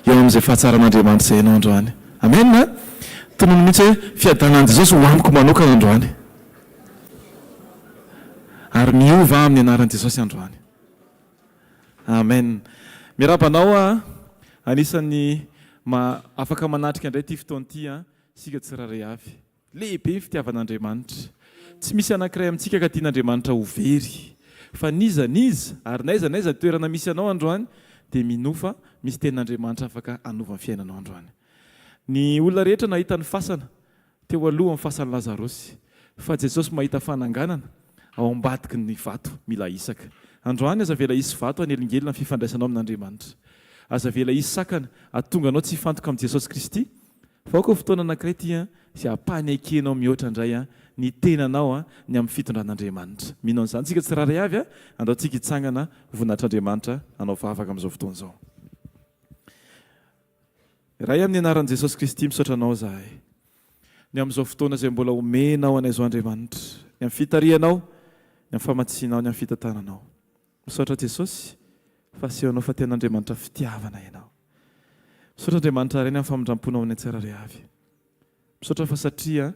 eo amin'izay fahatsaran'Andriamanitra izay ianao androany. Amen a! Tonony mihitsy hoe fiadanan'i Jesosy ho amiko manokana androany. Ary miova aho amin'ny anaran'i Jesosy androany. Amen. Miarahaba anao aho. Anisan'ny ma afaka manatrika indray ity fotoana ity an, isika tsirairay avy. Lehibe ny fitiavan'Andriamanitra. Tsy misy anankiray amintsika ka tian'Andriamanitra ho very. Fa n'iza n'iza, ary n'aiza n'aiza toerana misy anao androany, dia minoa fa misy tenin'Andriamanitra afaka hanova ny fiainanao androany. Ny olona rehetra nahita ny fasana teo aloha amin'ny fasan'i Lazarosy. Fa Jesosy mahita fananganana ao ambadiky ny vato mila hisaka. Androany aza avela hisy vato hanelingelina ny fifandraisanao amin'Andriamanitra. Aza avela hisy sakana hahatonga anao tsy hifantoka amin'i Jesosy Kristy Fa aoka ho fotoana anankiray ity an, izay hampanekenao mihoatra indray an, ny tenanao an, ny amin'ny fitondran'Andriamanitra. Mino an'izany isika tsirairay avy an, andao tsika hitsangana ho voninahitr'Andriamanitra hanao vavaka amin'izao fotoana izao. Ray amin'ny anaran'i Jesosy Kristy misaotra Anao izahay ny amin'izao fotoana izay mbola omenao anay izao Andriamanitra, ny amin'ny fitarihanao, ny amin'ny famatsianao, ny amin'ny fitantananao. Misaotra Jesosy fa asehonao fa tena Andriamanitra fitiavana Ianao. Misaotra Andriamanitra Ray ny amin'ny famindramponao aminay tsirairay avy. Misaotra fa satria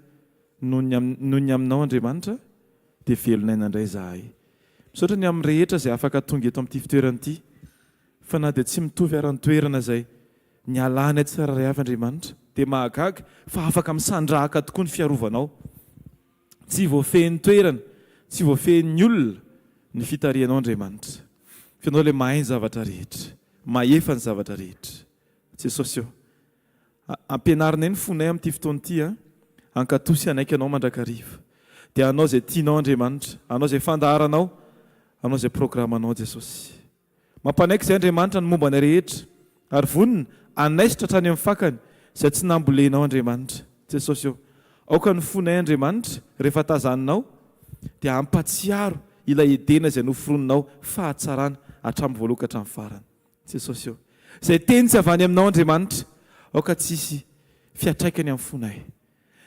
noho ny noho ny aminao Andriamanitra dia velon'aina indray izahay. Misaotra ny amin'ny rehetra izay afaka tonga eto amin'ity fitoerana ity fa na dia tsy mitovy ara ny toerana izay nialanay tsirairay avy Andriamanitra dia mahagaga fa afaka misandrahaka tokoa ny fiarovanao. Tsy voafehin'ny toerana, tsy voafehin'ny olona ny fitarihanao Andriamanitra. Fa Ianao ilay mahay ny zavatra rehetra, mahefa ny zavatra rehetra. Jesosy ô, ampianarinay ny fonay amin'ity fotoana ity an, hankatò sy hanaiky Anao mandrakariva. Dia hanao izay tianao Andriamanitra, hanao izay fandaharanao, hanao izay programanao Jesosy. Mampanaiky izay Andriamanitra ny momba anay rehetra, ary vonona hanaisotra hatrany amin'ny fakany izay tsy nambolenao Andriamanitra. Jesosy ô, aoka ny fonay Andriamanitra, rehefa tazaninao, dia hampatsiaro ilay Edena izay noforoninao fahatsarana hatramin'ny voalohany ka hatramin'ny farany. Jesosy ô, izay teny tsy avy any aminao Andriamanitra, aoka tsy hisy fiatraikany amin'ny fonay.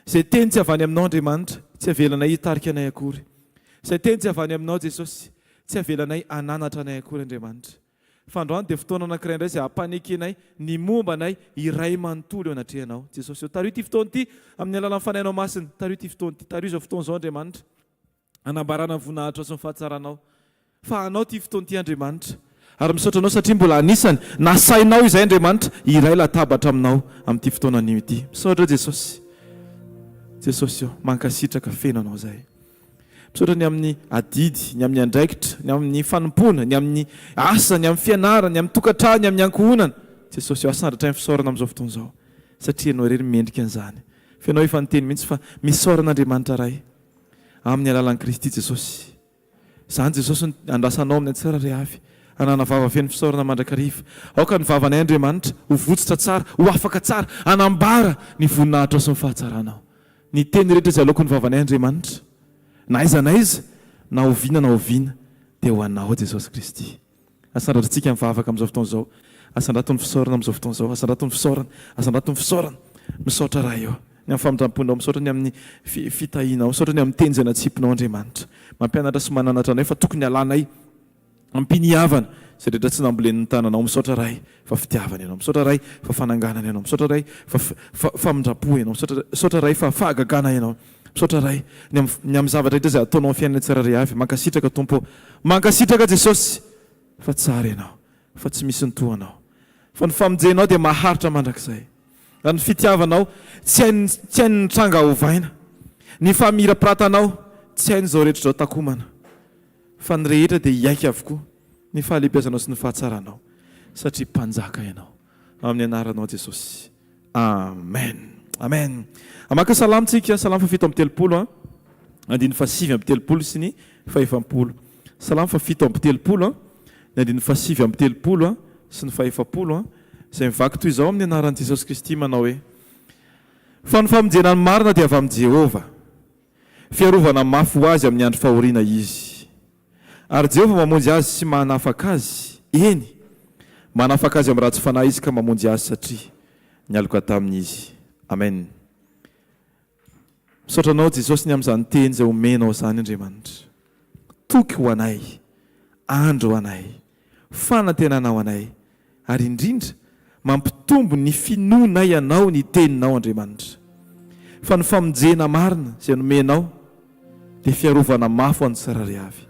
Izay teny tsy avy any aminao Andriamanitra, tsy avelanay hitarika anay akory. Izay teny tsy avy any aminao Jesosy, tsy avelanay hananatra anay akory Andriamanitra. Fa androany dia fotoana anankiray indray izay hampanekenay ny momba anay iray manontolo eo anatrehanao. Jesosy ô, tariho ity fotoana ity amin'ny alalan'ny Fanahinao Masina. Tariho ity fotoana ity. Tariho izao fotoana izao Andriamanitra. Hanambarana ny voninahitrao sy ny fahatsaranao. Fa Anao ity fotoana ity Andriamanitra. Ary misaotra Anao satria mbola anisany nasainao izay Andriamanitra hiray latabatra aminao amin'ity fotoana anio ity. Misaotra Jesosy. Jesosy ô, mankasitraka feno Anao izahay. Misaotra ny amin'ny adidy, ny amin'ny andraikitra, ny amin'ny fanompoana, ny amin'ny asa, ny amin'ny fianarana, ny amin'ny tokantrano, ny amin'ny ankohonana. Jesosy ô, asandratra ny fisaorana amin'izao fotoana izao satria Ianao irery mendrika an'izany. Fa Ianao efa niteny mihitsy fa misaora an'Andriamanitra Ray. Amin'ny alalan'i Kristy Jesosy. Izany Jesosy no andrasanao amin'ny tsirairay avy. Hanana vava feno fisaorana mandrakariva. Aoka ny vavanay Andriamanitra ho votsotra tsara, ho afaka tsara, hanambara ny voninahitrao sy ny fahatsaranao. Ny teny rehetra izay aloaky ny vavanay Andriamanitra, na aiza na aiza, na oviana na oviana, dia ho Anao Jesosy Kristy. Asandratritsika ny vavaka amin'izao fotoana izao. Asandrato ny fisaorana amin'izao fotoana izao. Asandrato ny fisaorana. Asandrato ny fisaorana. Misaotra Ray ô. Ny amin'ny famindram-ponao. Misaotra ny amin'ny fitahianao. Misaotra ny amin'ny teny izay natsipinao Andriamanitra. Mampianatra sy mananatra anay fa tokony halanay am-piniavana izay rehetra tsy nambolen'ny tananao. Misaotra Ray fa fitiavana Ianao. Misaotra Ray fa fananganana Ianao. Misaotra Ray fa famindram-po Ianao. Misaotra Ray fa fahagagana Ianao. Misaotra Ray ny am ny amin'ny zavatra rehetra izay ataonao amin'ny fiainana tsirairay avy. Mankasitraka Tompo ô. Mankasitraka Jesosy fa tsara Ianao, fa tsy misy ny toa Anao. Fa ny famonjenao dia maharitra mandrakizay. Ary ny fitiavanao tsy hain'ny tsy hain'ny tranga ovaina. Ny famirapiratanao tsy hain'izao rehetra izao takomana. Fa ny rehetra dia hiaiky avokoa ny fahalehibiazanao sy ny fahatsaranao satria Mpanjaka Ianao. Amin'ny anaranao Jesosy. Amen. Amen. Hamaky ny salamo tsika, salamo faha 37 an, andininy faha 39 sy ny faha 40. Salamo faha 37 an, ny andininy faha 39 an sy ny faha 40 an, izay mivaky toy izao amin'ny anaran'i Jesosy Kristy manao hoe, Fa ny famonjena ny marina dia avy amin'i Jehovah. Fiarovana mafy ho azy amin'ny andro fahoriana izy. Ary Jehovah mamonjy azy sy manafaka azy, eny, manafaka azy amin'ny ratsy fanahy izy ka mamonjy azy satria nialoka taminy izy. Amen. Misaotra Anao Jesosy ny amin'izany teny izay omenao izany Andriamanitra. Toky ho anay, andro ho anay, fanantenana ho anay, ary indrindra. Mampitombo ny finoanay Anao ny Teninao Andriamanitra. Fa ny famonjena marina izay nomenao dia fiarovana mafy ho an'ny tsirairay avy.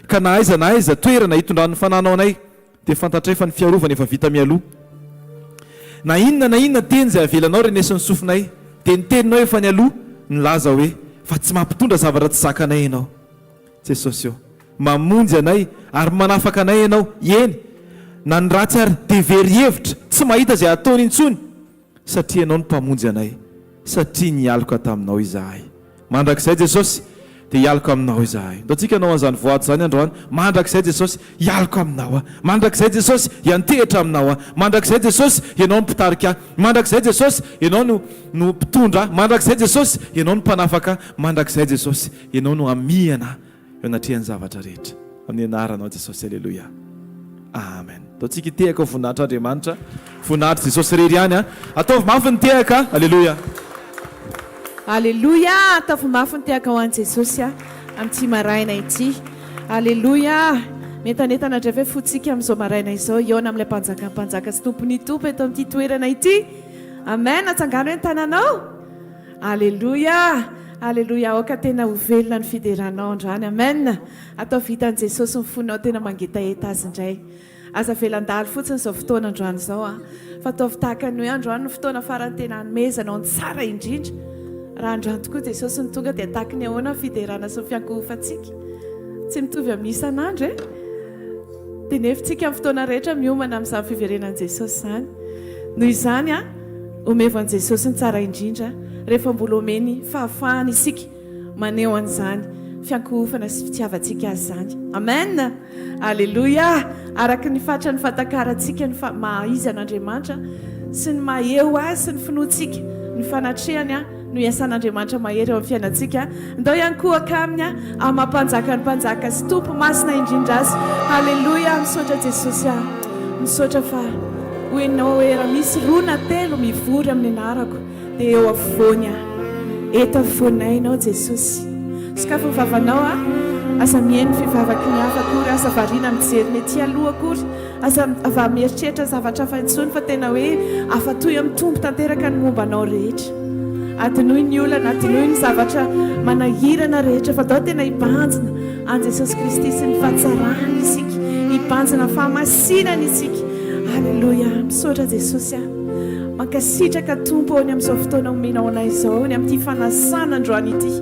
Ka na aiza na aiza toerana itondran'ny Fanahinao anay dia fantatray fa ny fiarovana efa vita mialoha. Na inona na inona teny izay avelanao renesin'ny sofinay dia ny Teninao efa nialoha nilaza hoe fa tsy mampitondra zavatra tsy zakanay Ianao. Jesosy ô, mamonjy anay ary manafaka anay Ianao, eny, na ny ratsy ary dia very hevitra, tsy mahita izay hataony intsony, satria Ianao no Mpamonjy anay, satria nialoka taminao izahay. Mandrakizay Jesosy, dia hialoka aminao izahay. Ndao tsika hanao an'izany voady izany androany, Mandrakizay Jesosy, hialoka aminao aho. Mandrakizay Jesosy, hiantehitra aminao aho. Mandrakizay Jesosy, Ianao no mpitarika ahy. Mandrakizay Jesosy, Ianao no no mpitondra ahy. Mandrakizay Jesosy, Ianao no mpanafaka ahy. Mandrakizay Jesosy, Ianao no hamihana eo anatrehan'ny zavatra rehetra. Amin'ny anaranao Jesosy Aleloia. Amen. Ataontsika hitehaka ho voninahitr'Andriamanitra. Voninahitry Jesosy irery ihany an. Ataovy mafy ny tehaka. Aleloia. Aleloia! Ataovy mafy ny tehaka ho an'i Jesosy a, amin'ity maraina ity. Aleloia! Mientanentana indray ve fontsika amin'izao maraina izao hihaona amin'ilay Mpanjakan'ny mpanjaka sy Tompon'ny tompo eto amin'ity toerana ity? Amen! Atsangano hoe ny tananao. Aleloia! Aleloia! Aoka tena ho velona ny fideranao androany. Amen! Ataovy hitan'i Jesosy ny fonao tena mangetaheta Azy indray. Aza avela handalo fotsiny izao fotoana androany izao an! Fa ataovy tahaka ny hoe androany no fotoana farany tena hanomezanao ny tsara indrindra. Raha androany tokoa Jesosy no tonga dia tahaky ny ahoana ny fiderana sy ny fiankohofantsika? Tsy mitovy amin'ny isan'andro e! Dia nefa tsika amin'ny fotoana rehetra miomana amin'izany fiverenan'i Jesosy izany. Noho izany an, omevo an'i Jesosy ny tsara indrindra rehefa mbola omeny fahafahana isika maneho an'izany fiankohofana sy fitiavantsika Azy izany. Amen! Aleloia! Araka ny fatran'ny fahatakarantsika ny maha izy an'Andriamanitra sy ny maha eo Azy sy ny finoantsika ny fanatrehany no iasan'Andriamanitra mahery eo amin'ny fiainantsika. Ndao hiankohoka Aminy amin'ny maha Mpanjakan'ny mpanjaka sy Tompo masina indrindra Azy. Haleloia! Misaotra Jesosy ah! Misaotra fa hoy Ianao hoe raha misy roa na telo mivory amin'ny anarako dia eo afovoany aho. Eto afovoanay Ianao Jesosy. Sokafy ny vavanao ah! Aza mihaino ny fivavaky ny hafa akory, aza variana mijery ny ety aloha akory. Aza va mieritreritra zavatra hafa intsony fa tena hoe afatoy amin'ny Tompo tanteraka ny momba anao rehetra. Adinoy ny olana, adinoy ny zavatra manahirana rehetra fa dao tena hibanjina an'i Jesosy Kristy sy ny fahatsarany isika, hibanjina ny fahamasinany isika. Aleloia! Misaotra Jesosy a! Mankasitraka Tompo ô ny amin'izao fotoana omenao anay izao, ny amin'ity fanasana androany ity.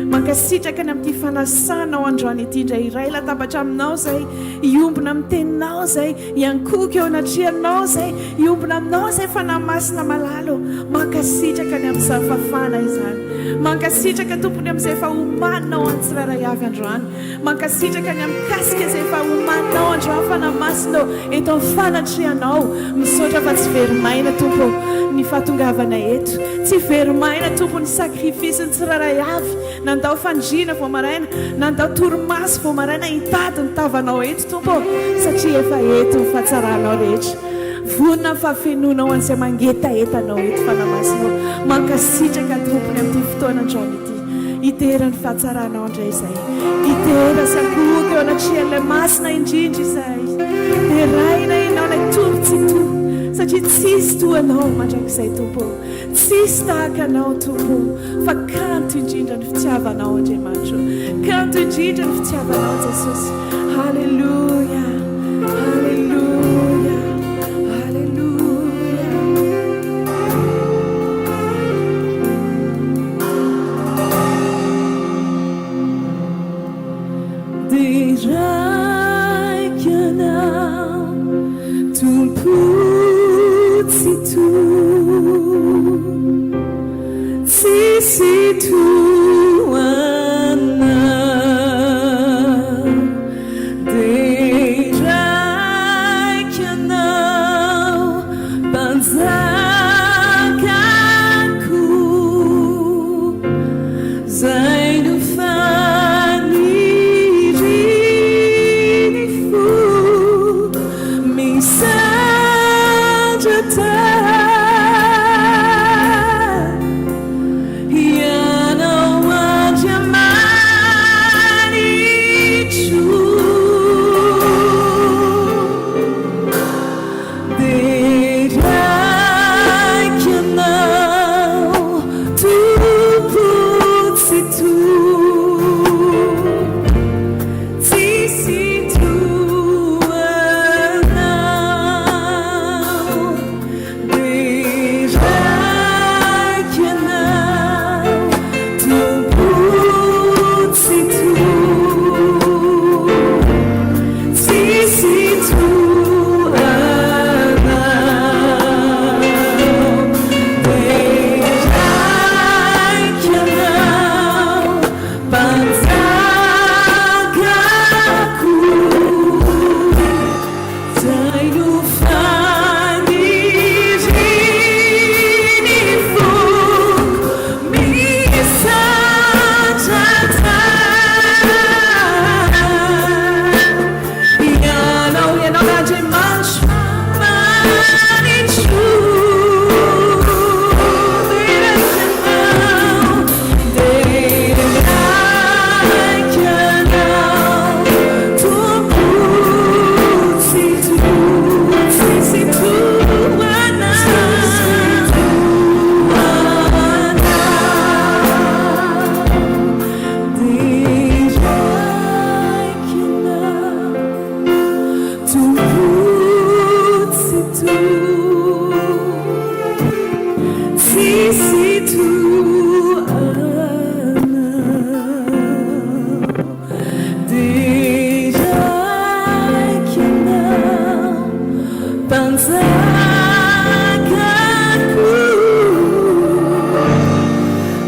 Mankasitraka ny amin'ity fanasanao androany ity indray iray latabatra aminao izay, hiombona amin'ny teninao izay, hiankohoka eo anatrehanao izay, hiombona aminao izay Fanahy Masina malala ô. Mankasitraka ny amin'izany fahafahana izany. Mankasitraka Tompo ny amin'izay efa omaninao an'ny tsirairay avy androany. Mankasitraka ny mikasika izay efa omaninao androany Fanahy Masina ô, eto amin'ny fanatrehanao. Misaotra fa tsy very maina Tompo ô ny fahatongavana eto. Tsy very maina Tompo ny sacrifice ny tsirairay avy nandao fandriana vao maraina, nandao torimaso vao maraina hitady ny tavanao eto Tompo ô, satria efa eto ny fahatsaranao rehetra. Vonona ny fahafenoanao an'izay mangetaheta anao eto Fanahy Masina ô. Mankasitraka Tompo ny amin'ity fotoana androany ity. Hidera ny fahatsaranao indray izahay. Hidera sy ankohoka eo anatrehan'ilay Masina indrindra izahay. Deraina Ianao ilay Tompo Tsitoha, satria tsisy toa Anao mandrakizay Tompo ô. Tsisy tahaka Anao Tompo ô, fa kanto indrindra ny fitiavanao Andriamanitra ô. Kanto indrindra ny fitiavanao Jesosy. Haleloia, haleloia, haleloia. Deraiko Ianao, Tompo Tsitoha, tsisy toa Anao. Deraiko Ianao, Mpanjakako, Zay no fanirian'ny fo misandratra Ianao Andriamanitro. Deraiko. Tsisy toa anao. Deraiko ianao, Mpanjakako.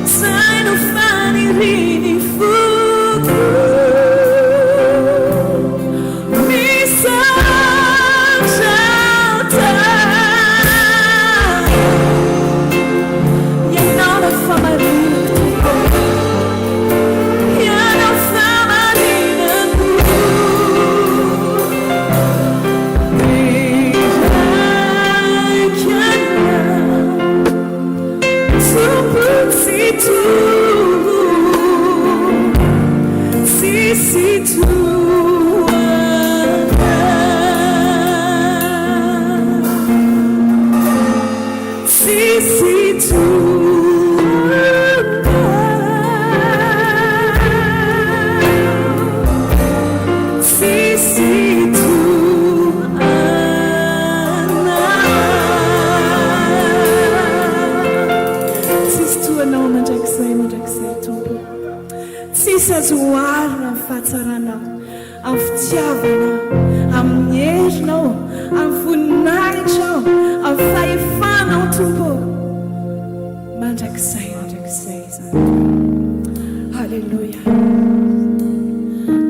Izay no fanirian'ny foko. Misaotra Ianao no famarinako Tompo. Ianao famarinako. Deraiko ianao. Tompo Tsitoha, tsisy toa Anao, tsisy toa Anao, tsisy toa Anao. Tsisy toa Anao mandrakizay mandrakizay Tompo. Tsisy azo oharina amin'ny fahatsaranao, amin'ny fitiavanao, amin'ny herinao, amin'ny voninahitrao, amin'ny fahefanao Tompo ô. Mandrakizay mandrakizay izany Tompo. Aleloia.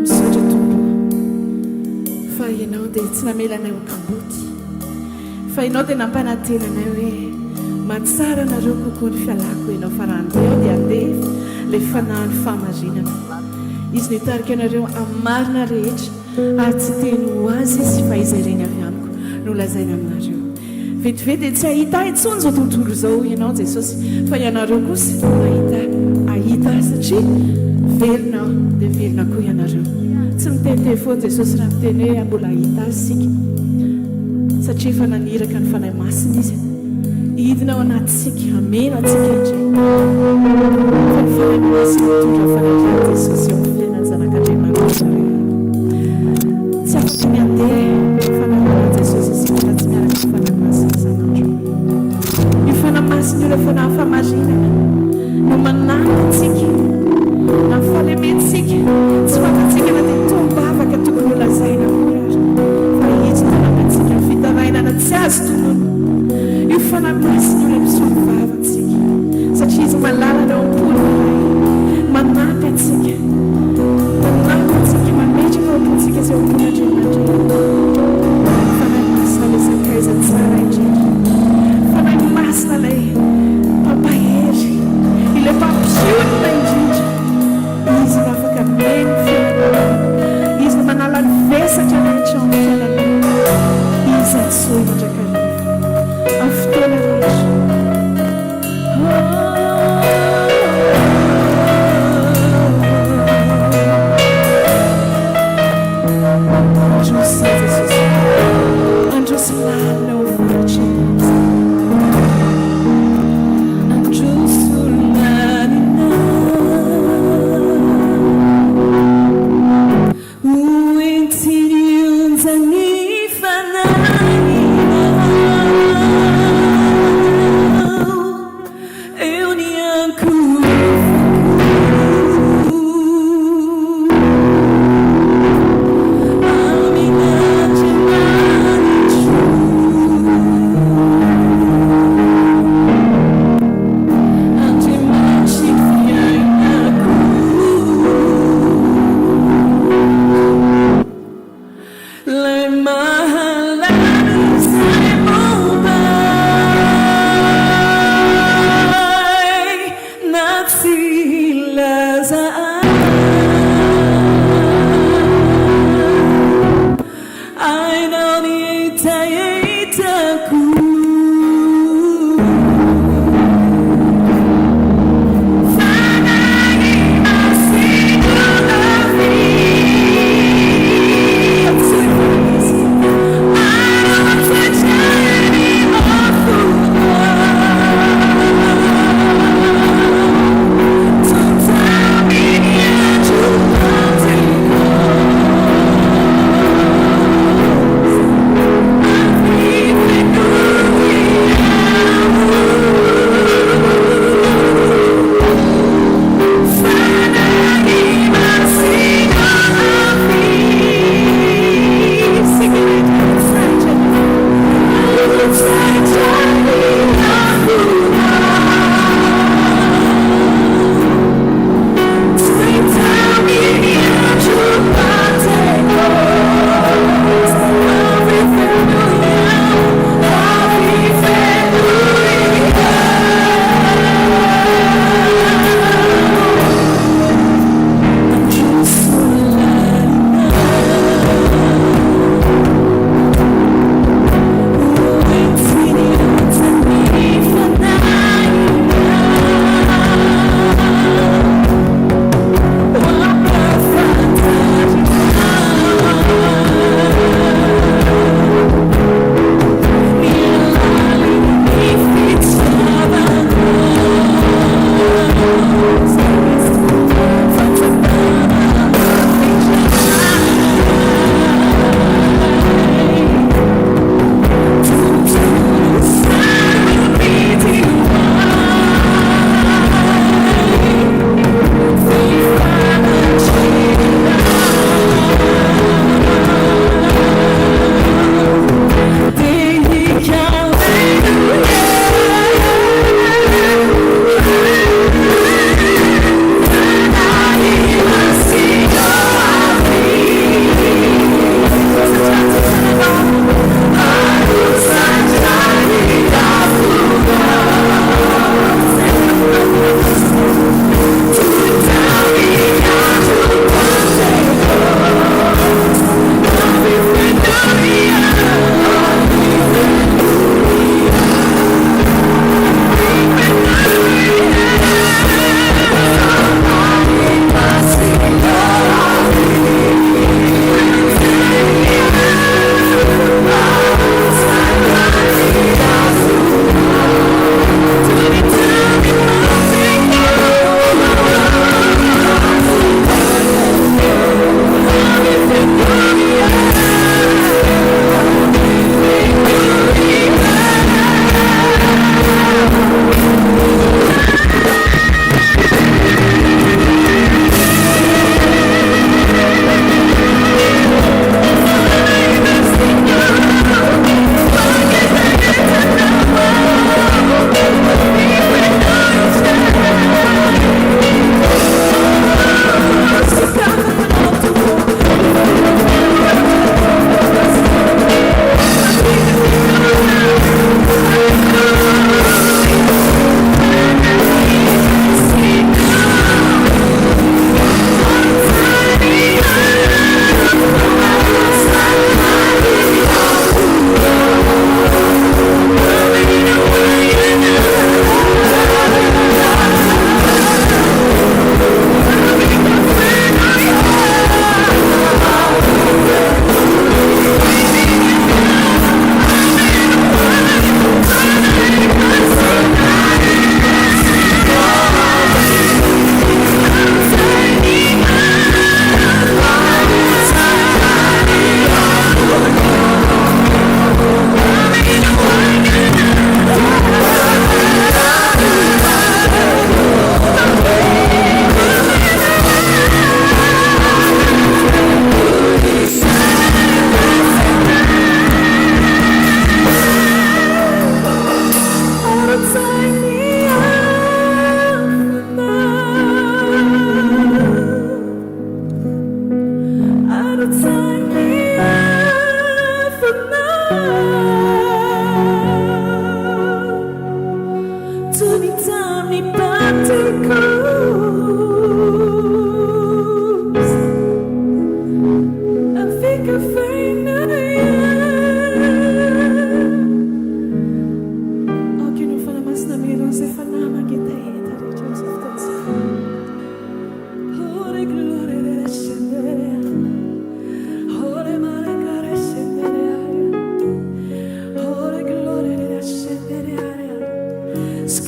Misaotra Tompo fa Ianao dia tsy namela anay ho kamboty. Fa Ianao dia nampanantena anay hoe mahatsara anareo kokoa ny fialako Ianao fa raha handeha aho dia handeha ilay Fanahin'ny fahamarinana. Izy no hitarika anareo amin'ny marina rehetra ary tsy hiteny ho azy Izy fa izay reny avy amiko no lazainy aminareo. Vetivety dia tsy hahita ahy intsony izao tontolo izao hoy Ianao Jesosy fa ianareo kosa hahita hahita ahy satria velona aho dia velona koa ianareo. Tsy miteniteny foana Jesosy raha miteny hoe mbola hahita azy isika satria efa naniraka ny Fanahy Masina Izy hidina ao anatintsika hameno antsika indray. Fa ny Fanahy Masina mitondra ny fanatrehan'i Jesosy eo amin'ny fiainan'ny zanak'Andriamanitra tsirairay. Tsy afaka ny handeha amin'ny fanarahan'i Jesosy isika raha tsy miaraka amin'ny Fanahy Masina isan'andro. Io Fanahy Masina io ilay Fanahy fahamarinana no manampy antsika na ny fahalementsika. Tsy fantatsika na dia tonom-bavaka tokony holazaina akory ary fa Izy no manampy antsika amin'ny fitarainana tsy azo tononina. Io Fanahy Masina io ilay misolo vava antsika satria Izy malalany ao am-pony ny Ray. Manampy antsika. Manampy antsika, mametraka ao am-pontsika izay ao am-pon'Andriamanitra. Fanahy Masina ilay sakaiza tsara indrindra. Fanahy Masina ilay mpampahery, ilay mpampionona indrindra. Izy no afaka meno ny fiainanao. Izy no manala ny vesatra rehetra ao amin'ny fiainanao. Izy antsoy mandrakariva amin'ny fotoana rehetra. Androso Jesosy. Androso lalina ao amin'ny fanatrehany.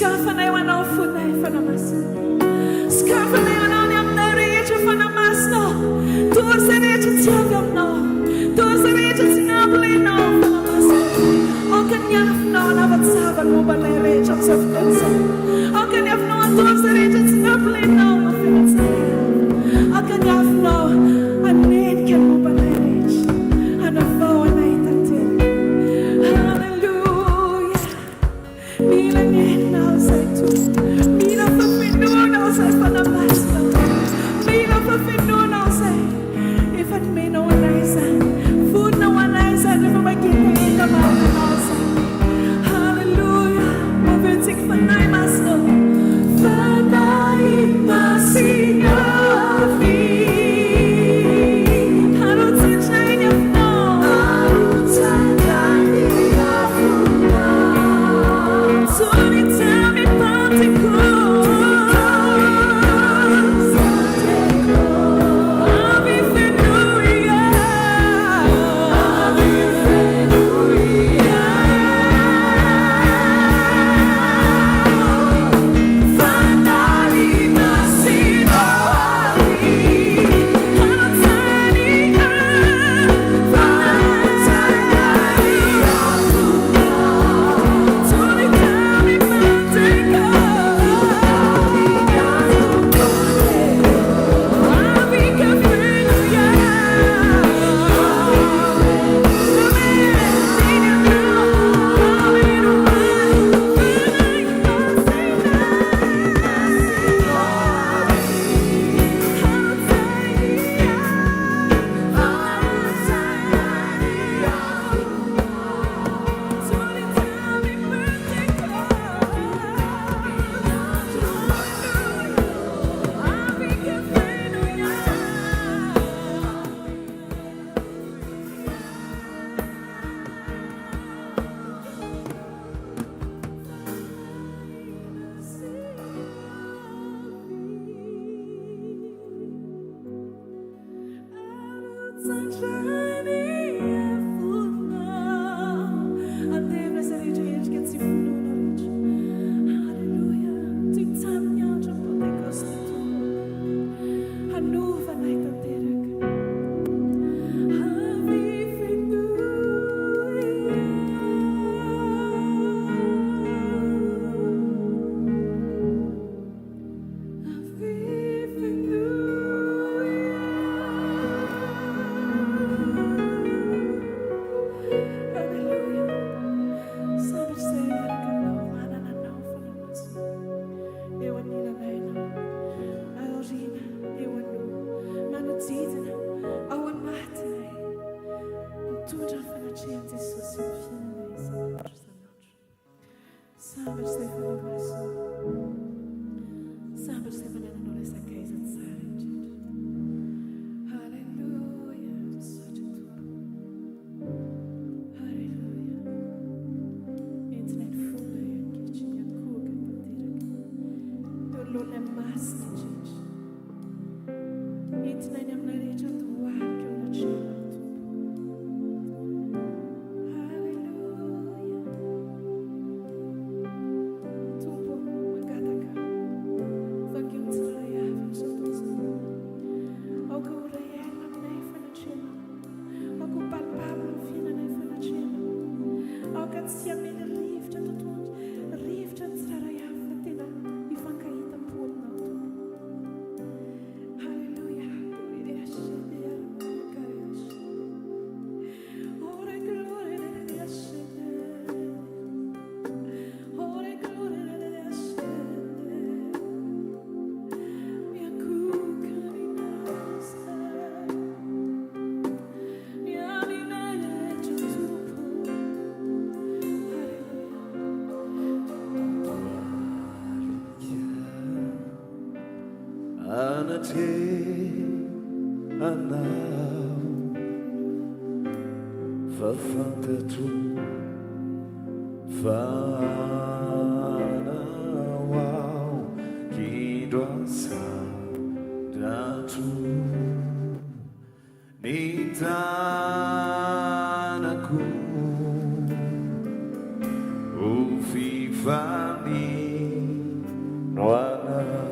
Sokafanay ho Anao fonay, Fanahy Masina. Sokafanay ho Anao ny aminay rehetra, Fanahy Masina. Tory izay rehetra tsy avy Aminao. Tory izay rehetra tsy nambolenao, Fanahy Masina. Aoka ny afonao hanavatsava ny momba anay rehetra amin'izao fotoana izao. Aoka ny afonao handoa izay rehetra tsy nambolenao eo amin'ny fiainantsika. Aoka ny afonao hanenika ny momba anay rehetra, hanavao anay tanteraka. Haleloia! Mila ny herinao izahay Tompo. Mila fahafenoanao izahay Fanahy Masina. Mila fahafenoanao izahay. Efa nomenao anay izany. Vonona ho anay izany rehefa mangetaheta marina anao izahay. Haleloia. Ombentsika Fanahy Masina. Fanahy Masina avy. Arotsindray ny afonao. Arotsindray ny afonao. Toy tamy Pantekosta. Avy fenoia. Avy fenoia. Fanahy Masina avy. Arotsany Fanahy Toy tamy Pantekosta. Avy ka fenoia. Hanova anay tanteraka. Avy fenoy. Avy fenoy. Aleloia. Sambatra izay miaraka aminao, manana anao Fanahy Masina. Eo anilanay ianao. Aoriana, eo aloha, manodidina, ao anatinay. Mitondra ny fanatrehan'i Jesosy eo amin'ny fiainanay isan'andro isan'andro. Sambatra izay Fanahy Masina. Sambatra izay manana anao ilay sakaiza tsara indrindra. Haleloia. Misaotra Tompo. Haleloia. Entinay ny fonay ankehitriny ankohoka tanteraka. Eo anoloanay masina indrindra. Entinay ny aminay rehetra andohalika eo anatrehanao Tompo. Haleloia. Tompo, mangataka. Vakio ny tsirairay avy amin'izao fotoana izao. Aoka ho réel aminay ny fanatrehanao. Aoka ho palpable ny fiainanay ny fanatrehanao. Aoka tsy hamely rivotra tontolo rivotra ny tsirairay avy fa tena hifankahita am-po aminao Tompo. Haleloia. Anatrehanao fa fantatro fa anao aho kindro asandrato ny tanako ho fifaliana. No anao.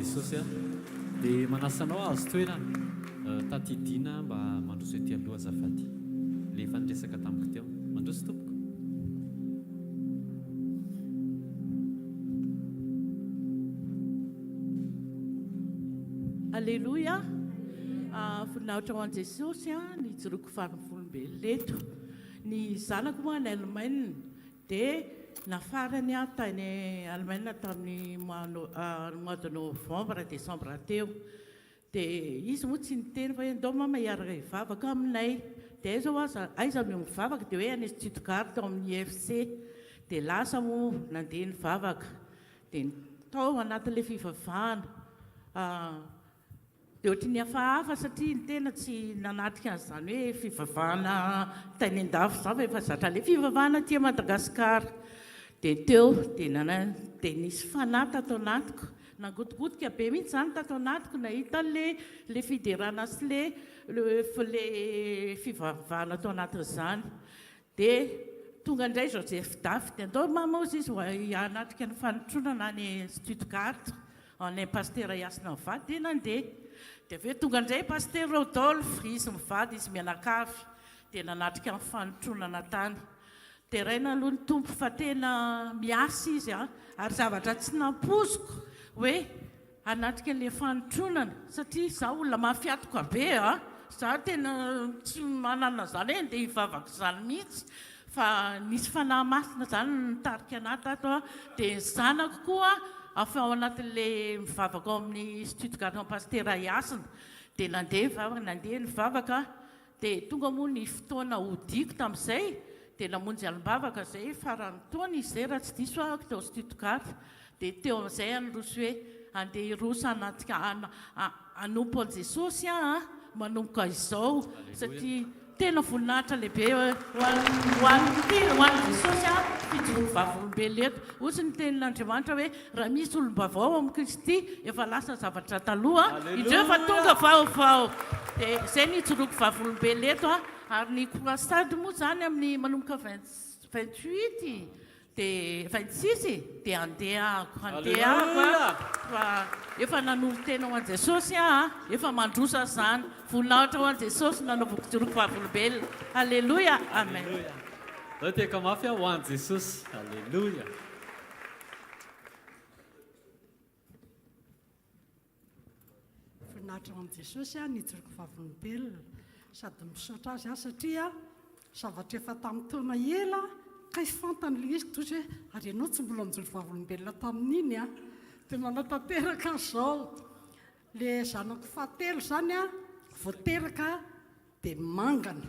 Jesosy a. Dia manasa anao hahazo toerana. Taty Dina mba mandroso ety aloha azafady. Ilay efa niresaka tamiko teo. Mandroso tompoko. Aleloia! Voninahitra ho an'i Jesosy ny hijoroako vavolombelona eto. Ny zanako moa any Allemagne dia nafarany aho tany Allemagne tamin'ny mois de novembre, décembre teo. Dia izy moa tsy niteny fa hoe ndao mama hiaraka hivavaka aminay. Dia aiza hoa aza, aiza no mivavaka? Dia hoe any Stuttgart ao amin'ny IFC. Dia lasa moa nandeha nivavaka. Dia tao anatin'ilay fivavahana, dia ohatry ny hafahafa satria ny tena tsy nanatrika an'izany hoe fivavahana tany an-dafy izany fa efa zatra ilay fivavahana aty Madagasikara. Dia teo dia nana, dia nisy fanahy tato anatiko. Nangotigotika be mihitsy izany tato anatiko nahita an'ilay ilay fiderana sy ilay ilay fivavahana tao anatin'izany. Dia tonga indray Joseph David, andao mama hozy izy ho hanatrika ny fanotronana any Stuttgart, any Pasitera Hasina mivady dia nandeha. Dia avy eo tonga indray Pasitera Rodolphe, izy mivady, izy mianakavy, dia nanatrika ny fanotronana tany. Deraina aloha ny Tompo fa tena miasa Izy an! Ary zavatra tsy nampoiziko hoe hanatrika an'ilay fanotronana satria izaho olona mafy hatoka be an! Izaho tena tsy manana izany hoe andeha hivavaka izany mihitsy fa nisy Fanahy Masina izany nitarika an'ahy tato an! Dia ny zanako koa avy ao anatin'ilay mivavaka ao amin'ny Stuttgart ao Pasitera Hasina dia nandeha nivavaka, nandeha nivavaka Dia tonga moa ny fotoana hodiako tamin'izay, dia namonjy alim-bavaka izay, faran'ny taona izy izay raha tsy diso aho, tao Stuttgart. Dia teo amin'izay aho niroso hoe handeha hiroso hanatrika hanompo an'i Jesosy aho an, manomboka izao, satria tena voninahitra lehibe ho an'ny ho an'i Jesosy aho, fijoroako vavolombelona eto. Hoy ny tenin'Andriamanitra hoe raha misy olom-baovao ao amin'i Kristy, efa lasa zavatra taloha, indreo fa tonga vaovao. Dia izay no ijoroako vavolombelona eto an. Ary ny croisade moa izany amin'ny manomboka 28 dia 26 dia handeha aho, handeha aho an. Fa efa nanolo-tena ho an'i Jesosy aho an, efa mandroso aho izany. Voninahitra ho an'i Jesosy no nanaovako ijoroako vavolombelona. Aleloia, amen. Zao tehaka mafy aho ho an'i Jesosy. Aleloia. Voninahitra ho an'i Jesosy aho nijoroko vavolombelona sady misaotra azy aho satria zavatra efa tamin'ny taona ela kay fantany ilay izy toa hoe ary ianao tsy mbola nijoro vavolombelona tamin'iny an dia manatanteraka aho izao ilay zanako fahatelo izany an vao teraka dia mangana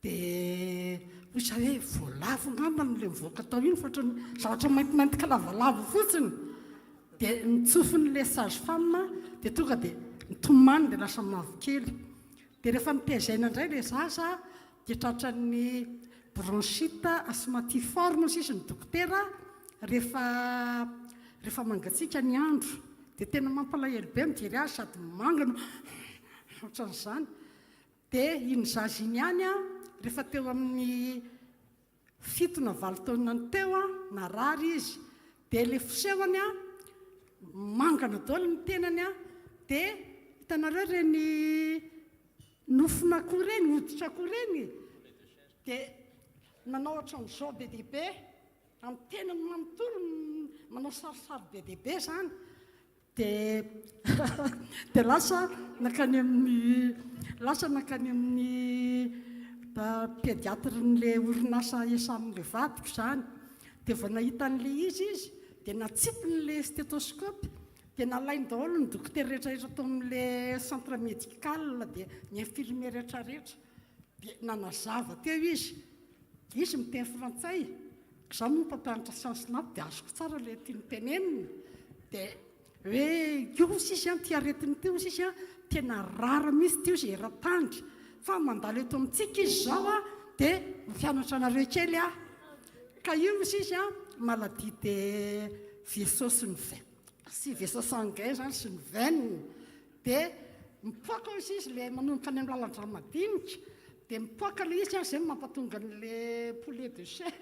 Dia hoy izahay hoe voalavo angambany ilay mivoaka tao iny fa ohatran'ny zavatra maintimainty ka lavalava fotsiny. Dia notsofin'ilay sage femme dia tonga dia nitomany dia lasa mavokely. Dia rehefa notezaina indray ilay zaza dia tratran'ny bronchite asthmatiforme hoy sisa ny dokotera rehefa rehefa mangatsiaka ny andro. Dia tena mampalahelo be mijery azy sady mangana ohatran'izany. Dia iny zaza iny ihany rehefa teo amin'ny fito na valo taonany teo narary izy. Dia ilay fisehony mangana daholo ny tenany dia hitanareo ireny nofon'akoho ireny, hoditr'akoho ireny? Dia nanao ohatran'izao be dia be amin'ny tenany manontolo, manao sarisary be dia be izany. Dia dia lasa nankany amin'ny lasa nankany amin'ny pédiatre-n'ilay orinasa iasan'ilay vadiko izany. Dia vao nahita an'ilay izy izy dia natsipiny ilay stéthoscope dia nalainy daholo ny dokotera rehetra rehetra tao amin'ilay centre médical dia ny infirmier rehetra rehetra. Dia nanazava teo izy. Izy miteny frantsay, izaho moa mpampianatra science nat dia azoko tsara ilay tiany tenenina. Dia hoe io hozy izy an, ity aretina ity hozy izy an, tena rare mihitsy ity hozy eran-tany. Fa mandalo eto amintsika izy izao an, dia mampianatra anareo kely aho. Ka io hozy izy an, maladie de vaisseau sy ny veine, sy vaisseau sanguin izany sy ny veine. Dia mipoaka hozy izy ilay manomboka any amin'ny lalan-drà madinika, dia mipoaka ilay izy an, izay no mampatonga an'ilay poulet de chair,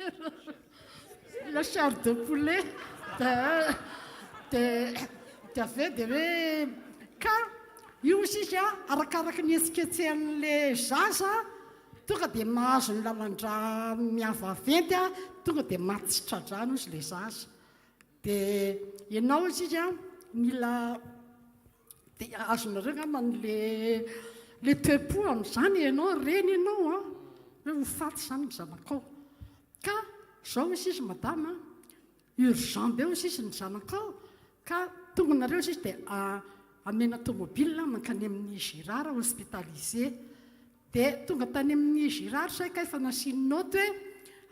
la chair de poulet, dia dia Dia avy eo dia hoe ka io hozy izy a, arakaraka ny hetsiketsehan'ilay zaza tonga dia mahazo ny lalan-drà mihavaventy a, tonga dia maty tsy tra-drano hozy ilay zaza. Dia ianao hozy izy a, mila dia azonareo angamba le le toe-po amin'izany ianao reny ianao a, hoe ho faty izany ny zanakao. Ka izao hozy izy madama a, Urgent be hozy izy ny zanakao ka tonga nareo hozy izy dia amena tomobile mankany amin'ny Girard hospitalisé. Dia tonga tany amin'ny Girard zay kay fa nasiany note hoe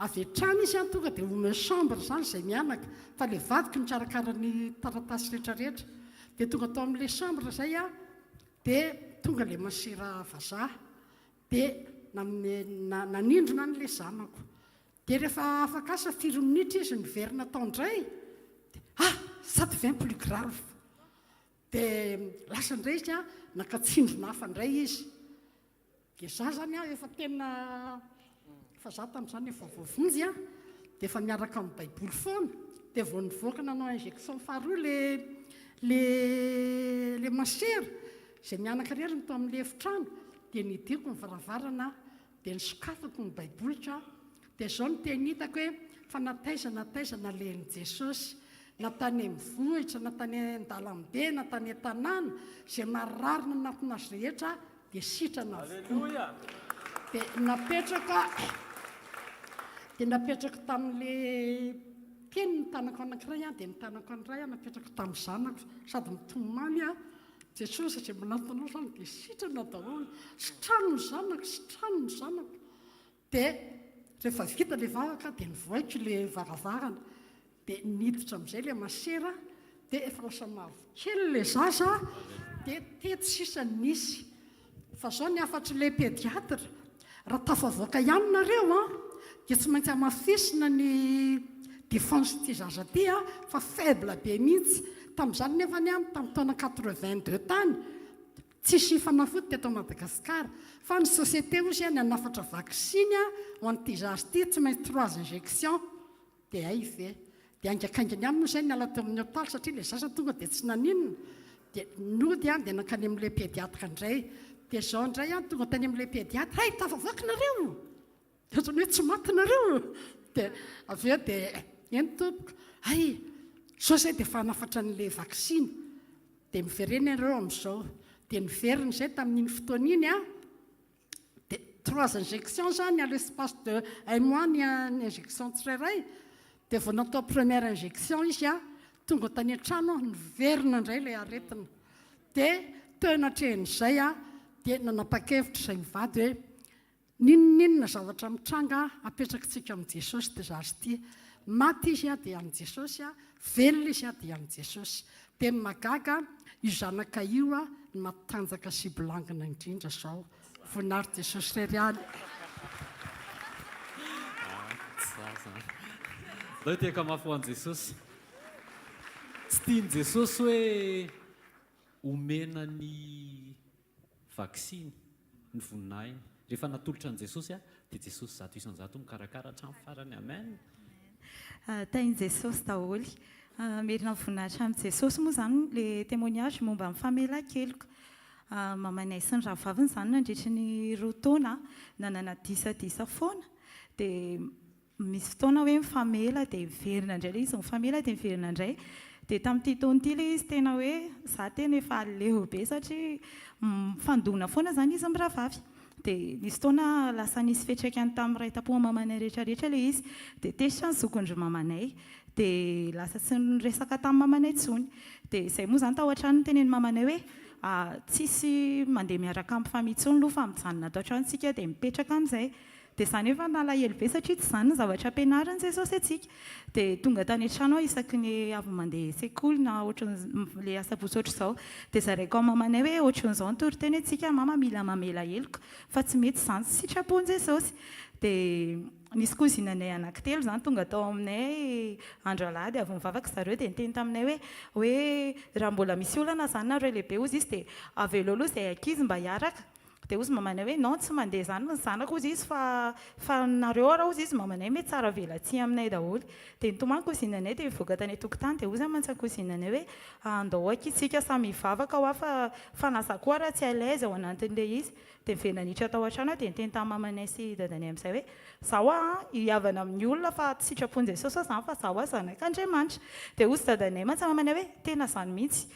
avy hatrany izy an tonga dia omeo chambre zany izay mianaka fa le vadiko nikarakara ny taratasy rehetra rehetra. Dia tonga tao amin'ilay chambre zay aho dia tonga le masera vazaha dia nanome nanindrona an'ilay zanako. Dia rehefa afaka asa firy minitra izy niverina tao indray dia ah! ça devient plus grave. Dia lasa indray izy an, naka tsindrona hafa indray izy. Dia za zany an efa tena, efa za tamin'izany efa voavonjy an, dia efa miaraka amin'ny baiboly foana. Dia vao nivoaka nanao injection faharoa le le le masera, izay mianaka irery no tao amin'ilay efitrano, dia nidiako ny varavarana Dia nosokafako ny baiboliko aho, dia izao no teny hitako hoe, fa na taiza na taiza nalehan'i Jesosy, na tany amin'ny vohitra, na tany an-dalambe, na tany an-tanàna, izay marary nanatona azy rehetra dia sitrana avokoa. Dia napetraka, dia napetrako tamin'ilay teny ny tanako anankiray aho, dia ny tanako an'iray aho napetrako tamin'ny zanako, sady mitomany aho. Jesosy izay manatona anao izany dia sitrana daholo. Sitrano ny zanako, sitrano ny zanako. Dia rehefa vita ilay vavaka dia nivoaiko ilay varavarana. Dia niditra amin'izay ilay masera, dia efa lasa mavokely ilay zaza, dia teto sisa no nisy. Fa izao ny hafatr'ilay pédiatre, raha tafavoaka ihany nareo an, dia tsy maintsy hamafisina ny défense ity zaza ity an, fa faible be mihitsy. Tamin'izany nefany an, tamin'ny taona 82 tany, tsisy fanafody teto Madagascar, fa ny société hozy an, nanafatra vaksiny an, ho an'ity zaza ity, tsy maintsy trois injections. Dia hay ve? Dia haingakaingana ihany moa izay niala teo amin'ny hôpitaly satria ilay zaza tonga dia tsy naninona. Dia nody aho dia nankany amin'ilay pédiatre indray. Dia izao indray aho tonga tany amin'ilay pédiatre, hay tafavoaka nareo! Dia ohatran'ny hoe tsy maty nareo! Dia avy eo dia eny tompoko, hay izao izay dia efa hanafatra an'ilay vaksiny. Dia miverena ianareo amin'izao. Dia niverina izay tamin'iny fotoana iny aho. Dia trois injections zany à l'espace de un mois ny injection tsirairay, dia vao natao première injection izy an, tonga tany an-trano aho niverina indray ilay aretina. Dia teo anatrehan'izay aho dia nanapa-kevitra izay mivady hoe n'inon'inona zavatra mitranga apetrakitsika amin'i Jesosy ity zaza ity. Maty izy an dia amin'i Jesosy an, velona izy an dia amin'i Jesosy. Dia ny mahagaga, io zanaka io no matanjaka sy bolangina indrindra zao. Voninahitry Jesosy irery ihany. Ndao hitehaka mafy ho an'i Jesosy. Tsy tian'i Jesosy hoe omena ny vaksiny ny voninahiny. Rehefa natolotra an'i Jesosy dia Jesosy 100% mikarakara hatramin'ny farany. Amen. Tahin'i Jesosy daholo. Merina voninahitra amin'i Jesosy moa izany ilay témoignage momba ny famelan-keloka. Mamanay sy ny rahavaviny izany nandritry ny roa taona nanana disadisa foana dia Misy fotoana hoe mifamela dia miverina indray ilay izy, mifamela dia miverina indray. Dia tamin'ity taona ity ilay izy tena hoe za tena efa leo be satria mifandona foana izany izy mirahavavy. Dia nisy fotoana lasa nisy fiantraikany tamin'ny iray tampo amin'ny mamanay rehetra rehetra ilay izy. Dia tezitra ny zokin-dry mamanay. Dia lasa tsy niresaka tamin'ny mamanay intsony. Dia izay moa izany tao an-trano notenenin'ny mamanay hoe tsisy mandeha miaraka amin'ny famille intsony aloha fa mijanona ato an-trano isika dia mipetraka amin'izay. Dia za nefa nalahelo be satria tsy izany ny zavatra ampianarin'i Jesosy antsika. Dia tonga tany an-trano aho isaky ny avy mandeha sekoly na ohatran'ny asabotsy ohatr'izao. Dia zaraiko amin'ny mamanay hoe ohatran'izao ny toriteny antsika mama mila mamela heloka fa tsy mety izany tsy sitrapon'i Jesosy. Dia nisy cousine-nay anankitelo izany tonga tao aminay andro alahady avy nivavaka zareo dia niteny taminay hoe hoe raha mbola misy olana izany nareo lehibe hozy izy dia avelao aloha izay ankizy mba hiaraka. Dia hozy mamanay hoe non tsy mandeha izany ny zanako hozy izy fa fa nareo ara hozy izy mamanay mety tsara velatsihy aminay daholo. Dia nitomany cousine-nay dia nivoaka tany an-tokotany dia hozy mantsy cousine-nay hoe andao akia tsika samy hivavaka hoa fa fa na za koa ara tsy à l'aise ao anatin'ilay izy. Dia niverina niditra tao an-trano aho dia niteny tamin'ny mamanay sy dadanay amin'izay hoe za hoa an hihavana amin'ny olona fa tsy sitrapon'i Jesosy aho izany fa za hoa zanak'Andriamanitra. Dia hozy dadanay mantsy mamanay hoe tena izany mihitsy,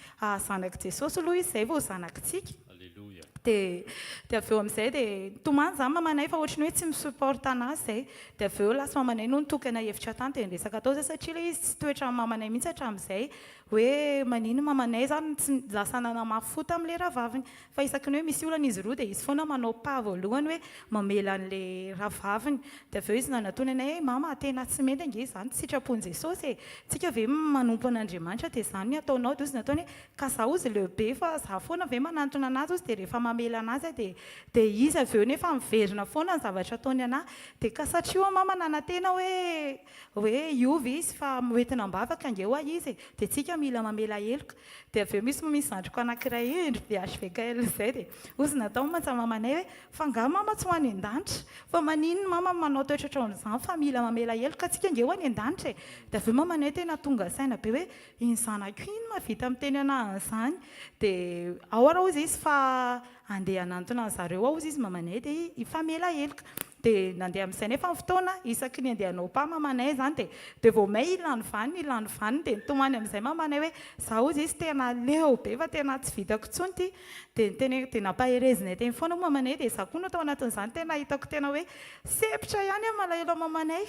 zanak'i Jesosy aloha izy izay vao zanakitsika. Aleloia. Dia dia avy eo amin'izay dia nitomany izany mamanay fa ohatran'ny hoe tsy mi-supporte an'azy izay. Dia avy eo lasa mamanay no nitokana hevitra tany dia niresaka tao izay satria ilay izy tsy toetran'ny mamanay mihitsy hatramin'izay hoe maninona mamanay izany tsy lasa nanamafy fo tamin'ilay rahavaviny. Fa isaky ny hoe misy olana izy roa dia izy foana manao pas voalohany hoe mamela an'ilay rahavaviny. Dia avy eo izy nanatona anay hoe mama tena tsy mety ange izany, tsy sitrapon'i Jesosy e! Tsika ve manompo an'Andriamanitra dia izany ny ataonao? Dia hozy nataony hoe ka za hozy leo be fa za foana ve manantona anazy hozy dia rehefa mamela anazy aho dia dia izy avy eo nefa miverina foana ny zavatra ataony anahy. Dia ka satria ho'a mama nanantena hoe hoe hiova izy fa hoentina am-bavaka ange ho'a izy e! Dia tsika mila mamela heloka. Dia avy eo misy misy zandriko anankiray hendry be HVKL izay dia hozy natao mantsy mamanay hoe fa angaha mama tsy ho any an-danitra? Fa maninona mama manao toetra ohatran'izany fa mila mamela heloka tsika ange ho any an-danitra e! Dia avy eo mamanay tena tonga saina be hoe iny zanako iny mahavita miteny anah an'izany dia ao ary hozy izy fa Andeha hanantona an'zareo aho hozy izy mamanay dia hifamela heloka. Dia nandeha amin'izay nefa ny fotoana, isaky ny andeha hanao pas mamanay izany dia dia vao may ilany vaniny ilany vaniny dia nitomany amin'izay mamanay hoe za hozy izy tena leo be fa tena tsy vitako intsony ity. Dia niteny dia nampaherezinay teny foana moa mamanay dia za koa no tao anatin'izany tena hitako tena hoe sempotra ihany aho malahelo an'i mamanay.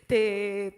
Dia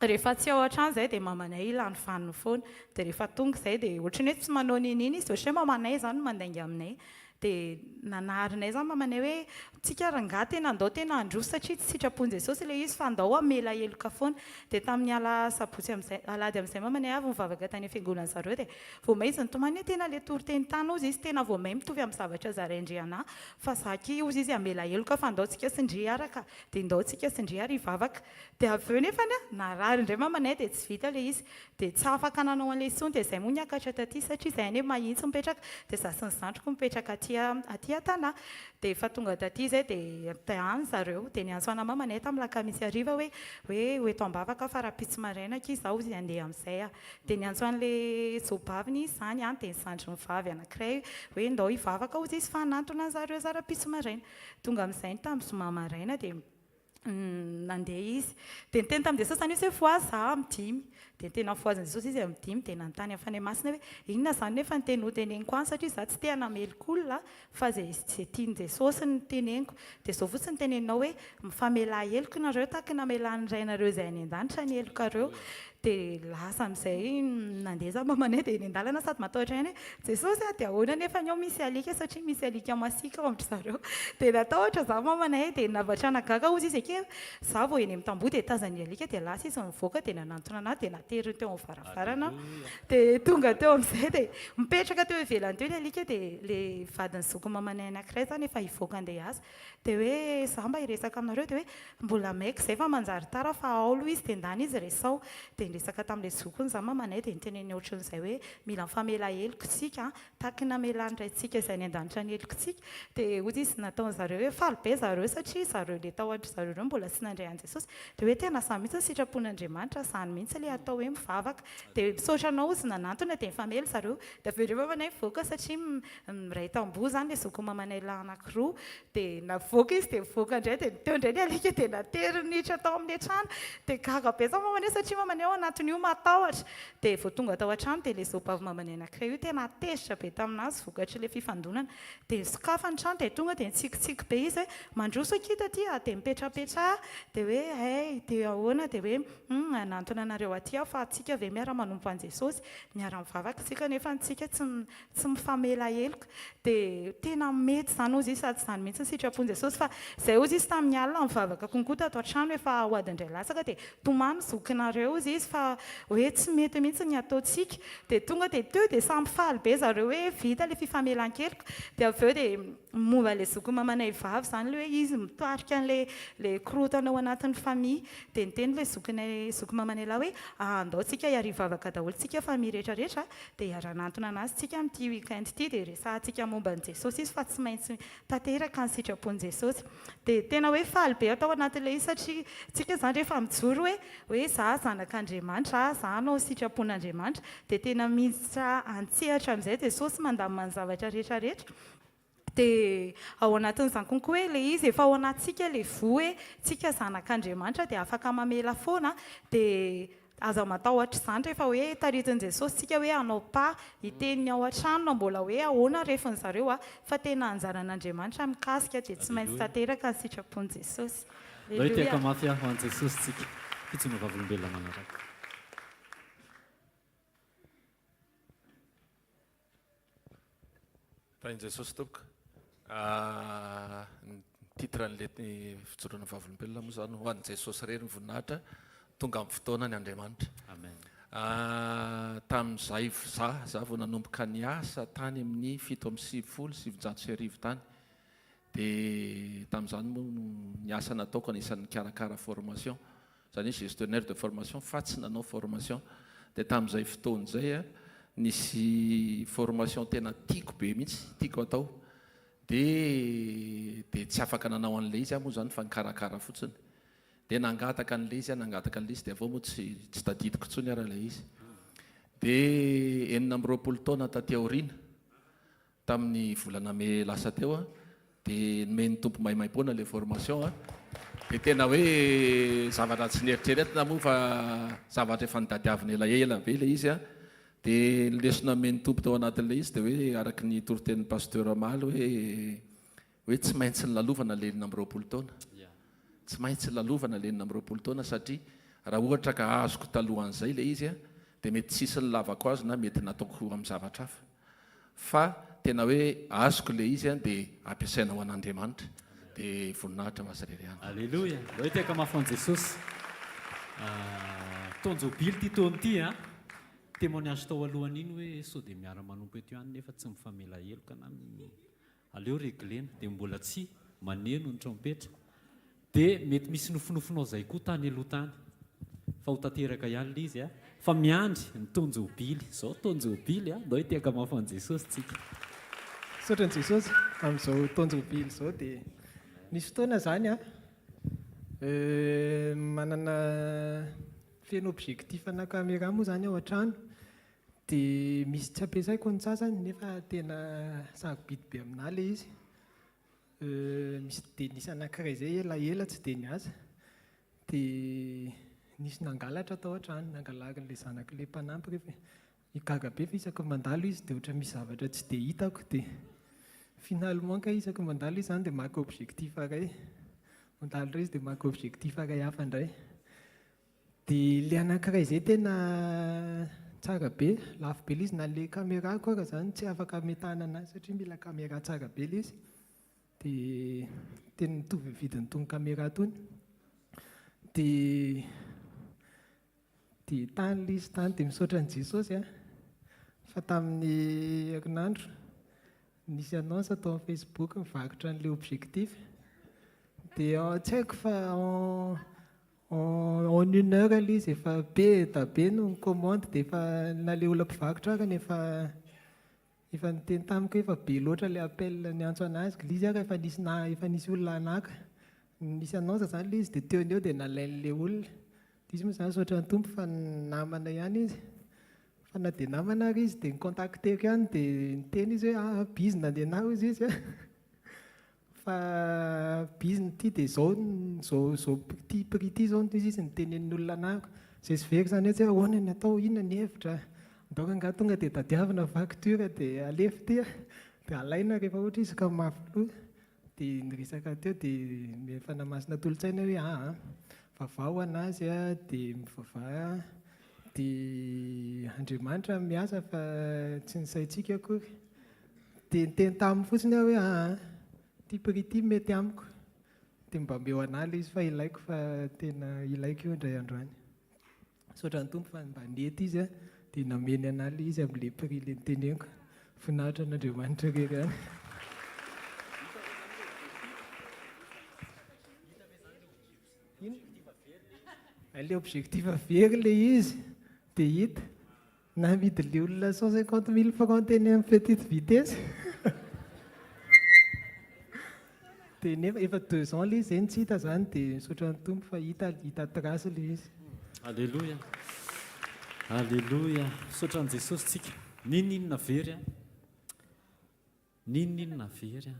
Rehefa tsy ao an-trano izahay dia mamanay lany vaniny foana. Dia rehefa tonga izahay dia ohatran'ny hoe tsy manao n'inon'inona izy, ohatran'ny hoe mamanay izany no mandainga aminay. Dia nanarinay izany mamanay hoe tsika rangahy tena andao tena handroso satria tsy sitrapon'i Jesosy ilay izy fa andao hamela heloka foana. Dia tamin'ny alasabotsy amin'izay, alahady amin'izay mamanay avy nivavaka tany am-fiangonana zareo dia vao may izy nitomany hoe tena ilay toriteny tany hozy izy tena vao may mitovy amin'ny zavatra zarain-dry anah fa za akia hozy izy hamela heloka fa andao tsika sy ndry hiaraka dia ndao tsika sy ndry ary hivavaka. Dia avy eo nefany an, narary indray mamanay dia tsy vita ilay izy. Dia tsy afaka nanao an'ilay izy intsony dia izay moa niakatra taty satria izahay anie mahitsy mipetraka dia izaho sy ny zandriko mipetraka aty aty an-tanà. Dia efa tonga taty izay dia dia any zareo. Dia niantso anà mamanay tamin'ny alakamisy hariva hoe hoe ho eto am-bavaka aho fa rahampitso maraina akia izaho hozy handeha amin'izay aho. Dia niantso an'ilay zobaviny izy izany an, dia ny zandriny vavy anankiray hoe ndao hivavaka hozy izy fa hanantona an'zareo izaho rahampitso maraina. Tonga amin'izay ny tamin'ny zoma maraina dia Nandeha izy. Dia niteny tamin'i Jesosy izany izy hoe, Fohazy izaho amin'ny dimy. Dia tena nofohazin'i Jesosy izy amin'ny dimy. Dia nanontany amin'ny Fanahy Masina hoe, Inona izany nefa ny teny hoteneniko any satria izaho tsy te hanameloka olona fa izay izay tian'i Jesosy no teneniko. Dia izao fotsiny no teneninao hoe, Mifamelà heloka nareo tahaka ny namelan'ny Rainareo izay any an-danitra ny helokareo. Dia lasa amin'izay nandeha izaho mamanay dia eny an-dalana sady matahotra ihany hoe Jesosy a, dia ahoana anefa ny ao misy alika satria misy alika masiaka ao amin-dry zareo. Dia natahotra izaho mamanay dia navatra nagaga hozy izy eke izaho vao eny amin'ny tamboho dia tazan'ny alika dia lasa izy nivoaka dia nanantona an'ahy dia nateriny teo amin'ny varavarana aho. Dia tonga teo amin'izay dia mipetraka teo ivelany teo ilay alika dia ilay vadin'ny zoky mamanay anankiray izany efa hivoaka handeha hiasa. Dia hoe za mba hiresaka aminareo dia hoe mbola maika izay fa manjary tara fa ao aloha izy dia ndana izy resao. Dia niresaka tamin'ilay zokiny za mamanay dia niteneniny ohatran'izay hoe mila mifamela heloka isika an, tahaky ny namelan'ny Raintsika izay any an-danitra ny helokintsika. Dia hoy izy nataon'zareo hoe faly be zareo satria zareo ilay tao an-dry zareo ireo mbola tsy nandray an'i Jesosy. Dia hoe tena izany mihitsy ny sitrapon'Andriamanitra, izany mihitsy ilay atao hoe mivavaka. Dia misaotra anao hozy nanantona dia nifamela zareo. Dia avy eo indray mamanay nivoaka satria Miray tamboho izany ilay zoky mamanay lahy anankiroa, dia navoaka izy dia nivoaka indray dia teo indray ny alika dia nateriny niditra tao amin'ilay trano, dia gaga be izany mamanay satria mamanay ao anatin'io matahotra, dia vao tonga tao an-trano dia ilay zobavy mamanay anankiray io tena tezitra be tamin'azy vokatr'ilay fifandonana, dia nisokafany ny trano dia tonga dia nitsikitsiky be izy hoe mandroso akia taty a, dia mipetrapetraha, dia hoe hay dia ahoana, dia hoe hum hanantona anareo aty aho fa tsika ve miara-manompo an'i Jesosy, miara-mivavaka isika nefa tsika tsy tsy mifamela heloka dia tena mety izany hozy izy sady izany mihitsy ny sitrapon'i Jesosy fa izay hozy izy tamin'ny alina nivavaka konko tato an-trano efa ho adiny iray latsaka dia tomany zokinareo hozy izy fa hoe tsy mety mihitsy ny ataontsika. Dia tonga dia teo dia samy faly be zareo hoe vita ilay fifamelan-keloka. Dia avy eo dia momba ilay zoky mamanay vavy izany ilay hoe izy mitarika an'ilay ilay korontana ao anatin'ny famille. Dia niteny ilay zokinay zoky mamanay lahy hoe andao tsika hiara-hivavaka daholo tsika famille rehetra rehetra dia hiara-hanantona an'azy tsika amin'ity week-end ity dia resahantsika momba an'i Jesosy izy fa tsy maintsy tanteraka ny sitrapon'i Jesosy. Dia tena hoe faly be aho tao anatin'ilay izy satria tsika izany rehefa mijoro hoe hoe za zanak'Andriamanitra, za hanao ny sitrapon'Andriamanitra dia tena miditra an-tsehatra amin'izay Jesosy mandamina ny zavatra rehetra rehetra. Dia ao anatin'izany konko hoe ilay izy efa ao anatintsika ilay voa hoe tsika zanak'Andriamanitra dia afaka mamela foana dia Aza matahotra izany rehefa hoe taritin'i Jesosy tsika hoe hanao pas, hiteny ny ao an-trano na mbola hoe ahoana refiny zareo a, fa tena anjaran'Andriamanitra mikasika dia tsy maintsy tanteraka ny sitrapon'i Jesosy. Ndao hitehaka Aleloia. mafy ho an'i Jesosy tsika. Fijoroana vavolombelona manaraka. Tahin'i Jesosy tompoko. Ny titre an'ilay fijoroana vavolombelona moa izany ho an'i Jesosy irery ny voninahitra, tonga amin'ny fotoanany Andriamanitra. Amen. Tamin'izay za, za vao nanomboka niasa tany amin'ny 1997 tany. Dia tamin'izany moa ny asa nataoko anisan'ny nikarakara formation. Izany hoe gestionnaire de formation fa tsy nanao formation. Dia tamin'izay fotoana izay nisy formation tena tiako be mihitsy, tiako atao. Dia dia tsy afaka nanao an'ilay izy aho moa izany fa nikarakara fotsiny. Dia nangataka an'ilay izy aho, nangataka an'ilay izy dia avy eo moa tsy tsy tadidiko intsony ary ilay izy. Dia 26 taona taty aoriana, Tamin'ny volana mey lasa teo dia nomen'ny Tompo maimaimpoana ilay formation dia tena hoe zavatra tsy neritreretina moa fa zavatra efa notadiavina elaela be ilay izy dia ny lesona nomen'ny Tompo tao anatin'ilay izy dia hoe araka ny toritenin'ny Pasteur omaly hoe hoe tsy maintsy nilalovana ilay 26 taona. Tsy maintsy lalovana ilay 26 taona satria raha ohatra ka azoko talohan'izay ilay izy dia mety tsy hisy nilavako azy na mety nataoko amin'ny zavatra hafa. Fa tena hoe azoko ilay izy dia ampiasaina ho an'Andriamanitra. Dia voninahitra ho Azy irery ihany. Aleloia! Ndao hitehaka mafy ho an'i Jesosy. Taon-jobily ity taona ity an! Témoignage tao alohan'iny hoe sao dia miara-manompo eto ihany nefa tsy mifamela heloka na Aleo reglena dia mbola tsy maneno ny trompetra dia mety misy nofinofinao zay koa tany aloha tany fa ho tanteraka ihany le izy a! Fa miandry ny taon-jobily, zao taon-jobily a! Ndao hitehaka mafy an'i Jesosy tsika. Misaotra an'i Jesosy amin'izao taon-jobily izao dia nisy fotoana izany aho manana feno objectif ana caméra moa izany ao an-trano Dia misy tsy ampiasaiko ny sasany nefa tena sarobidy be aminà ilay izy. Misy dia nisy anankiray izay elaela tsy dia niasa. Dia nisy nangalatra tao an-trano, nangalarin'ilay zanak'ilay mpanampy rehefa gaga be fa isaky ny mandalo izy dia ohatran'ny misy zavatra tsy dia hitako dia finalement kay isaky ny mandalo izy izany dia maka objectif iray, mandalo indray izy dia maka objectif iray hafa indray. Dia ilay anankiray izay tena tsara be, lafo be ilay izy, na ilay caméra-ko ary izany tsy afaka ametahana anazy satria mila caméra tsara be ilay izy. Dia tena mitovy ny vidin'itony caméra itony. Dia dia tany ilay izy tany, dia misaotra an'i Jesosy an, fa tamin'ny herinandro nisy annonce tao amin'ny Facebook mivarotra an'ilay objectif. Dia tsy haiko fa en En une heure ilay izy efa be da be no ni-commande dia efa na ilay olona mpivarotra arany efa efa niteny tamiko hoe efa be loatra ilay appel niantso an'azy, ilay izy ary efa nisy na efa nisy olona naka, nisy annonce izany ilay izy dia teo no eo dia nalain'ilay olona, dia izy moa izany misaotra ny Tompo fa namana ihany izy, fa na dia namana ary izy dia ni-contacter-ko ihany dia niteny izy hoe ah bizina ny anah hozy izy an. Fa bizna ity dia izao izao izao ity prix ity izao no izy no tenenin'ny olona anahako. Izay tsy very izany hoe tsy hoe ahoana ny atao, inona ny hevitra, ndao angaha tonga dia tadiavina facture dia alefa ity a, dia alaina rehefa ohatra izy ka mafy loha. Dia niresaka teo dia efa namasina tolo-tsaina hoe aa vavaho an'azy a, dia mivavaha dia Andriamanitra no miasa fa tsy ny saintsika akory. Dia niteny taminy fotsiny aho hoe aa, ity prix ity mety amiko, dia mba omeo an'ahy ilay izy fa ilaiko fa tena ilaiko io indray andro any. Misaotra ny Tompo fa mba nety izy dia nameny anah ilay izy amin'ilay prix ilay noteneniko. Voninahitra an'Andriamanitra irery ihany. Ilay objectif very ilay izy dia hita. Namidy le olona 150 000 francs teny amin'ny petite vitesse. Dia nefa efa deux ans le izy zay no tsy hita zany dia misaotra ny Tompo fa hita hita trace le izy. Aleloia Aleloia Misaotra an'i Jesosy tsika. N'inon'inona very an. N'inon'inona very an.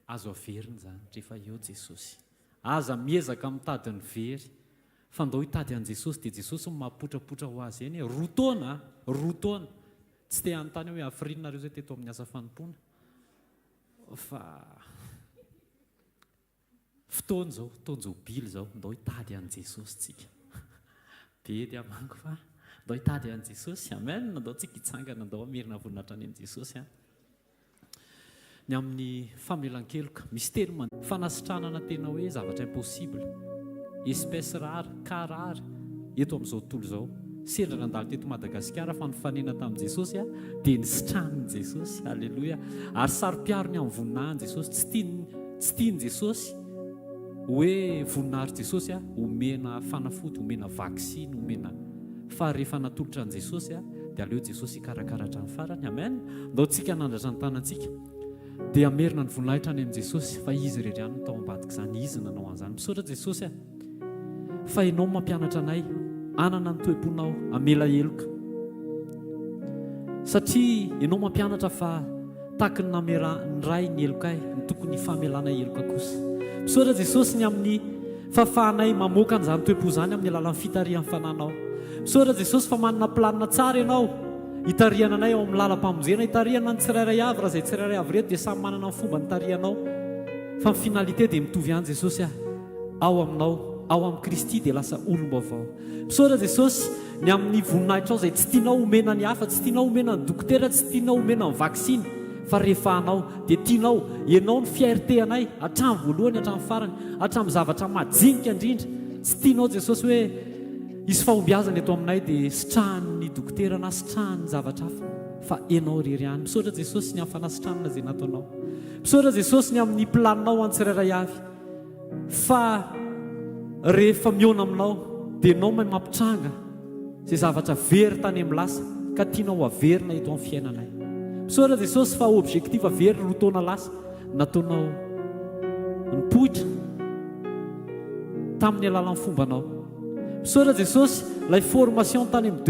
Azo averina izany rehefa eo Jesosy. Aza miezaka mitady ny very fa ndao hitady an'i Jesosy dia Jesosy no mahapotrapotra ho azy eny e. Roa taona a! Roa taona. Tsy te hanontany aho hoe hafiriana nareo izay teto amin'ny asa fanompoana fa fotoana izao, taon-jobily izao, ndao hitady an'i Jesosy tsika. Bedy aho manko fa ndao hitady an'i Jesosy. Amen. Ndao tsika hitsangana, ndao hamerina voninahitra any amin'i Jesosy an. Ny amin'ny famelan-keloka. Misy teny man. Fanasitranana tena hoe zavatra impossible. Espèce rare, cas rare eto amin'izao tontolo izao. Sendra nandalo teto Madagasikara fa nifanena tamin'i Jesosy aho dia nisitranin'i Jesosy. Aleloia. Ary saro-piaro ny amin'ny voninahiny Jesosy. Tsy tiany, tsy tian'i Jesosy hoe voninahitr'i Jesosy aho omena fanafody, omena vaksiny, omena. Fa rehefa natolotra an'i Jesosy aho dia aleo Jesosy hikarakara hatramin'ny farany. Amen. Ndao tsika hanandratra ny tanantsika dia hamerina ny voninahitra any amin'i Jesosy fa Izy irery ihany no tao ambadik'izany, Izy nanao an'izany. Misaotra Jesosy a! Fa Ianao mampianatra anay hanana ny toe-ponao hamela heloka. Satria Ianao mampianatra fa tahaky ny nameran'ny Ray ny helokay no tokony hifamelana heloka kosa. Misaotra Jesosy ny amin'ny fahafahanay mamoaka an'izany toe-po izany amin'ny alalan'ny fitarihan'ny Fananao. Misaotra Jesosy fa manana planina tsara Ianao hitarihana anay ao amin'ny lalam-pamonjena, hitarihana ny tsirairay avy, raha izay tsirairay avy ireto dia samy manana ny fomba nitarihanao fa ny finalité dia mitovy ihany Jesosy ah, ao aminao, ao amin'i Kristy dia lasa olom-baovao. Misaotra Jesosy ny amin'ny voninahitrao izay tsy tianao homena ny hafa, tsy tianao homena ny dokotera, tsy tianao homena ny vaksiny fa rehefa anao dia tianao, ianao ny fierté anay hatramin'ny voalohany hatramin'ny farany, hatramin'ny zavatra majinika indrindra, tsy tianao Jesosy hoe hisy fahombiazana eto aminay dia sitrahan'ny dokotera na sitrahan'ny zavatra hafa fa ianao irery ihany. Misaotra Jesosy ny amin'ny fanasitranana izay nataonao. Misaotra Jesosy ny amin'ny planinao ho an'ny tsirairay avy. Fa rehefa mihaona aminao dia ianao mahay mampitranga izay zavatra very tany amin'ny lasa ka tianao ho averina eto amin'ny fiainanay. Misaotra Jesosy fa objectif very roa taona lasa nataonao nipoitra tamin'ny alalan'ny fombanao. Misaotra Jesosy ilay formation tany amin'ny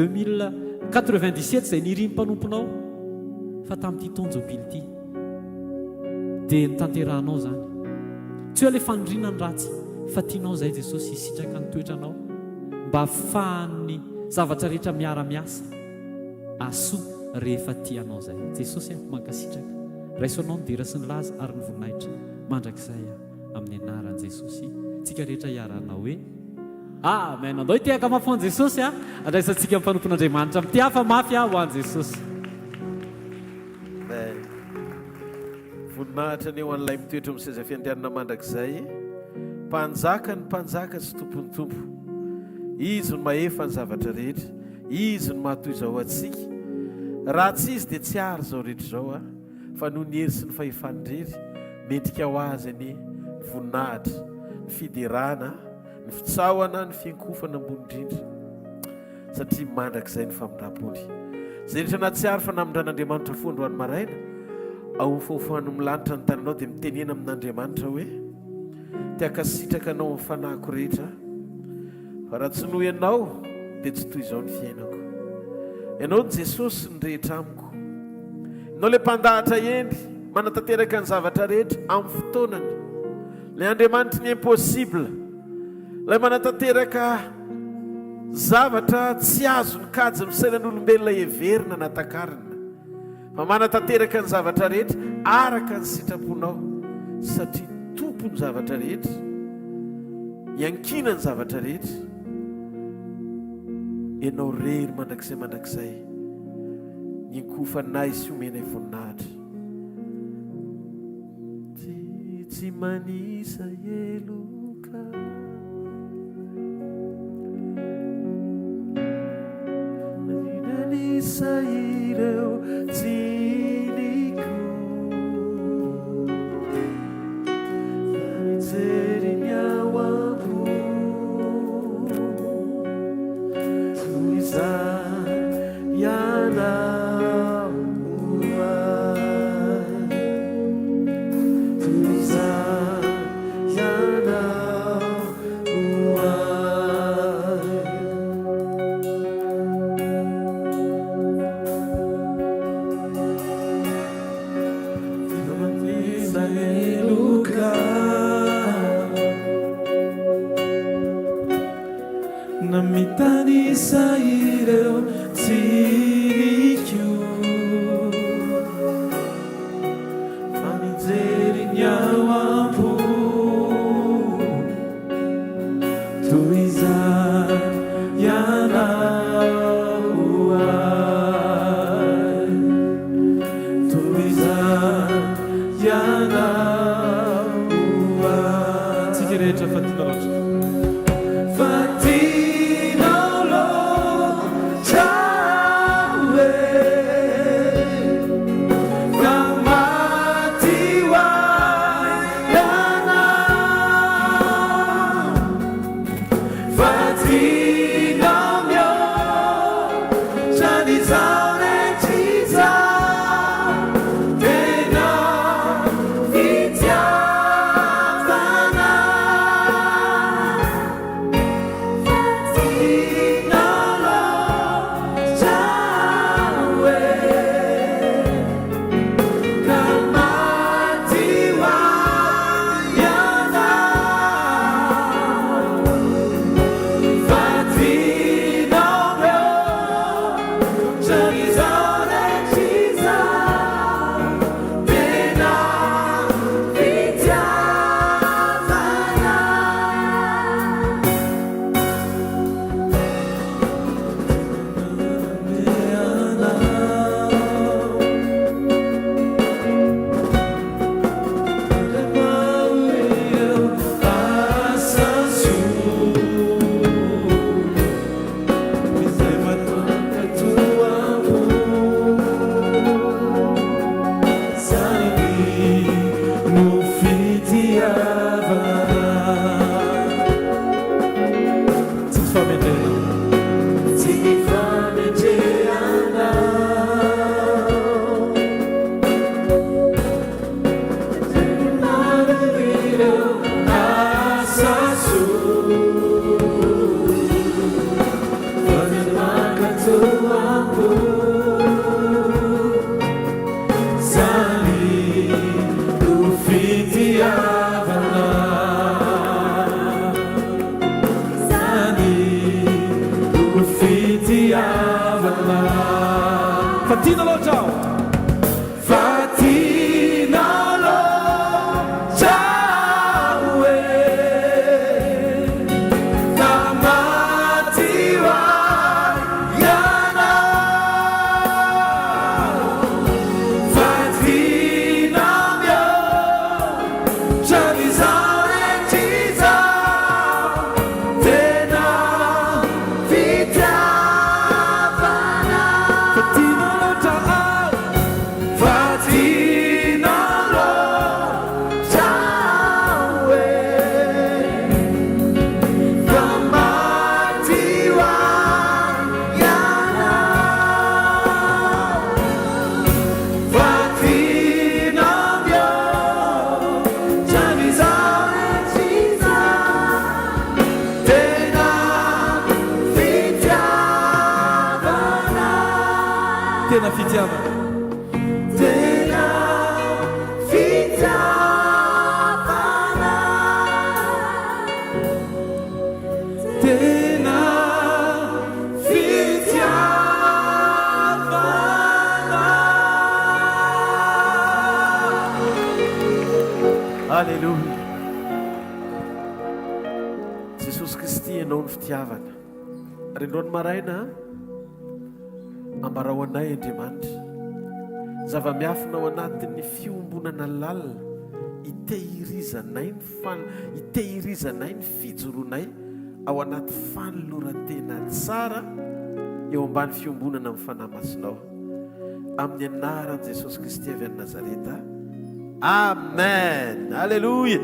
2097 izay nirin'ny mpanomponao fa tamin'ity taon-jobily ity dia notanterahanao izany. Tsy hoe ilay faniriana ny ratsy fa tianao izay Jesosy hisitraka ny toetranao mba hahafahan'ny zavatra rehetra miara-miasa hahasoa rehefa tianao izay. Jesosy a, mankasitraka. Raiso anao ny dera sy ny laza ary ny voninahitra mandrakizay a, amin'ny anaran'i Jesosy. Tsika rehetra hiara-hanao hoe Amen. Andao hitehaka mafy ho an'i Jesosy a. Andraisantsika ny mpanompon'Andriamanitra. Mitehafa mafy a ho an'i Jesosy. Amen. Voninahitra anie ho an'ilay mitoetra eo amin'ny seza fiandrianana mandrakizay, Mpanjaka ny mpanjaka sy Tompon'ny tompo. Izy no mahefa ny zavatra rehetra, Izy no mahatoy izao antsika. Raha tsy Izy dia tsy àry izao rehetra izao, fa noho ny hery sy ny fahefany irery, mendrika ho Azy anie ny voninahitra, ny fiderana, ny fitsaohana, ny fiankofana ambony indrindra. Satria mandrakizay ny famindram-pony. Izay rehetra nahatsiaro fa namindran'Andriamanitra fo androany maraina, ahofaofano amin'ny lanitra ny tananao dia mitenena amin'Andriamanitra hoe, Te hankasitraka Anao amin'ny fanahiko rehetra aho, fa raha tsy noho Ianao dia tsy toy izao ny fiainako. Ianao Jesosy ny rehetra amiko. Ianao ilay mpandahatra hendry, manatanteraka ny zavatra rehetra amin'ny fotoanany. Ilay Andriamanitry ny impossible. Ilay manatanteraka zavatra tsy azon'ny kajy misainan'olombelona heverina na takarina, fa manatanteraka ny zavatra rehetra araka ny sitraponao, satria Tompon'ny zavatra rehetra, iankinan'ny zavatra rehetra, Ianao irery mandrakizay mandrakizay, ny inkofanay sy omenay voninahitra. Tsy tsy manisa heloka. mitanisa ireo tsiniko Fa mijery ny ao am-po Toy izany ianao ho ahy Toy izany ianao ho ahy. Na mitanisa ireo tsiriko Fa mijery ny ao am-po Toy izany ianao ho ahy Toy izany ianao ho ahy Tsika rehetra fa tianao loatra Fa tianao loatra hoe Fa maty ho ahy ianao Fa tianao mihoatra ny izao rehetra izao Tena fitiavana Fa tianao loatra hoe Ka maty ho ahy ianao Fa tianao mihoatra izao rehetra izao Tena fitiavana. Tsy ny fahamendrehana. Maro ireo asa soa fa ny mankatò am-po. Zany no fitiavana. Zany no fitiavana. Fa tianao loatra aho. Fa tianao loatra aho e. Ka maty ho ahy ianao. Fa tianao mihoatra ny izao rehetra izao. Tena fitiavana. Fa tianao loatra aho. Fa tianao loatra aho e. Ka maty ho ahy ianao. Fa tianao mihoatra ny izao rehetra izao. Tena fitiavana. Tena fitiavana. Tena fitiavana. Tena fitiavana. Aleloia. Jesosy Kristy ianao ny fitiavana. Ary androany maraina ambarao anay Andriamanitra. Ny zava-miafina ao anatin'ny fiombonana lalina itehirizanay ny fan itehirizanay ny fijoroanay ao anaty fanoloran-tena tsara. eo ambany fiombonana amin'ny Fanahy Masinao. Amin'ny anaran'i Jesosy Kristy avy any Nazareta. Amen. Alléluia.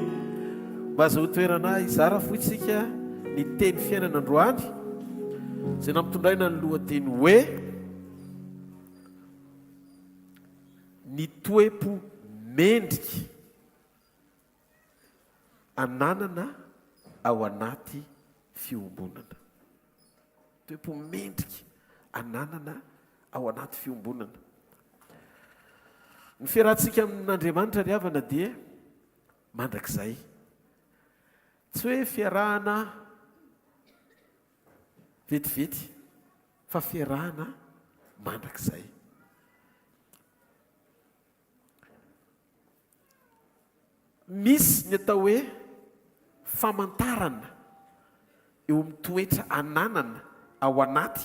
Mba azahoa toerana hizara foitsika ny teny fiainana androany izay nampitondraina ny lohateny hoe ny toe-po mendrika ananana ao anaty fiombonana. Toe-po mendrika ananana ao anaty fiombonana. Ny fiarahantsika amin'Andriamanitra ry havana dia mandrakizay. Tsy hoe fiarahana vetivety fa fiarahana mandrakizay. Misy ny atao hoe famantarana eo amin'ny toetra ananana ao anaty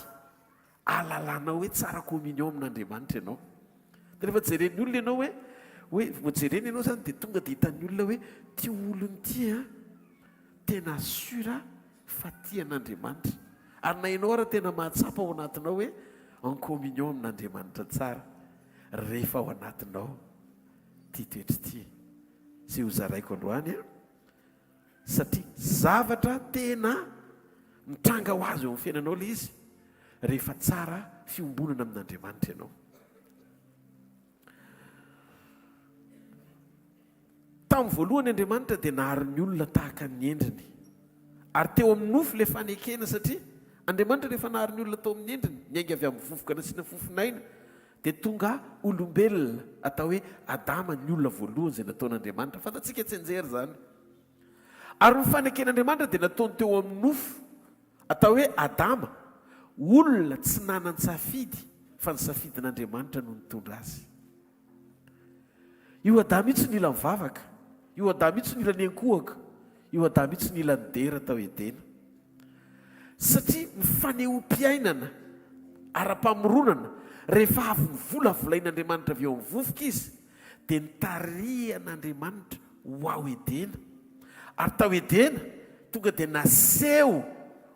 ahalalanao hoe tsara communion amin'Andriamanitra ianao. Dia rehefa jeren'ny olona ianao hoe hoe vao jerena ianao izany dia tonga dia hitan'ny olona hoe ity olona ity an, tena sûr fa tia an'Andriamanitra. Ary na ianao ara tena mahatsapa ao anatinao hoe en communion amin'Andriamanitra tsara rehefa ao anatinao ity toetra ity izay hozaraiko androany an, satria zavatra tena mitranga ho azy eo amin'ny fiainanao ilay izy rehefa tsara fiombonana amin'Andriamanitra ianao. Tamin'ny voalohany Andriamanitra dia nahary ny olona tahaka ny endriny. Ary teo amin'ny nofo ilay fanekena satria Andriamanitra rehefa nahary ny olona tao amin'ny endriny, niainga avy amin'ny vovoka nasiana fofon'aina, dia tonga olombelona atao hoe Adama ny olona voalohany izay nataon'Andriamanitra. Fantatsika tsianjery izany. Ary ny faneken'Andriamanitra dia nataony teo amin'ny nofo atao hoe Adama, olona tsy nanan-tsafidy fa ny safidin'Andriamanitra no nitondra azy. Io Adama io tsy nila nivavaka, io Adama io tsy nila niankohoka, io Adama io tsy nila nidera tao Edena. Satria ny fanehoam-piainana ara-pamoronana, rehefa avy novolavolain'Andriamanitra avy eo amin'ny vovoka izy, dia nitarihan'Andriamanitra ho ao Edena. Ary tao Edena, tonga dia naseho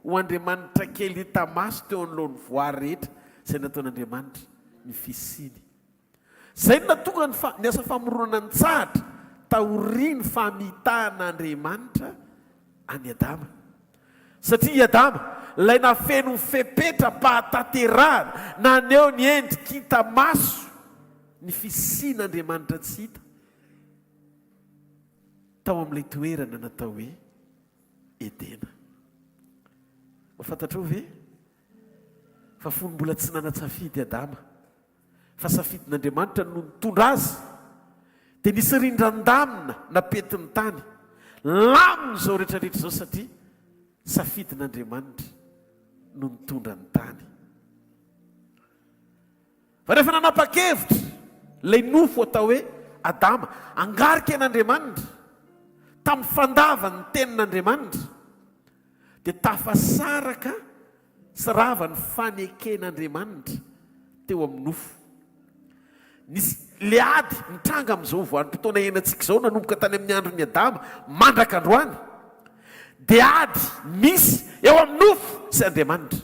ho Andriamanitra kely hita maso teo anoloan'ny voary rehetra izay nataon'Andriamanitra ny fisiany. Izay no nahatonga ny fa, ny asa famoronana nitsahatra taorian'ny famitahan'Andriamanitra an'i Adama. Satria i Adama, ilay nahafeno ny fepetram-pahatanterahana, naneho ny endriky hita maso ny fisian'Andriamanitra tsy hita, tao amin'ilay toerana natao hoe Edena. Mba fantatrao ve fa fony mbola tsy nanan-tsafidy Adama, fa safidin'Andriamanitra no nitondra azy, dia nisy rindran-damina napetiny tany. Lamina izao rehetra rehetra izao satria safidin'Andriamanitra no nitondra ny tany. Fa rehefa nanapa-kevitra ilay nofo atao hoe Adama hangarika an'Andriamanitra tamin'ny fandavany ny tenin'Andriamanitra, dia tafasaraka Tsy rava ny faneken'Andriamanitra teo amin'ny nofo. Nisy le ady nitranga amin'izao vanim-potoana iainantsika izao nanomboka tany amin'ny andron'i Adama mandraka androany dia ady misy eo amin'ny nofo sy Andriamanitra.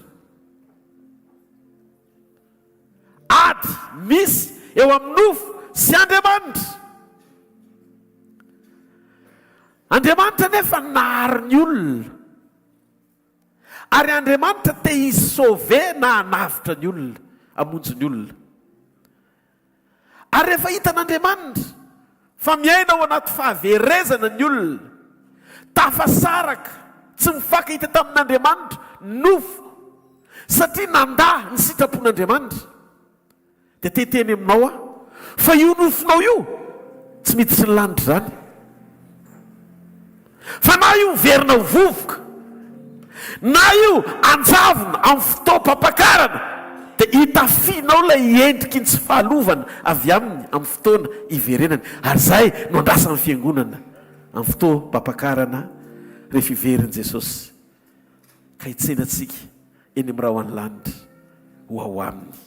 Ady misy eo amin'ny nofo sy Andriamanitra. Andriamanitra anefa nahary ny olona. Ary Andriamanitra te hi-sauver na hanavotra ny olona, hamonjy ny olona. Ary rehefa hitan'Andriamanitra fa miaina ao anaty fahaverezana ny olona, tafasaraka, tsy mifankahita tamin'Andriamanitra, nofo, satria nandà ny sitrapon'Andriamanitra, Dia te hiteny aminao aho fa io nofinao io tsy miditry ny lanitra izany. Fa na io miverina ho vovoka, na io anjavona amin'ny fotoam-pampakarana, dia hitafianao ilay endriky ny tsy fahalovana avy aminy amin'ny fotoana hiverenany. Ary izay no andrasan'ny Fiangonana amin'ny fotoam-pampakarana rehefa hiverin'i Jesosy. ka hitsena antsika eny amin'ny rahon'ny lanitra ho ao aminy.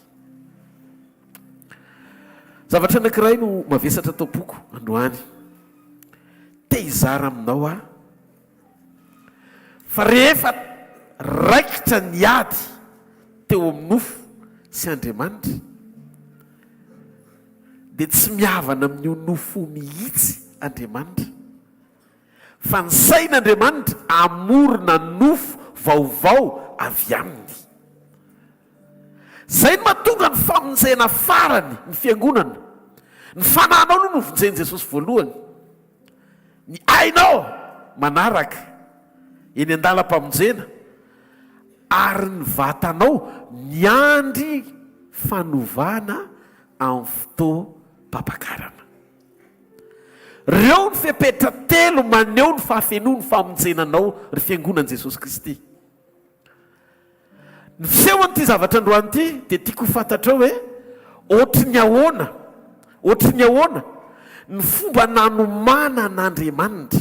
Zavatra anankiray no mavesatra ato am-poko androany. Te hizara aminao aho fa rehefa raikitra ny ady. teo amin'ny nofo sy Andriamanitra, dia tsy mihavana amin'io nofo io mihitsy Andriamanitra. Fa ny sain'Andriamanitra hamorona nofo vaovao avy aminy. Izay no mahatonga ny famonjena farany ny fiangonana. Ny fanahinao aloha no vonjen'i Jesosy voalohany. Ny ainao manaraka eny an-dalam-pamonjena ary ny vatanao miandry fanovana amin'ny fotoam-pampakarana. Reo ny fepetra telo maneho ny fahafenoan'ny famonjena anao ry Fiangonan'i Jesosy Kristy. Ny fisehon'ity zavatra androany ity dia tiako ho fantatrao hoe ohatry ny ahoana, ohatry ny ahoana ny fomba nanomanan'Andriamanitra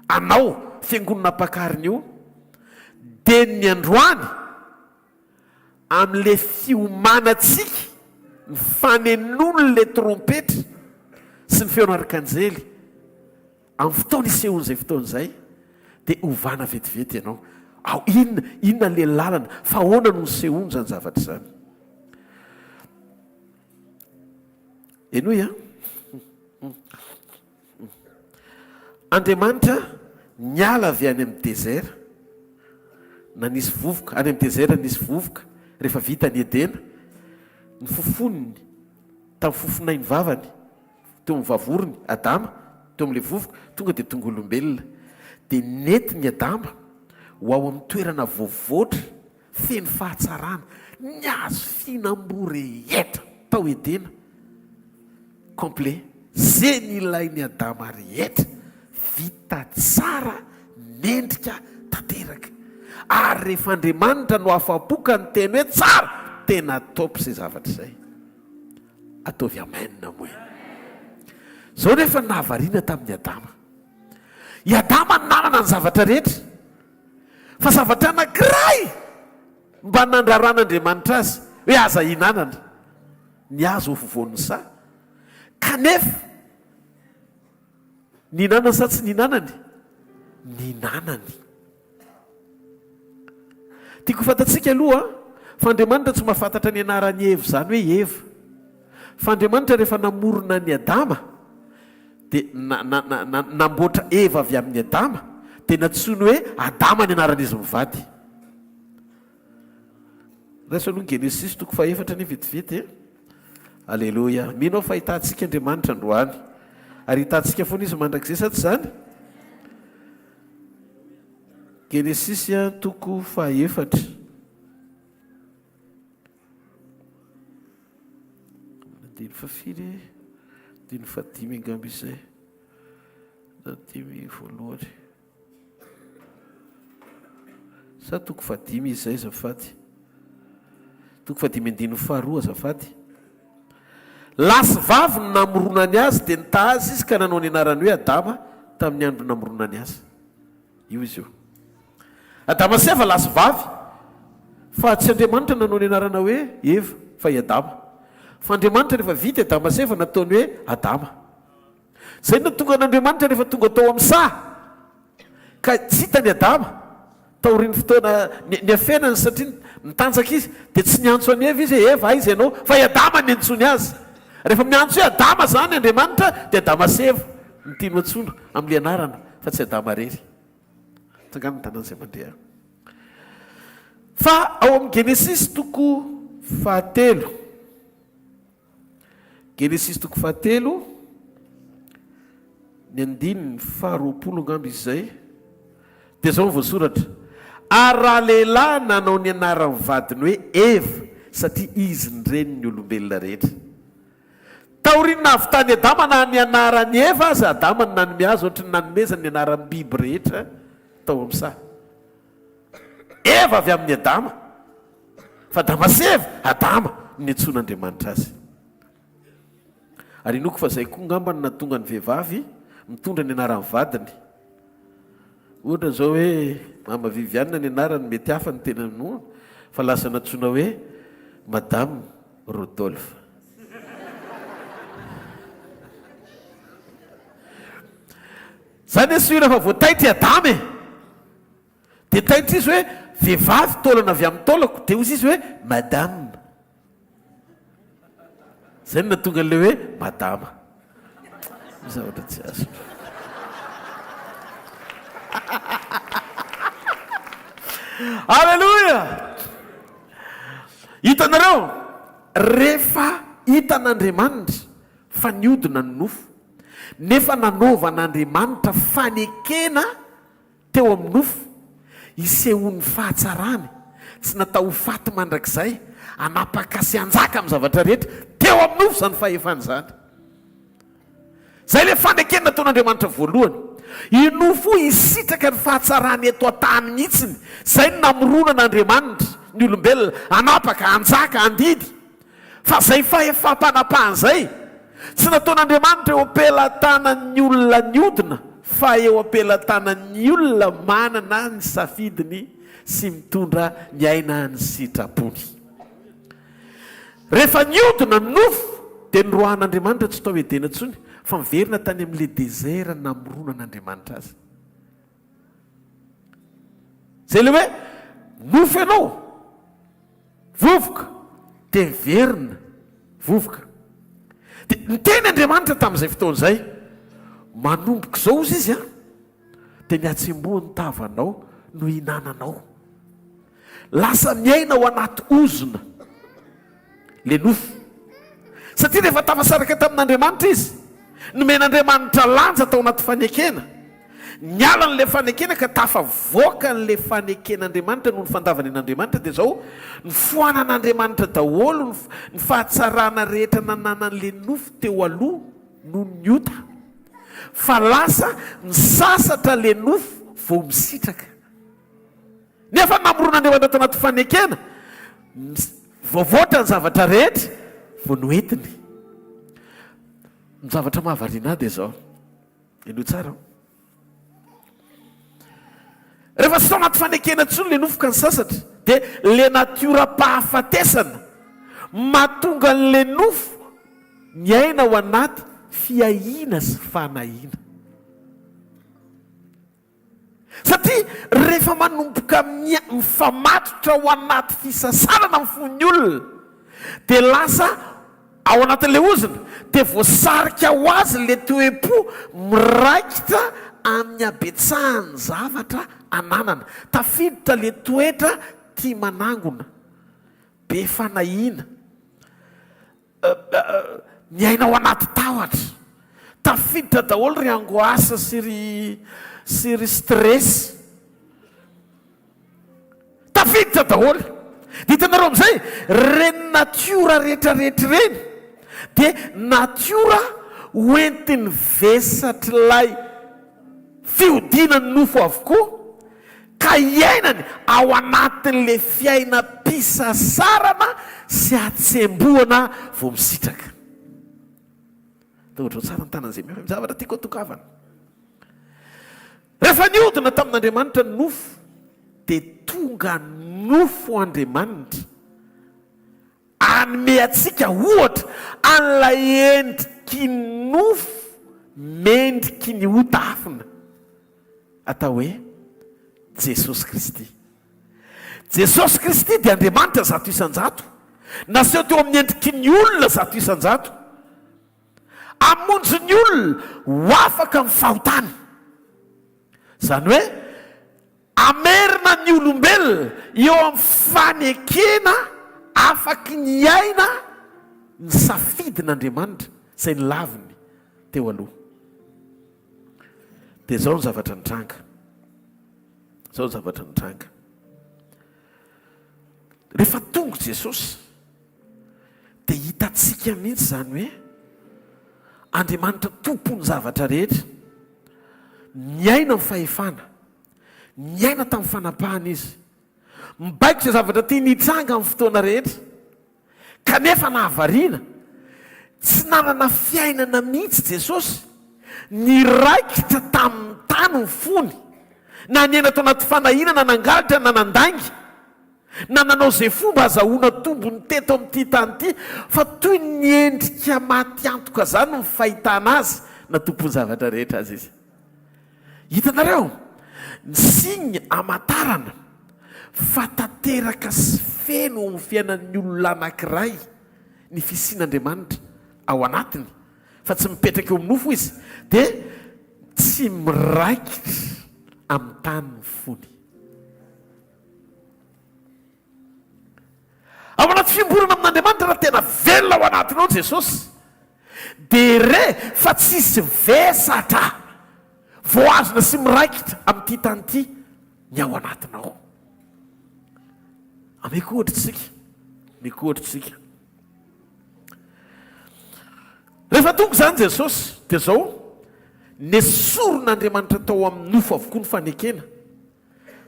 anao, Fiangonana Ampakarina io, dia ny androany, Amin'ilay fiomanantsika, ny fanenon'ilay trompetra sy ny feon'arkanjely, amin'ny fotoana isehoan'izay fotoana izay, dia hovana vetivety ianao. Ao, inona, inona ilay lalana, fa ahoana no nisehoany izany zavatra izany? Henoy an. Andriamanitra niala avy any amin'ny désert, nanisy vovoka, any amin'ny désert nisy vovoka, rehefa vita ny Edena, ny fofoniny, tamin'ny fofonain'ny vavany, teo amin'ny vavorony, Adama, teo amin'ilay vovoka, tonga dia tonga olombelona. Dia nentin'i Adama ho ao amin'ny toerana voavoatra, feno fahatsarana, ny hazo fihinam-boa rehetra tao Edena, complet, ze nilain'i Adama rehetra, vita tsara, mendrika, tanteraka. Ary rehefa Andriamanitra no afa-po ka niteny hoe tsara, tena top izay zavatra izay. Ataovy amen moa e. Izao nefa ny nahavariana tamin'i Adama. I Adama nanana ny zavatra rehetra. Fa zavatra anankiray mba nandraran'Andriamanitra azy hoe aza ihinanana ny hazo afovoan'ny saha, kanefa nihinanany sa tsy nihinanany? Nihinanany. Tiako ho fantatsika aloha fa Andriamanitra tsy mahafantatra ny anaran'i Eva izany hoe Eva. Fa Andriamanitra rehefa namorona an'i Adama dia na, na, na, na, namboatra Eva avy amin'i Adama, dia nantsoiny hoe Adama ny anaran'izy mivady. Raiso aloha ny Genesisy toko fahefatra anie vetivety e. Aleloia. Mino aho fa hitantsika Andriamanitra androany. Ary hitantsika foana izy mandrakizay sa tsy izany? Genesisy toko fahefatra. Andininy fahafiry e? Andininy fahadimy angamba izay. Na dimy voalohany. Sa toko fahadimy izay azafady. Toko fahadimy andininy faharoa azafady. Lahy sy vavy no namoronany azy dia nitaha azy izy ka nanao ny anarany hoe Adama tamin'ny andro namoronany azy. Io izy io. Adama sy Eva lahy sy vavy, fa tsy Andriamanitra nanao ny anarana hoe Eva, fa i Adama. Fa Andriamanitra rehefa vita i Adama sy Eva nataony hoe Adama. Izay no nahatonga an'Andriamanitra rehefa tonga tao amin'ny saha, ka tsy hitany Adama, taorian'ny fotoana niafenany satria nitanjaka izy, dia tsy niantso an'i Eva izy hoe Eva aiza ianao, fa i Adama no niantsoany azy. Rehefa miantso hoe Adama izany Andriamanitra, dia Adama sy Eva no tiany ho antsoina amin'ilay anarana, fa tsy Adama irery. Tsangano ny tanan'izay mandeha. Fa ao amin'ny Genesisy toko fahatelo, Genesisy toko fahatelo, ny andininy faharoapolo angamba izy izay, dia izao no voasoratra, Ary ralehilahy nanao ny anaran'ny vadiny hoe Eva, satria izy ny renin'ny olombelona rehetra. Taorian'ny nahavitan'i Adama na ny anaran'i Eva aza, Adama no nanome azy ohatry ny nanomezany ny anaran'ny biby rehetra tao amin'ny saha. Eva avy amin'i Adama. Fa Adama sy Eva, Adama no niantsoan'Andriamanitra azy. Ary inoako fa izay koa angamba no nahatonga ny vehivavy mitondra ny anaran'ny vadiny. Ohatra izao hoe Mama Viviane ny anarany, mety hafa ny tena inoana, fa lasa nantsoina hoe Madame Rodolphe. Zany hoe sûr fa vao taitra i Adama e! Dia taitra izy hoe. Vehivavy taolana avy amin'ny taolako, dia hozy izy hoe Madame. Izay no nahatonga an'ilay hoe Madama. Zavatra tsy azo. Aleloia! Hitanareo, rehefa hitan'Andriamanitra fa niodina ny nofo, nefa nanaovan'Andriamanitra fanekena teo amin'ny nofo, hisehoan'ny fahatsarany, tsy natao ho faty mandrakizay, hanapaka sy hanjaka amin'ny zavatra rehetra, teo amin'ny nofo izany fahefana izany. Izay ilay fanekena nataon'Andriamanitra voalohany. Io nofo io hisitraka ny fahatsarany eto an-tany mihitsiny. Izay no namoronan'Andriamanitra ny olombelona, hanapaka, hanjaka, handidy. Fa izay fahefam-panapahana izay, tsy nataon'Andriamanitra eo am-pelatanan'ny olona niodina, fa eo am-pelatanan'ny olona manana ny safidiny sy mitondra miaina ny sitrapony. Rehefa niodina ny nofo, dia noroahan'Andriamanitra tsy tao Edena intsony, fa niverina tany amin'ilay désert namoronan'Andriamanitra azy. Izay ilay hoe nofo ianao. Vovoka, dia miverina vovoka. Dia niteny Andriamanitra tamin'izay fotoana izay, manomboka izao hozy izy an, dia ny hatsembohan'ny tavanao no hihinananao. Lasa miaina ao anaty ozona le nofo. Satria rehefa tafasaraka tamin'Andriamanitra izy, nomen'Andriamanitra lanja tao anaty fanekena, niala an'ilay fanekena ka tafavoaka an'ilay faneken'Andriamanitra noho ny fandavany an'Andriamanitra, dia izao, nofoanan'Andriamanitra daholo ny fahatsarana rehetra nananan'ilay nofo teo aloha noho ny ota, fa lasa nisasatra ilay nofo vao misitraka. Nefa namoron'Andriamanitra tao anaty fanekena, voavoatra ny zavatra rehetra vao noentiny. Ny zavatra mahavariana ahy dia izao, henoy tsara an. Rehefa tsy tao anaty fanekena intsony ilay nofo ka nisasatra, dia ilay natioram-pahafatesana mahatonga an'ilay nofo miaina ao anaty fiahiana sy fanahiana. Satria rehefa manomboka mifamatotra ao anaty fisasarana ny fon'ny olona dia lasa ao anatin'ilay ozona dia voasarika ho azy ilay toe-po miraikitra amin'ny habetsahan'ny zavatra ananana. Tafiditra ilay toetra tia manangona, be fanahiana. Miaina ao anaty tahotra. Tafiditra daholo ry angoisse sy ry sy ry stress. Tafiditra daholo. Dia hitanareo amin'izay, ireny natiora rehetra rehetra ireny dia natiora hoentin'ny vesatr'ilay fihodinan'ny nofo avokoa. Ka iainany ao anatin'ilay fiainam-pisasarana sy hatsembohana vao misitraka. Tahotrao tsara ny tanan'izay mihaino ny zavatra tiako hatongavana. Rehefa nihodina tamin'Andriamanitra ny nofo, dia tonga nofo Andriamanitra hanome antsika ohatra an'ilay endriky ny nofo mendriky ny hotafina. Atao hoe Jesosy Kristy. Jesosy Kristy dia Andriamanitra 100%, naseho teo amin'ny endriky ny olona 100%, hamonjy ny olona ho afaka amin'ny fahotany. Izany hoe hamerina ny olombelona eo amin'ny fanekena afaky ny hiaina ny safidin'Andriamanitra izay nolaviny teo aloha. Dia izao ny zavatra nitranga. Izao ny zavatra nitranga. Rehefa tonga Jesosy, dia hitantsika mihitsy izany hoe Andriamanitra tompon'ny zavatra rehetra, niaina ny fahefana, niaina tamin'ny fanapahana Izy, mibaiko izay zavatra tiany hitranga amin'ny fotoana rehetra. Kanefa nahavariana, tsy nanana fiainana mihitsy Jesosy, niraikitra tamin'ny tany ny fony, na niaina tao anaty fanahiana, na nangalatra, na nandainga, na nanao izay fomba azahoana tombony teto amin'ity tany ity, fa toy ny endrika maty antoka izany ny fahitana Azy, na tompon'ny zavatra rehetra aza Izy. Hitanareo? Ny signe amantarana. Fa tanteraka sy feno ao amin'ny fiainan'ny olona anankiray ny fisian'Andriamanitra ao anatiny, fa tsy mipetraka eo amin'ny nofo izy, dia tsy miraikitra amin'ny tany ny fony. Ao anaty fiombonana amin'Andriamanitra, raha tena velona ao anatinao Jesosy, dia re fa tsisy vesatra voahazona sy miraikitra amin'ity tany ity ny ao anatinao. Ameko ohatra isika, ameko ohatra isika. Rehefa tonga izany Jesosy, dia izao, nesorin'Andriamanitra tao amin'ny nofo avokoa ny fanekena,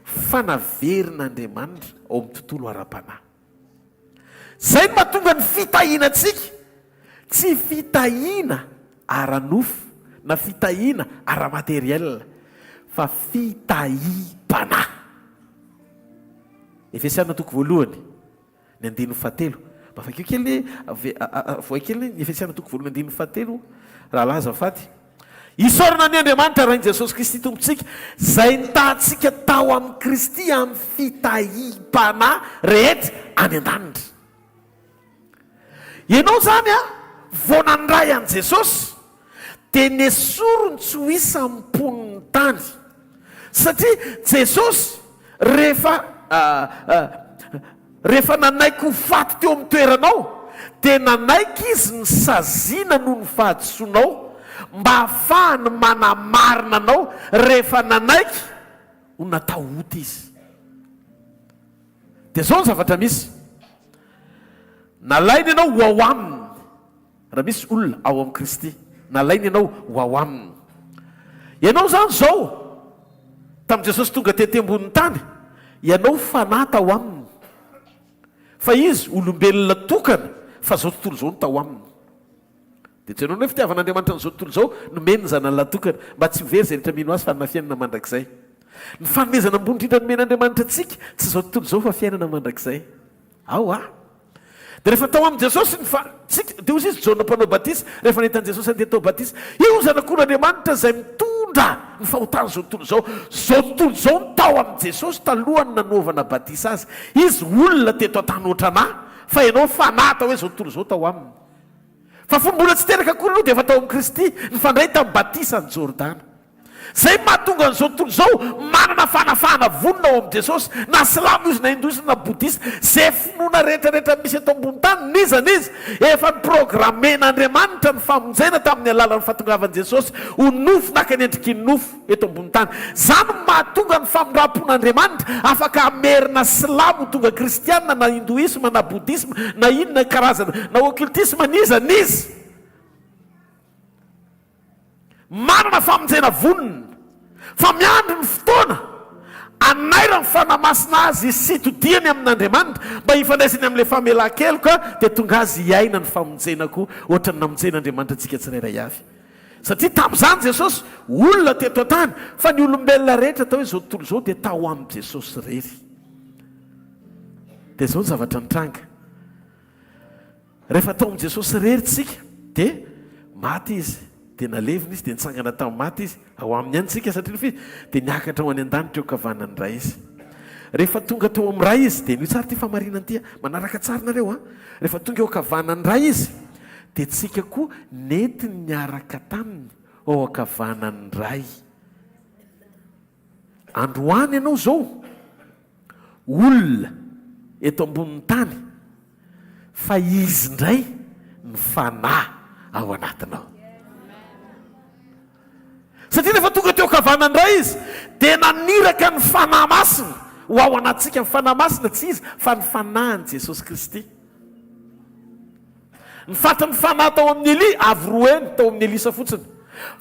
fa naverin'Andriamanitra ao amin'ny tontolo ara-panahy. Izay no mahatonga ny fitahiana antsika tsy fitahiana ara-nofo na fitahiana ara-materiel fa fitahiam-panahy. Efesiana toko voalohany, ny andininy fahatelo. Mba vakio kely, vohay kely ny Efesiana toko voalohany andininy fahatelo, rahalahy azafady. Isaorana anie Andriamanitra Rain'i Jesosy Kristy Tompontsika, izay nitahantsika tao amin'i Kristy amin'ny fitahiam-panahy rehetra any an-danitra. Ianao izany an, vao nandray an'i Jesosy, dia nesoriny tsy ho isan'ny mponin'ny tany. Satria Jesosy rehefa rehefa nanaiky ho faty teo amin'ny toeranao, dia nanaiky Izy nisaziana noho ny fahadisoanao, mba hahafahany manamarina anao rehefa nanaiky ho natao ota Izy. Dia izao ny zavatra misy, nalainy ianao ho ao Aminy. Raha misy olona ao amin'i Kristy, nalainy ianao ho ao Aminy. Ianao izany izao, tamin'i Jesosy tonga tety ambonin'ny tany, ianao fanahy tao Aminy. Fa Izy olombelona tokana, fa izao tontolo izao no tao Aminy. Dia jereo ny hoe fitiavan'Andriamanitra an'izao tontolo izao, nomeny ny Zanany lahy tokana, mba tsy ho very izay rehetra mino Azy fa hanana fiainana mandrakizay. Ny fanomezana ambony indrindra nomen'Andriamanitra antsika, tsy izao tontolo izao fa fiainana mandrakizay. Ao a! Dia rehefa tao amin'i Jesosy ny fa, tsika, dia hoy izy Jaona mpanao batisa, rehefa nahita an'i Jesosy handeha tao batisa, Io Zanak'olon'Andriamanitra izay mitondra ny fahotan'izao tontolo izao. Izao tontolo izao no tao amin'i Jesosy talohan'ny nanaovana batisa Azy. Izy olona teto an-tany ohatranà, fa ianao fanahy atao hoe izao tontolo izao tao Aminy. Fa fony mbola tsy teraka akory ianao dia efa tao amin'i Kristy, nifandray tamin'ny batisan'i Jordana. Izay no mahatonga an'izao tontolo izao manana fanafahana vonona ao amin'i Jesosy, na silamo izy na hindoisma na bodista, izay finoana rehetra rehetra misy eto ambony tany, n'iza n'iza, efa ni-programmen'Andriamanitra ny famonjena tamin'ny alalan'ny fahatongavan'i Jesosy ho nofo naka ny endriky ny nofo eto ambony tany. Izany no mahatonga ny famindram-pon'Andriamanitra afaka hamerina silamo ho tonga kristiana na hindoisma na bodisma na inona karazana na occultisme n'iza n'iza. Manana famonjena vonona, fa miandry ny fotoana hanairan'ny Fanahy Masina azy sy hitodihany amin'Andriamanitra mba hifandraisany amin'ilay famelan-keloka dia tonga azy hiaina ny famonjena koa ohatran'ny namonjen'Andriamanitra antsika tsirairay avy. Satria tamin'izany Jesosy olona teto an-tany fa ny olombelona rehetra atao hoe izao tontolo izao dia tao amin'i Jesosy irery. Dia izao ny zavatra nitranga. Rehefa tao amin'i Jesosy irery tsika dia maty Izy, dia nalevina Izy, dia nitsangana tamin'ny maty Izy, ao Aminy ihany tsika satria nefa Izy dia niakatra ho any an-danitra eo ankavanan'ny Ray Izy. Rehefa tonga teo amin'ny Ray Izy, dia henoy tsara ity fahamarinana ity, manaraka tsara nareo an! Rehefa tonga eo ankavanan'ny Ray Izy, dia tsika koa nentiny niaraka taminy ao ankavanan'ny Ray. Androany ianao izao, olona eto ambonin'ny tany fa izy indray ny fanahy ao anatinao. Satria rehefa tonga teo ankavanana indray izy dia naniraka ny Fanahy Masina ho ao anatintsika. Ny Fanahy Masina tsy iza fa ny Fanahin'i Jesosy Kristy. Ny fatran'ny Fanahy tao amin'i Elia, avo roa heny tao amin'i Elisa fotsiny.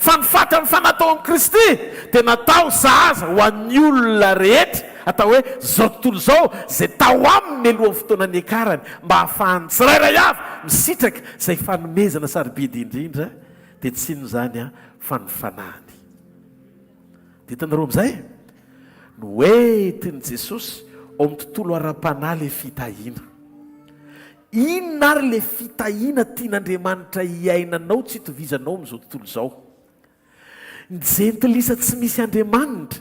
Fa ny fatran'ny Fanahy tao amin'i Kristy dia natao sahaza ho an'ny olona rehetra, atao hoe izao tontolo izao, izay tao aminy mialohan'ny fotoana niakarany, mba hahafahan'ny tsirairay avy misitraka izay fanomezana sarobidy indrindra, dia tsy inona izany fa ny Fanahiny. Dia hitanareo amin'izay? Noentin'i Jesosy ao amin'ny tontolo ara-panahy ilay fitahiana. Inona ary ilay fitahiana tian'Andriamanitra hiainanao tsy itovizanao amin'izao tontolo izao? Ny jentilisa tsy misy Andriamanitra.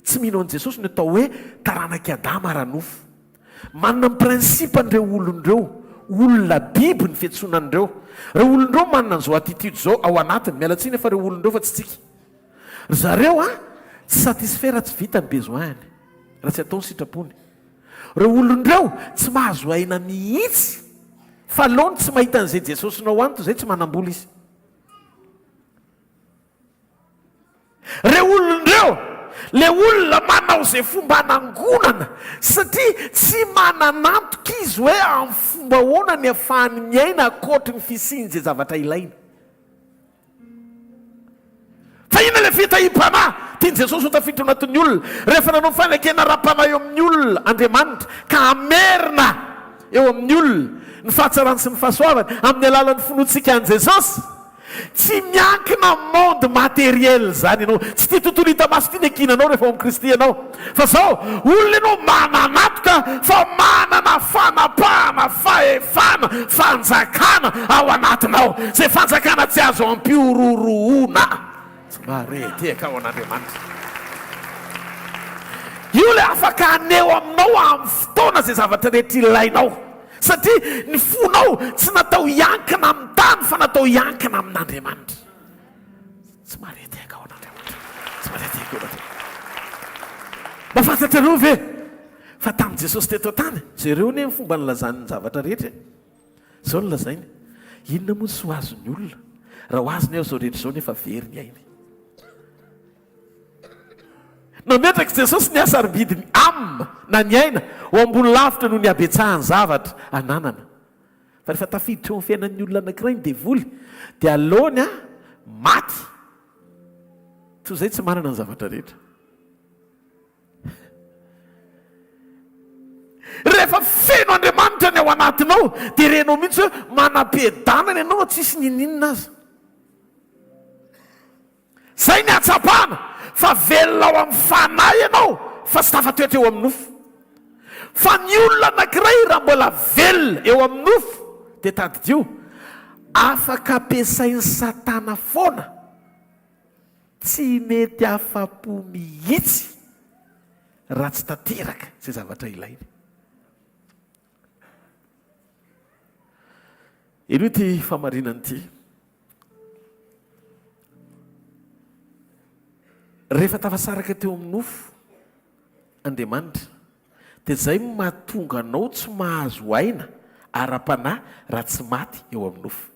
Tsy mino an'i Jesosy ny atao hoe taranak'i Adama ara-nofo. Manana ny principe an'ireo olona ireo, olona biby ny fiantsoana an'ireo. Ireo olona ireo manana an'izao attitude izao ao anatiny, miala tsiny fa ireo olona ireo fa tsy tsika. Ry zareo an, tsy satisfait raha tsy vita ny besoin-ny, raha tsy atao ny sitrapony. Ireo olona ireo tsy mahazo aina mihitsy fa aleony tsy mahita an'izay Jesosinao any toy izay tsy manam-bola izy. Reo olona ireo, le olona manao izay fomba hanangonana satria tsy manan'antoka izy hoe amin'ny fomba ahoana ny afahany miaina ankoatry ny fisian'izay zavatra ilainy. Fa inona ilay fitahiam-panahy tian'i Jesosy ho tafiditra ao anatin'ny olona? Rehefa nanao fanekena ara-panahy eo amin'ny olona Andriamanitra ka hamerina eo amin'ny olona ny fahatsarany sy ny fahasoavany amin'ny alalan'ny finoantsika an'i Jesosy, Tsy miankina amin'ny monde matériel izany ianao. Tsy ity tontolo hita maso ity ny ankinanao rehefa ao amin'i Kristy ianao. Fa izao, olona ianao manan'antoka fa manana fanapahana, fahefana, fanjakana ao anatinao. Izay fanjakana tsy azo ampihorohoroana. Tsy mahare tehaka ao an'Andriamanitra. Io ilay afaka haneho aminao amin'ny fotoana izay zavatra rehetra ilainao. Satria ny fonao tsy natao hiankina amin'ny tany fa natao hiankina amin'Andriamanitra. Tsy mahare tehaka ao an'Andriamanitra. Tsy mahare tehaka ao an'Andriamanitra. Mba fantatrareo ve fa tamin'i Jesosy teto an-tany, jereo anie ny fomba nilazany ny zavatra rehetra e. Izao no lazainy, inona moa ny soa azon'ny olona raha ho azony aho izao rehetra izao nefa very ny ainy? Nametrak'i Jesosy ny hasarobidin'ny âme na ny aina ho ambony lavitra noho ny habetsahan'ny zavatra ananana. Fa rehefa tafiditra eo amin'ny fiainan'ny olona anankiray ny devoly dia aleony maty toy izay tsy manana ny zavatra rehetra. Rehefa feno Andriamanitra ny ao anatinao dia renao mihitsy hoe manam-piadanana ianao na tsisy n'inon'inona aza. Izay ny hatsapana fa velona ao amin'ny fanahy ianao fa tsy tafatoetra eo amin'ny nofo. Fa ny olona anankiray raha mbola velona eo amin'ny nofo dia tadidio, afaka ampiasain'i Satana foana, tsy mety afa-po mihitsy raha tsy tanteraka izay zavatra ilainy. Henoy ity famarinana ity. Rehefa tafasaraka teo amin'ny nofo Andriamanitra, dia izay no mahatonga anao tsy mahazo aina ara-panahy raha tsy maty eo amin'ny nofo.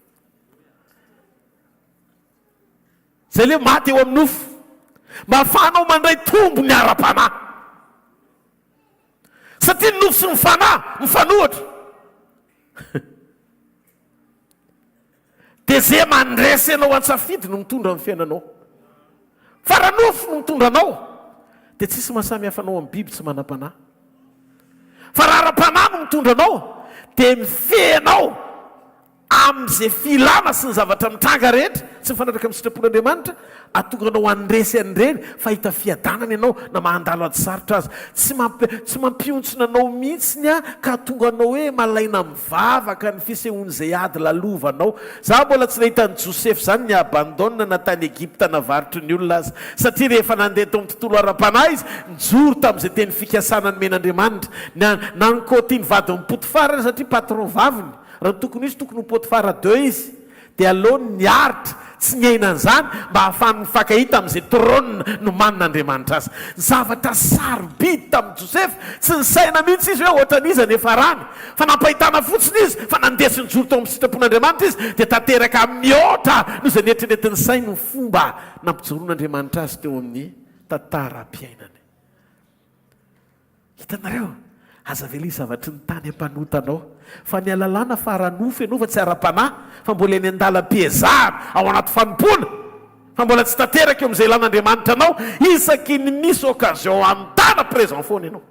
Izay ilay maty eo amin'ny nofo, mba hahafahanao mandray tombony ara-panahy. Satria ny nofo sy ny fanahy mifanohitra. Dia ze mandresy anao an-tsafidy no mitondra ny fiainanao. Fa raha nofo no mitondra anao dia tsisy mahasamy hafa anao amin'ny biby tsy manam-panahy. Fa raha ara-panahy no mitondra anao dia mifehy anao amin'izay filana sy ny zavatra mitranga rehetra tsy mifanaraka amin'ny sitrapon'Andriamanitra, ahatonga anao handresy an'ireny fa hahita fiadanana ianao na mahandalo ady sarotra aza. Tsy mamp tsy mampihontsona anao mihitsy ny ahy ka hahatonga anao hoe malaina mivavaka ny fisehoan'izay ady lalovanao. Za mbola tsy nahita an'i Josefa izany ni-abandonne na tany Egypta navarotry ny olona aza. Satria rehefa nandeha teo amin'ny tontolo ara-panahy izy, nijoro tamin'izay teny fikasana nomen'Andriamanitra. Na na nikaoty ny vadin'i Potifara aza satria patron vaviny. Raha ny tokony ho izy tokony ho Potifara deux izy. Dia aleony niaritra tsy niaina an'izany mba hahafahany mifankahita amin'izay trône nomanin'Andriamanitra azy. Ny zavatra sarobidy tamin'i Josefa, tsy nisaina mihitsy izy hoe ohatran'iza ny hiafarany, fa nampahitana fotsiny izy fa nandeha sy nijoro tao amin'ny sitrapon'Andriamanitra izy, dia tanteraka mihoatra noho izay neritreretin'ny sainy ny fomba nampijoroan'Andriamanitra azy teo amin'ny tantaram-piainany. Hitanareo? Aza avela hisy zavatry ny tany hampanota anao. Fa ny alalàna fa ara-nofo ianao fa tsy ara-panahy, fa mbola eny an-dalam-piezahana, ao anaty fanompoana, fa mbola tsy tanteraka eo amin'izay ilàn'Andriamanitra anao, isaky ny misy occasion hanontana, présent foana ianao.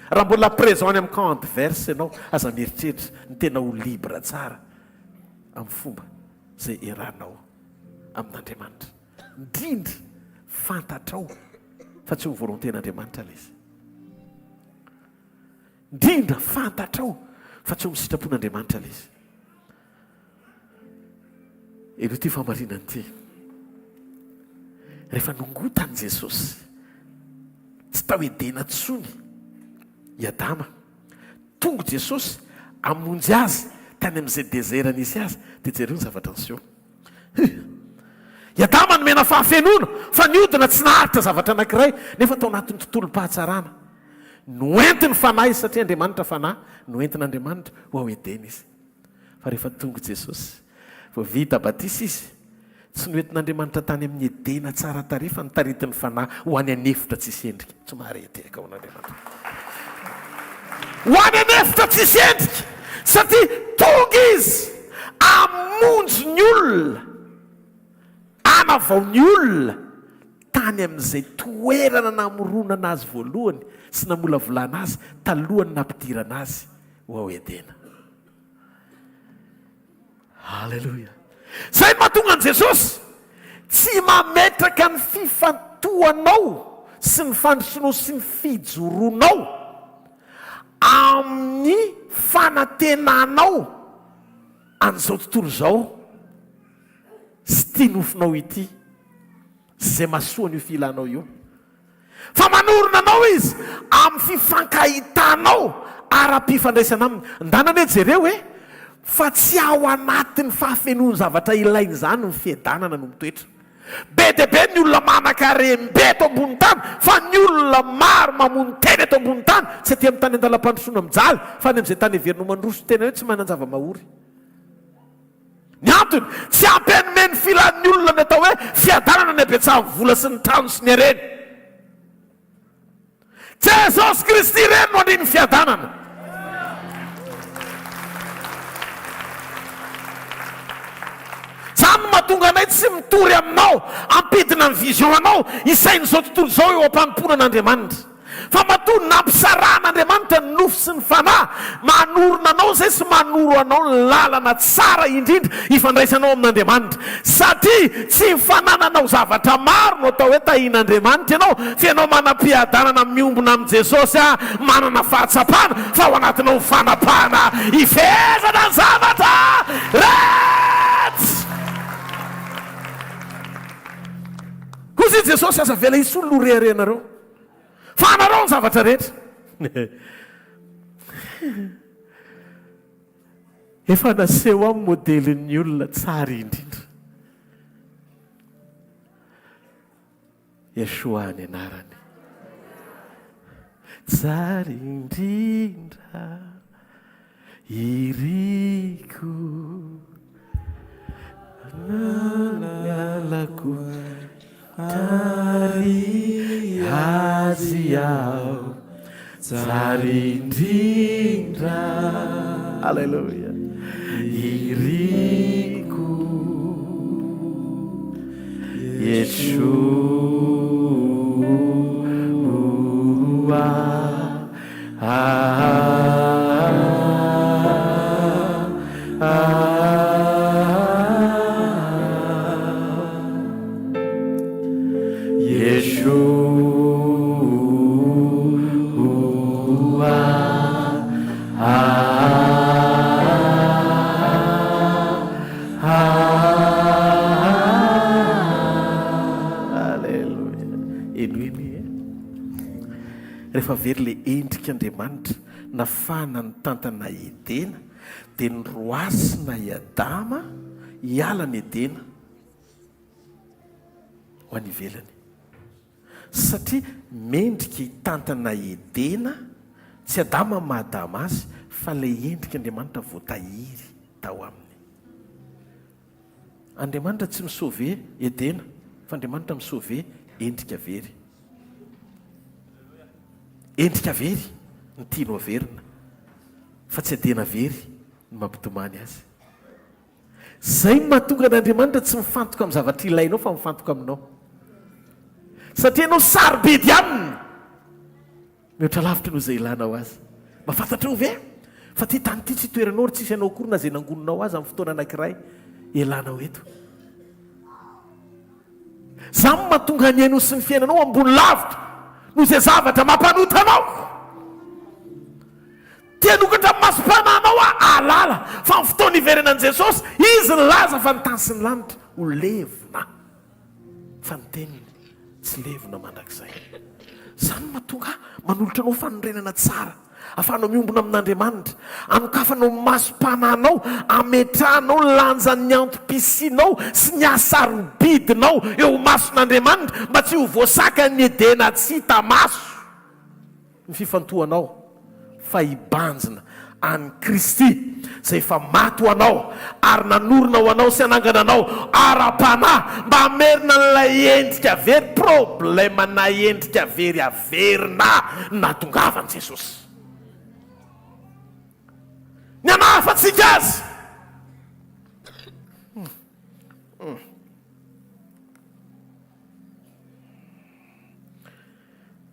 Raha mbola présent any amin'ny camp adverse ianao, aza mieritreritra ny tena ho libre tsara amin'ny fomba izay iarahanao amin'Andriamanitra. Indrindra fantatrao fa tsy ho volonté-n'Andriamanitra ilay izy. Indrindra fantatrao fa tsy ho amin'ny sitrapon'Andriamanitra ilay izy. Henoy ity fahamarinana ity. Rehefa nongotan'i Jesosy. tao Edena intsony i Adama. Tonga Jesosy hamonjy azy tany amin'izay désert nisy azy, dia jereo ny zavatra niseho. Huh! I Adama nomena fahafenoana, fa niodina tsy naharitra zavatra anankiray, nefa tao anatin'ny tontolom-pahatsarana. Noentin'ny Fanahy izy, satria Andriamanitra Fanahy, noentin'Andriamanitra ho ao Edena izy. Fa rehefa tonga Jesosy, vao vita batisa izy, tsy noentin'Andriamanitra tany amin'ny Edena tsara tarehy fa notaritin'ny Fanahy ho any an'efitra tsisy endrika. Tsy mahare tehaka ho an'Andriamanitra. Ho any an'efitra tsisy endrika, satria tonga Izy hamonjy ny olona, hanavao ny olona tany amin'izay toerana namoronana azy voalohany sy namolavolana azy talohan'ny nampidirana azy ho ao Edena. Aleloia! Izay no mahatonga an'i Jesosy tsy mametraka ny fifantohanao sy ny fandrosoanao sy ny fijoroanao amin'ny fanantenanao an'izao tontolo izao sy ity nofinao ity sy izay mahasoa an'io filanao io. Fa manorina anao Izy amin'ny fifankahitanao ara-pifandraisana Aminy. Ndana anie jereo e! Fa tsy ao anatin'ny fahafenoan'ny zavatra ilaina izany ny fiadanana no mitoetra. Be dia be ny olona manan-karem-be eto ambony tany, fa ny olona maro mamono tena eto ambony tany, tsy aty amin'ny tany an-dalam-pandrosoana mijaly, fa any amin'izay tany heverina ho mandroso tena hoe tsy manan-java-mahory. Ny antony, tsy ampy hanome ny filan'ny olona ny atao hoe fiadanana ny habetsahan'ny vola sy ny trano sy ny harena. Jesosy Kristy irery no andrin'ny fiadanana. Izany no mahatonga anay tsy mitory aminao, hampidina ny vision anao hisain'izao tontolo izao eo am-panompoana an'Andriamanitra. Fa matoa nampisarahan'Andriamanitra ny nofo sy ny fanahy, manorina anao izay sy manoro anao ny lalana tsara indrindra hifandraisanao amin'Andriamanitra. Satria tsy ny fanananao zavatra maro no atao hoe tahian'Andriamanitra ianao, fa ianao manam-piadanana miombona amin'i Jesosy, manana fahatsapana fa ao anatinao ny fanapahana hifehezana ny zavatra rehetra. Hoy i Jesosy, Aza avela hisy olona ho reharehanareo. Fa anareo ny zavatra rehetra. Efa naseho aho ny modelin'ny olona tsara indrindra. Yeshua ny anarany. Tsara indrindra. Iriko lalako Tary azy aho Tsara indrindra Alléluia Iriko Yeshua Rehefa very ilay endrik'Andriamanitra nafahana nitantana Edena, dia noroasina i Adama hiala an'i Edena ho any ivelany. Satria mendrika hitantana Edena, tsy Adama ny maha Adama azy, fa ilay endrik'Andriamanitra voatahiry tao aminy. Andriamanitra tsy mi-sauver Edena fa Andriamanitra mi-sauver endrika very. Endrika very no tiany ho averina fa tsy Edena very no mampitomany azy. Zay no mahatonga an'Andriamanitra tsy mifantoka amin'ny zavatra ilainao fa mifantoka aminao. Satria ianao sarobidy aminy. Mihoatra lavitra noho izay ilanao azy. Mba fantatrao ve fa ity tany ity tsy itoeranao ary tsisy anao akory na izay nangoninao aza amin'ny fotoana anankiray ialanao eto. Izany no mahatonga ny ainao sy ny fiainanao ambony lavitra noho izay zavatra mampanota anao. Te hanokatra ny masom-panahinao aho hahalala fa amin'ny fotoana hiverenan'i Jesosy, Izy nilaza fa ny tany sy ny lanitra ho levona. Fa ny teniny tsy levona mandrakizay. Izany no mahatonga ahy manolotra anao fanorenana tsara, ahafahanao miombona amin'Andriamanitra, anokafanao ny masom-panahinao, ametrahanao ny lanjan'ny antom-pisianao sy ny hasarobidinao eo imason'Andriamanitra mba tsy ho voasakan'ny Edena tsy hita maso. ny fifantohanao fa hibanjina an'i Kristy izay efa maty ho anao ary nanorina ho anao sy hanangana anao ara-panahy mba hamerina an'ilay endrika very, problème-na endrika very averina no nahatongavan'i Jesosy. Ny hanahafantsika azy.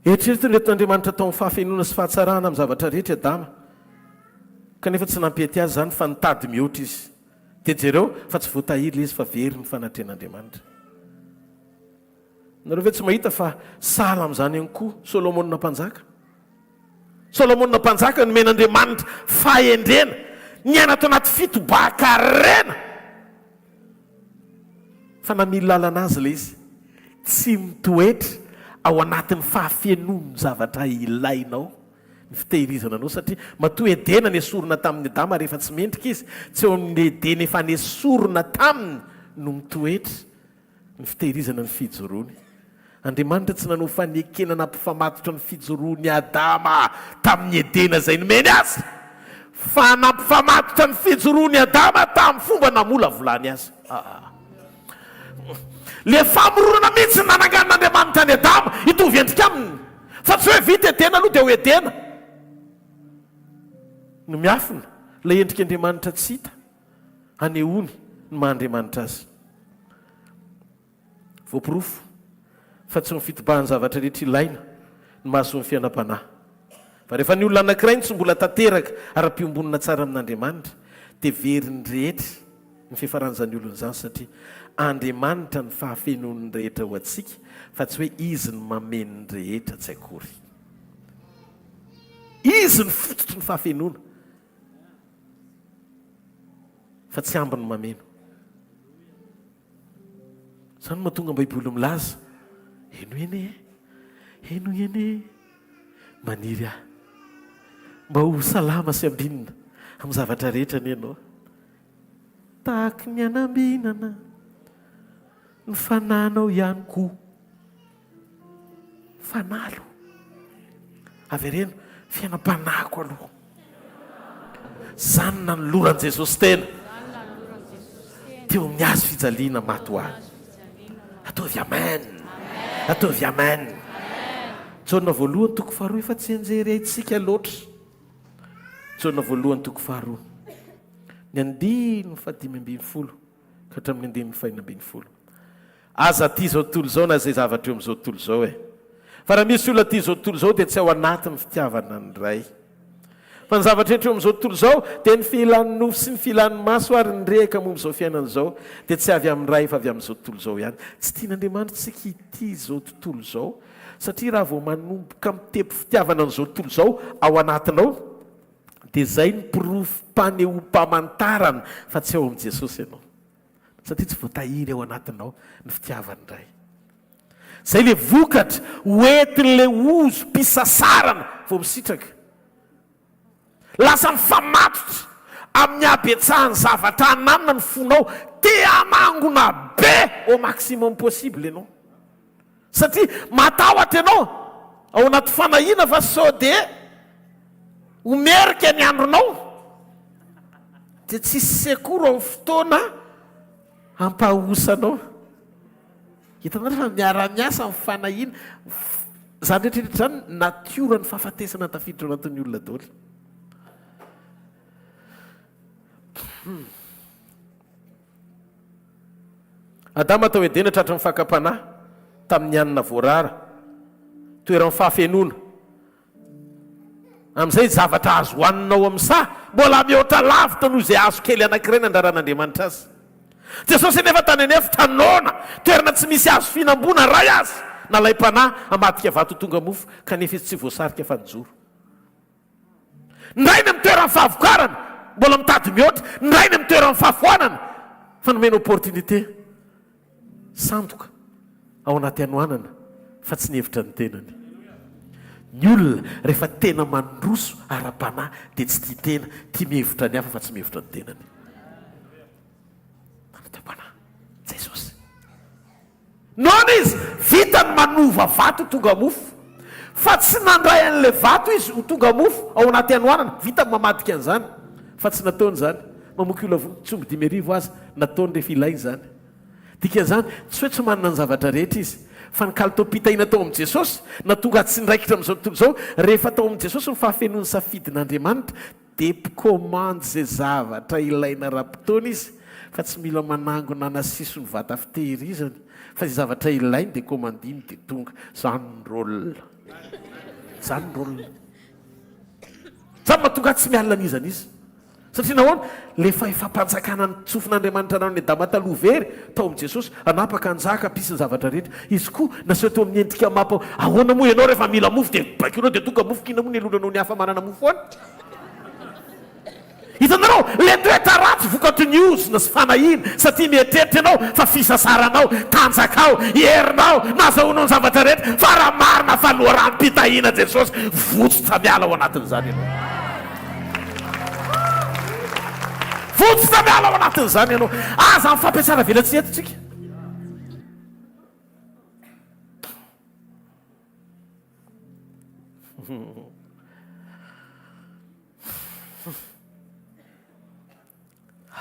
Eritrereto ny nentin'Andriamanitra tao amin'ny fahafenoana sy fahatsarana amin'ny zavatra rehetra i Adama, kanefa tsy nampety azy izany fa nitady mihoatra izy. Dia jereo fa tsy voatahiry ilay izy fa very ny fanatrehan'Andriamanitra. Nareo ve tsy mahita fa sahala amin'izany ihany koa Solomona mpanjaka? Solomona mpanjaka nomen'Andriamanitra fahendrena, niaina tao anaty fitobahan-karena. Fa namily lalana azy ilay izy. Tsy mitoetra ao anatin'ny fahafenoan'ny zavatra ilainao ny fitehirizana anao satria matoa Edena nesorina tamin'i Adama rehefa tsy mendrika izy, tsy eo amin'ny Edena efa nesorina taminy no mitoetra ny fitehirizana ny fijoroany. Andriamanitra tsy nanao fanekena nampifamatotra ny fijoroan'i Adama tamin'i Edena izay nomeny azy, fa nampifamatotra ny fijoroan'i Adama tamin'ny fomba namolavolany azy. Aa. Ilay famoronana mihitsy no nananganan'Andriamanitra an'i Adama hitovy endrika aminy, fa tsy hoe vita Edena aloha dia ho Edena no miafina ilay endrik'Andriamanitra tsy hita anehoany ny maha Andriamanitra azy. Voaporofo fa tsy ny fitobahan'ny zavatra rehetra ilaina no mahasoa ny fiainam-panahy. Fa rehefa ny olona anankiray no tsy mbola tanteraka ara-piombonana tsara amin'Andriamanitra, dia verin'ny rehetra ny fiafaran'izany olona izany satria Andriamanitra no fahafenoan'ny rehetra ho antsika fa tsy hoe Izy no mameno ny rehetra tsy akory. Izy no fototry ny fahafenoana fa tsy ambiny mameno. Izany no mahatonga ny Baiboly milaza, Henoy anie, henoy anie, maniry ahy mba ho salama sy ambinina amin'ny zavatra rehetra anie ianao. Tahaky ny anambinana ny fanahinao ihany koa. Fanahy aloha. Avereno, fiainam-panahiko aloha. Izany no nanoloran'i Jesosy tena teo amin'ny hazo fijaliana maty ho ahy. Ataovy amen. Ataovy amen. Jaona voalohany toko faharoa efa tsy enjery haintsika loatra. Jaona voalohany toko faharoa. Ny andininy fahadimy ambin'ny folo ka hatramin'ny andininy fahenina ambin'ny folo. Aza tia izao tontolo izao na izay zavatra eo amin'izao tontolo izao e. Fa raha misy olona tia izao tontolo izao dia tsy ao anatin'ny fitiavana ny Ray. Fa ny zavatra rehetra eo amin'izao tontolo izao dia ny filan'ny nofo sy ny filan'ny maso ary ny rehaka momba izao fiainana izao dia tsy avy amin'ny Ray fa avy amin'izao tontolo izao ihany. Tsy tian'Andriamanitra isika hitia izao tontolo izao satria raha vao manomboka mitepo fitiavana an'izao tontolo izao ao anatinao dia izay ny porofom-panehoam-pamantarana fa tsy ao amin'i Jesosy ianao. Satria tsy voatahiry ao anatinao ny fitiavan'ny Ray. Izay ilay vokatra hoentin'ilay ozom-pisasarana vao misitraka. Lasa mifamatotra amin'ny habetsahan'ny zavatra ananana ny fonao. Te hanangona be au maximum possible ianao. Satria matahotra ianao ao anaty fanahiana fa sao dia ho merika ny andronao, dia tsisy secours amin'ny fotoana hampahosa anao. Hitanareo fa miara-miasa ny fanahiana. Izany rehetra rehetra izany natioran'ny fahafatesana tafiditra ao anatin'ny olona daholo. Adama tao Edena tratry ny fakam-panahy tamin'ny hanina voarara, toeran'ny fahafenoana. Amin'izay zavatra azo hohanina ao amin'ny saha mbola mihoatra lavitra noho izay hazo kely anankiray nandraran'Andriamanitra azy. Jesosy anefa tany an'efitra noana, toerana tsy misy hazo fihinam-boa na iray aza, nalaim-panahy hamadika vato ho tonga mofo, kanefa izy tsy voasarika fa nijoro. Ny rainy amin'ny toeran'ny fahavokarana, mbola mitady mihoatra, ny rainy amin'ny toeran'ny fahafoanana, fa nomena opportunité sandoka ao anaty hanoanana fa tsy nihevitra ny tenany. Ny olona rehefa tena mandroso ara-panahy dia tsy tia tena, tia mihevitra ny hafa fa tsy mihevitra ny tenany. Ara-panahy. Jesosy. Noana izy, vita ny manova vato ho tonga mofo. Fa tsy nandray an'ilay vato izy ho tonga mofo ao anaty hanoanana. Vita ny mamadika an'izany. Fa tsy nataony izany. Mamoky olona voa, tsy omby 5000 aza, nataony rehefa ilainy izany. Dikan'izany, tsy hoe tsy manana ny zavatra rehetra izy. Fa ny kalitaom-pitahiana tao amin'i Jesosy, nahatonga azy tsy niraikitra amin'izao tontolo izao, rehefa tao amin'i Jesosy ny fahafenoan'ny safidin'Andriamanitra, dia mpikomandy izay zavatra ilaina ara-potoana izy, fa tsy mila manangona anasiso ny vata fitehirizany, fa izay zavatra ilainy dia komandiny dia tonga. Izany ny rôle. Izany ny rôle. Izany mahatonga ahy tsy mialona an'iza n'iza. Satria nahoana? Ilay fahefam-panjakana notsofin'Andriamanitra nanao an'i Adama taloha very tao amin'i Jesosy, hanapaka, hanjaka, hampisy ny zavatra rehetra. Izy koa naseho teo amin'ny endrika mampa. Ahoana moa ianao rehefa mila mofo dia baikoinao dia tonga mofo, k'inona moa ny elonanao ny hafa manana mofo foana? Hitanareo? Ilay toetra ratsy vokatry ny ozona sy fanahiana, satria mieritreritra ianao fa fisasaranao, tanjakao, herinao, nahazahoanao ny zavatra rehetra, fa raha marina fa loharanom-pitahiana Jesosy, votsotra miala ao anatin'izany ianao. Votsotra miala ao anatin'izany ianao. Aza mifampiatsara velatsihy eto tsika.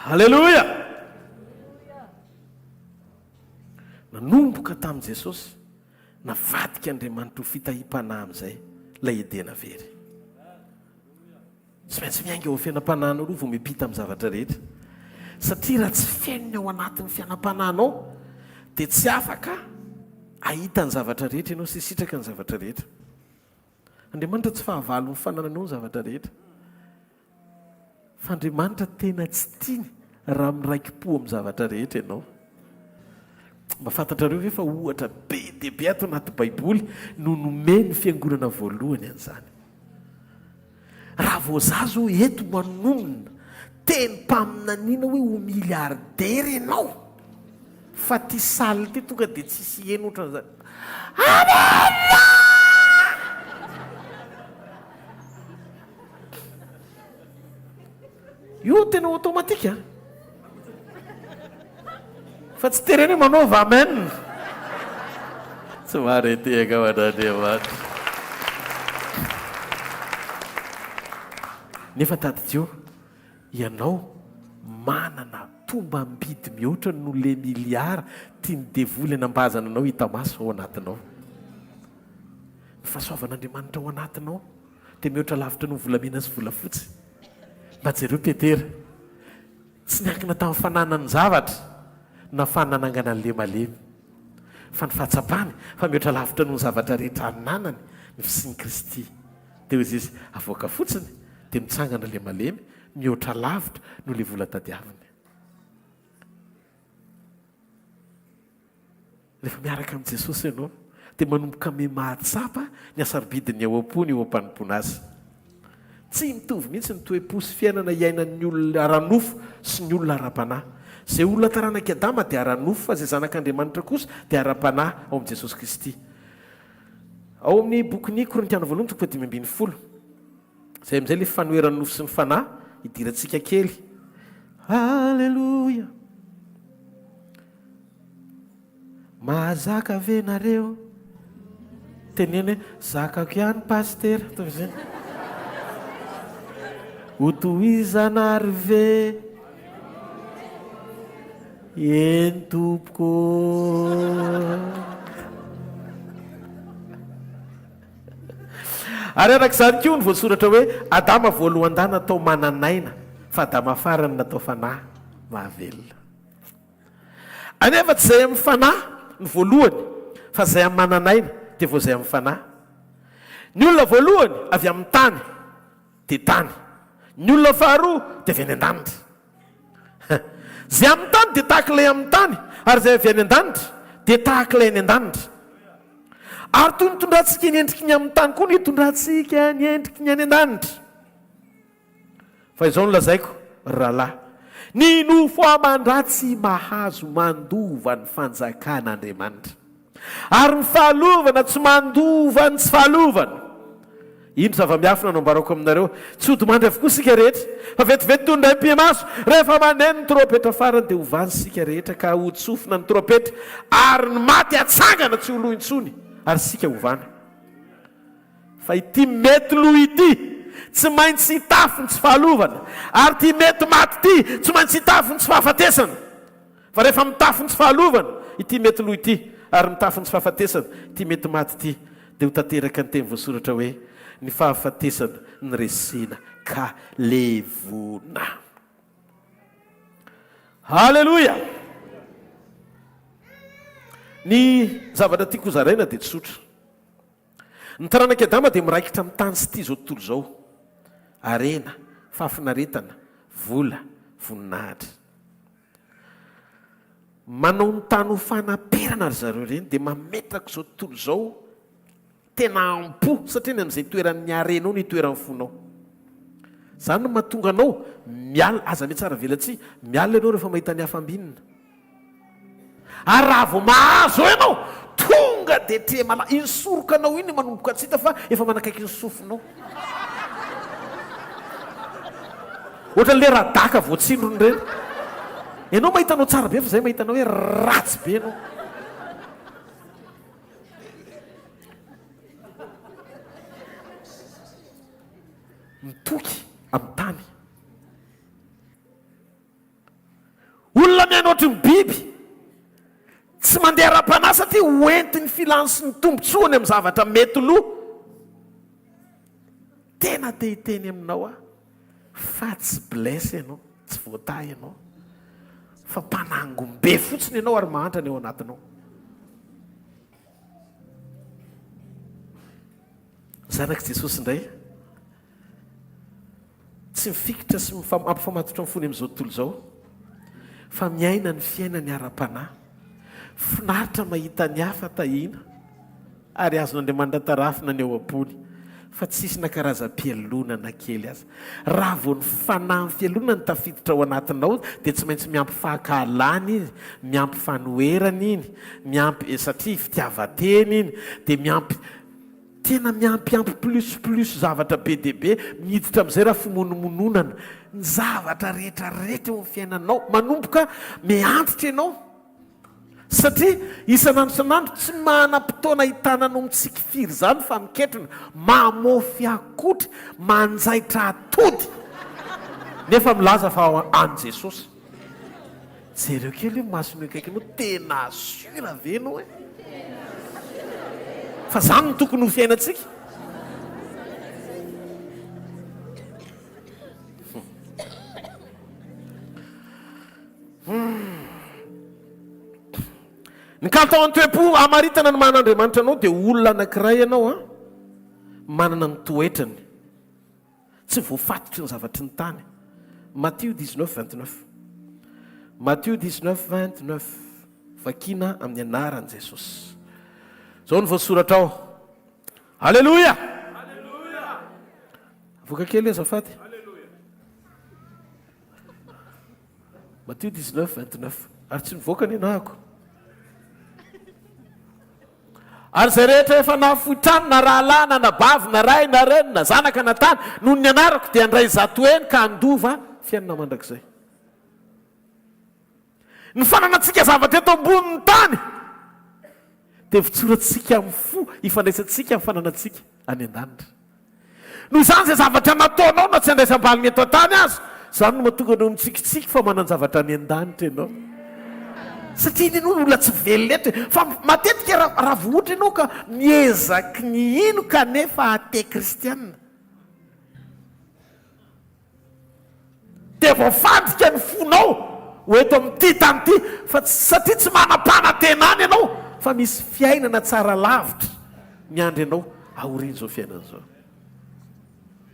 Haleloia! Nanomboka tamin'i Jesosy, navadika Andriamanitra ho fitahiam-panahy amin'izay ilay Edena very. Tsy maintsy miainga eo amin'ny fiainam-panahinao aloha vao miampita amin'ny zavatra rehetra. Satria raha tsy feno ny ao anatin'ny fiainam-panahinao dia tsy afaka hahita ny zavatra rehetra ianao sy hisitraka ny zavatra rehetra. Andriamanitra tsy fahavalon'ny fanananao ny zavatra rehetra. Fa Andriamanitra tena tsy tiany raha miraiki-po amin'ny zavatra rehetra ianao. Mba fantatrareo ve fa ohatra be dia be ato anaty Baiboly no nomen'ny fiangonana voalohany an'izany? Raha vao za zao eto manonona tenim-paminaniana hoe ho milliardaire ianao, fa ty salle ty tonga dia tsisy heno ohatran'izany. Amen! Io tena automatique an! Fa tsy terena hoe manaova amen. Tsy mahare tehaka ho an'Andriamanitra. Nefa tadidio, ianao manana tombam-bidy mihoatra noho le milliard tian'ny devoly hanambazana anao hita maso ao anatinao. Ny fahasoavan'Andriamanitra ao anatinao dia mihoatra lavitra noho ny volamena sy volafotsy. Mba jereo Petera. Tsy niankina tamin'ny fananany zavatra na fa nanangana an'ilay malemy, fa ny fahatsapany fa mihoatra lavitra noho ny zavatra rehetra ananany ny fisian'i Kristy. Dia hoy izy, Avoaka fotsiny, dia mitsangana ilay malemy, mihoatra lavitra noho ilay vola tadiaviny. Rehefa miaraka amin'i Jesosy ianao, dia manomboka miha-mahatsapa ny hasarobidin'ny ao am-pony eo am-panompoana Azy. Tsy mitovy mihitsy ny toe-po sy fiainana iainan'ny olona ara-nofo sy ny olona ara-panahy. Izay olona taranak'i Adama dia ara-nofo, fa izay zanak'Andriamanitra kosa dia ara-panahy ao amin'i Jesosy Kristy. Ao amin'ny bokin'ny Korintiana voalohany toko fahadimy ambin'ny folo. Izay amin'izay ilay fanoheran'ny nofo sy ny fanahy hidirantsika kely. Aleloia! Mahazaka ve nareo? Teneno hoe zakako ihany pasitera, toy izay. Hotohizana ary ve? Eny tompoko. Ary araka izany koa ny voasoratra hoe Adama voalohan-dahy natao manan'aina fa Adama farany natao fanahy mahavelona. Anefa tsy izay amin'ny fanahy no voalohany, fa izay amin'ny manan'aina, dia vao izay amin'ny fanahy. Ny olona voalohany avy amin'ny tany, dia tany. Ny olona faharoa dia avy any an-danitra. Izay amin'ny tany dia tahaka ilay amin'ny tany, ary izay avy any an-danitra dia tahaka ilay any an-danitra. Ary toy ny nitondrantsika ny endriky ny amin'ny tany koa no hitondrantsika ny endriky ny any an-danitra. Fa izao no lazaiko, ry rahalahy, ny nofo aman-dra tsy mahazo mandova ny fanjakan'Andriamanitra, ary ny fahalovana tsy mandova ny tsy fahalovana. Indro zava-miafina no ambarako aminareo, tsy hodimandry avokoa isika rehetra, fa vetivety toy ny indray mipi-maso, rehefa maneno ny trompetra farany dia hovany isika rehetra ka hotsofina ny trompetra, ary ny maty hatsangana tsy ho lo intsony, ary isika hovany. Fa ity mety lo ity tsy maintsy hitafy ny tsy fahalovana, ary ity mety maty ity tsy maintsy hitafy ny tsy fahafatesana. Fa rehefa mitafy ny tsy fahalovana ity mety lo ity, ary mitafy ny tsy fahafatesana ity mety maty ity, dia ho tanteraka ny teny voasoratra hoe, Ny fahafatesana noresena ka levona. Haleloia! Ny zavatra tiako hozaraina dia tsotra. Ny taranak'i Adama dia miraikitra amin'ny tany sy ity izao tontolo izao. Harena, fahafinaretana, vola, voninahitra. Manao ny tany ho fanaperana ry zareo ireny dia mametraka izao tontolo izao tena am-po satria ny amin'izay toeran'ny harenao no itoeran'ny fonao. Izany no mahatonga anao miala, aza mihatsara velatsihy, miala ianao rehefa mahita ny hafa ambinina. Ary raha vao mahazo eo ianao, tonga dia tremala, iny soroka anao iny manomboka tsy hita fa efa manakaiky ny sofinao. Ohatran'ilay radaka voatsindrona ireny. Ianao mahita anao tsara be fa izahay mahita anao hoe ratsy be ianao. Mitoky amin'ny tany. Olona miaina ohatry ny biby, tsy mandeha ara-panahy satria ho entin'ny filany sy ny tombontsoany amin'ny zavatra mety lo. Tena te hiteny aminao aho fa tsy blesse ianao, tsy voatahy ianao, fa mpanangom-be fotsiny ianao ary mahantra ny ao anatinao. Zanak'i Jesosy indray. Tsy mifikitra sy mampifamatotra ny fony amin'izao tontolo izao, fa miaina ny fiainany ara-panahy. Finaritra mahita ny hafa tahiana, ary azon'Andriamanitra tarafina ny ao am-pony, fa tsisy na karazam-pialonana kely aza. Raha vao ny fanahin'ny fialonana no tafiditra ao anatinao, dia tsy maintsy miampy fankahalana iny, miampy fanoherana iny, miampy, satria fitiavan-tena iny, dia miampy. Tena miampiampy plus plus zavatra be dia be miditra amin'izay raha fimonomononana ny zavatra rehetra rehetra eo amin'ny fiainanao manomboka miha-antitra ianao satria isan'andro isan'andro tsy manam-potoana hitananao mitsiky firy izany fa miketrona mamofy akotry manjaitra atody nefa milaza fa an'i Jesosy. Jereo kely io masony io akaikinao, tena sûr ve ianao e? Fa zany no tokony ho fiainantsika. Ny kalitao an'ny toe-po hamaritana ny maha an'Andriamanitra anao dia olona anankiray ianao an, manana ny toetrany. Tsy voafatotry ny zavatry ny tany. Matio 19, 29. Matio 19, 29. Vakina amin'ny anaran'i Jesosy. Izao no voasoratra ao. Aleloia! Avoaka kely azafady. Matio 19, 29. Ary tsy nivoaka ny anahako. Ary izay rehetra efa nahafoy trano, na rahalahy, na anabavy, na ray, na reny, na zanaka, na tany, noho ny anarako, dia handray zatoheny ka handova fiainana mandrakizay. Ny fananantsika zavatra eto ambonin'ny tany dia votsorantsika amin'ny fo ifandraisantsika amin'ny fananantsika any an-danitra. Noho izany izay zavatra nataonao na tsy andraisam-baliny eto an-tany aza, izany no mahatonga anao mitsikitsiky fa manan-javatra any an-danitra ianao. Satria iny ianao olona tsy velona eto e. Fa matetika raha raha vao ohatra ianao ka miezaky ny hino kanefa athée kristiana. Dia voafandrika ny fonao ho eto amin'ity tany ity fa tsy satria tsy manam-panantenana ianao fa misy fiainana tsara lavitra miandry anao aorian'izao fiainana izao.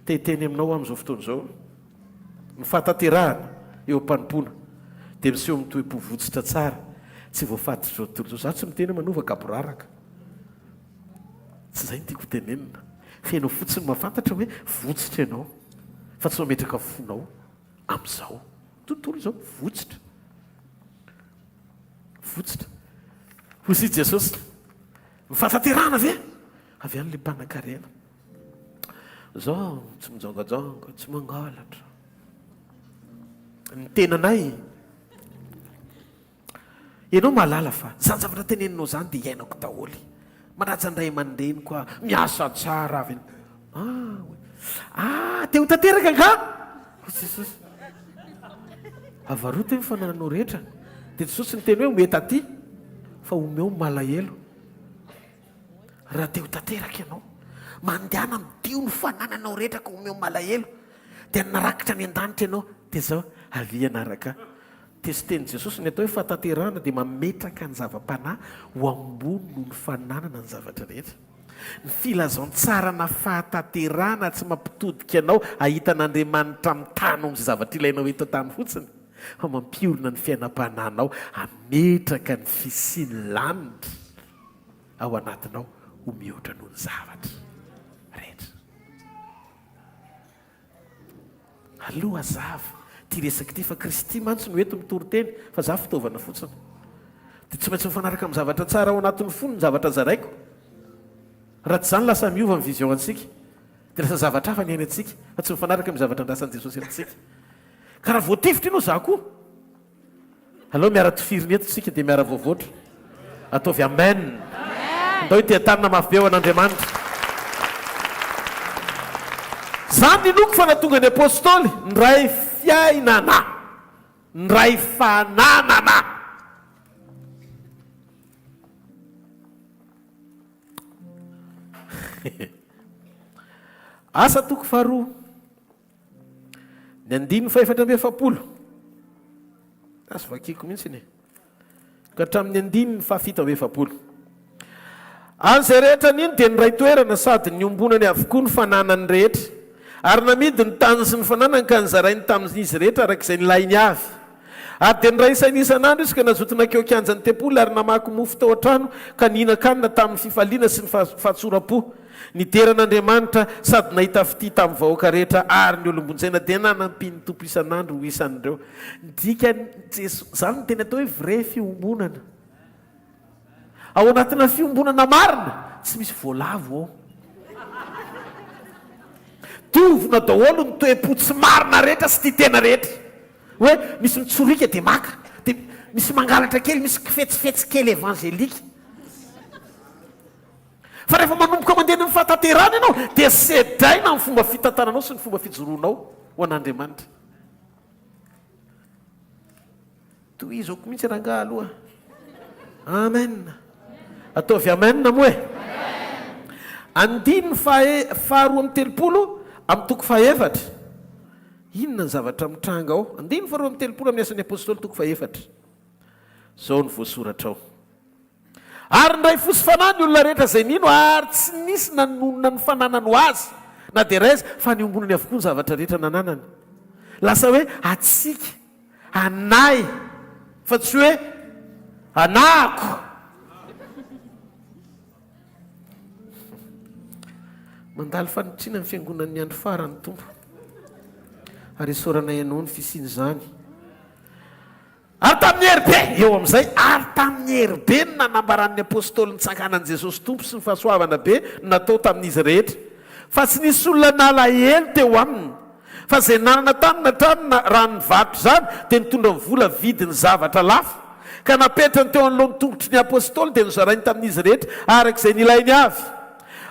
Te hiteny aminao aho amin'izao fotoana izao, ny fahatanterahana eo am-panompoana dia miseho amin'ny toe-po votsitra tsara, tsy voafatotr'izao tontolo izao. Izaho tsy miteny hoe manova gaboraraka. Tsy izay no tiako hotenenina. Fa ianao fotsiny mahafantatra hoe votsitra ianao. Fa tsy mametraka fonao amin'izao tontolo izao. Votsitra. Votsitra. Hoy i Jesosy, ny fahatanterahana ve? Avy any ilay mpanankarena. Zaho tsy mijangajanga, tsy mangalatra. Ny tenanay, ianao mahalala fa izany zavatra teneninao izany dia iainako daholo. Manaja ny ray aman-dreniko aho, miasa tsara avy. Ah, ah, te ho tanteraka angaha? Hoy Jesosy. Avaroto ny fanananao rehetra. Dia Jesosy niteny hoe omeo taty, fa omeo ny malahelo. Raha te ho tanteraka ianao, mandehana midio ny fanananao rehetra ka omeo malahelo, dia narakitra any an-danitra ianao, dia izao, avia hanaraka ahy. Testenin'i Jesosy ny atao hoe fahatanterahana dia mametraka ny zava-panahy ho ambony noho ny fananana ny zavatra rehetra. Ny filazantsarana fahatanterahana tsy mampitodika anao hahita an'Andriamanitra mitana ao amin'izay zavatra ilainao eto an-tany fotsiny, fa mampiorina ny fiainam-panahinao hametraka ny fisian'ny lanitra. ao anatinao ho mihoatra noho ny zavatra rehetra. Aleo hazava ity resaka ity fa Kristy mantsy no eto mitory teny fa za fitaovana fotsiny. Dia tsy maintsy mifanaraka amin'ny zavatra tsara ao anatin'ny fony ny zavatra zaraiko. Raha tsy izany lasa miova ny vision antsika. Dia lasa zavatra hafa ny iainantsika fa tsy mifanaraka amin'ny zavatra andrasan'i Jesosy amintsika. Ka raha voatifitra ianao za koa. Aleo miara tifirina eto tsika dia miara voavoatra. Ataovy amen. Ndao hiteha-tanana mafy be ho an'Andriamanitra. Zany ny inoako fa nahatonga ny apostoly niray fiainana, niray fananana. Asa toko faharoa. Ny andininy fahefatra amby efapolo, azo vakiko mihitsy e, ka hatramin'ny andininy fahafito amby efapolo. Ary izay rehetra nino dia niray toerana sady niombonany avokoa ny fananany rehetra. Ary namidy ny taniny sy ny fananany ka nozarainy tamin'izy rehetra araka izay nilainy avy. Ary dia niray saina isan'andro izy ka nazoto nankeo an-kianjan'ny tempoly ary namaky mofo tao an-trano ka nihinan-kanina tamin'ny fifaliana sy ny fahatsoram-po. Nidera an'Andriamanitra sady nahita fitia tamin'ny vahoaka rehetra ary ny olom-bonjena dia nanampian'ny Tompo isan'andro ho isan'ireo. Ny dikan'i Jesoa, izany no tena atao hoe vrai fiombonana. Ao anatina fiombonana marina, tsy misy voalavo ao. Tovona daholo ny toe-po tsy marina rehetra sy tia tena rehetra. Hoe misy mitsoriaka dia maka, dia misy mangalatra kely, misy kifetsifetsy kely evangelika. Fa rehefa manomboka mandeha any amin'ny fahatanterahana ianao, dia sedraina amin'ny fomba fitantananao sy ny fomba fijoroanao ho an'Andriamanitra. Tohizako mihitsy rangaha aloha. Amen. Ataovy amen moa e. Andininy faharoa amby telopolo amin'ny toko fahefatra. Inona ny zavatra mitranga ao? Andininy faharoa amby telopolo amin'ny Asan'ny Apostoly toko fahefatra. Izao no voasoratra ao. Ary niray fo sy fanahy ny olona rehetra izay nino, ary tsy nisy nanonona ny fananany ho azy, na dia iray aza, fa niombonany avokoa ny zavatra rehetra nananany. Lasa hoe antsika, anay, fa tsy hoe anahako. Mandalo fanitsiana ny fiangonan'ny andro farany, Tompo, ary isaoranay Anao ny fisian'izany. Ary tamin'ny hery be, eo amin'izay, ary tamin'ny hery be no nanambaran'ny apostoly ny tsanganan'i Jesosy Tompo sy ny fahasoavana be natao tamin'izy rehetra. Fa tsy nisy olona nalahelo teo aminy. Fa izay nanana tany na trano na raha nivarotra izany dia nitondra ny vola vidiny zavatra lafo, ka napetrany teo anoloan'ny tongotry ny apostoly dia nozarainy tamin'izy rehetra araka izay nilainy avy.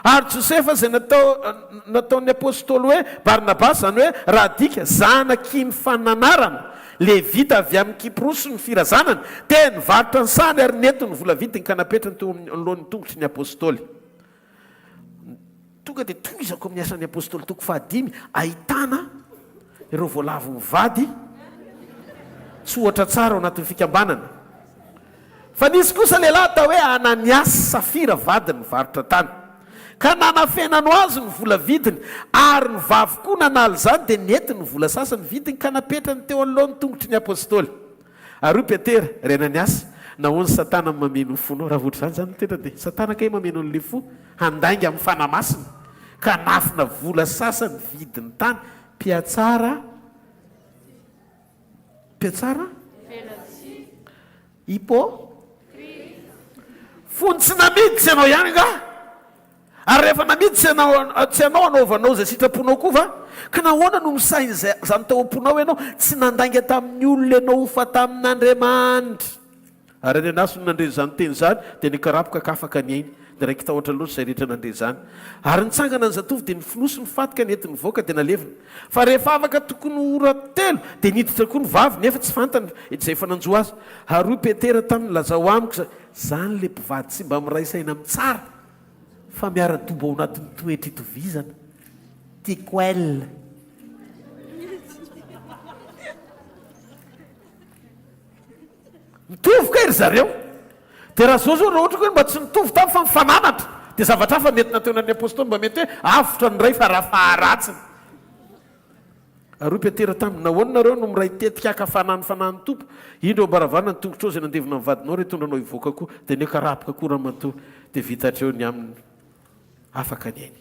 Ary Josefa izay natao nataon'ny apostoly hoe Barnabasy, izany hoe raha adika, zanaky ny fananarana, Levita avy amin'i Kyprosy ny firazanany, dia nivarotra ny sahany ary nentiny ny vola vidiny ka napetrany teo anoloan'ny tongotry ny apostoly. Tonga dia tohizako amin'ny Asan'ny Apostoly toko fahadimy, ahitana ireo voalavo mivady tsy ohatra tsara ao anatin'ny fikambanana. Fa nisy kosa lehilahy atao hoe Ananiasy sy Safira vadiny nivarotra tany. Ka nanafenano azy ny vola vidiny, ary ny vavy koa nanala izany, dia nentiny ny vola sasany vidiny ka napetrany teo anoloan'ny tongotry ny apostoly. Ary hoy Petera, Ry Ananiasy, nahoana Satana no mameno ny fonao? Raha ohatr'izany izany ny toetra dia Satana kay mameno an'ilay fo handainga amin'ny Fanahy Masina, ka hanafina vola sasany vidin'ny tany. Mpihatsara. Mpiatsara? Hipo? Fony tsy namidy tsy ianao ihany angaha? Ary rehefa namidy tsy anao, tsy anao hanaovanao izay sitraponao koa va? Ka nahoana no misaina izay, izany tao am-ponao ianao? Tsy nandainga tamin'ny olona ianao fa tamin'Andriamanitra. Ary Ananiasy nony nandre izany teny izany, dia nikarapoka ka afaka ny ainy. Dia raiki-tahotra loatra izay rehetra nandre izany. Ary nitsangana ny zatovo, dia nifonosy ny faty ka nentiny nivoaka, dia nalevina. Fa rehefa afaka tokony ho ora telo, dia niditra koa ny vavy, nefa tsy fantany izay efa nanjo azy. Ary hoy Petera taminy, Lazao amiko izany. Izany ilay mpivady tsy mba miray saina amin'ny tsara, fa miara-dobo ao anatin'ny toetra itovizana. Tiako el. Mitovy kay ry zareo. Dia raha zao zao raha ohatra koa mba tsy nitovy tany fa mifananatra dia zavatra hafa mety nataonan'ny apostoly mba mety hoe avotra ny iray fa raha faharatsiny. Ary hoy Petera taminy, Nahoana nareo no miray tetika haka fanahy ny fanahin'ny Tompo? Indro eo am-baravarana ny tongotrao izay nandevona ny vadinao ary hitondra anao hivoaka koa. Dia niakarapoka koa ramatoa, dia vita hatreo ny aminy. Afaka ny ainy.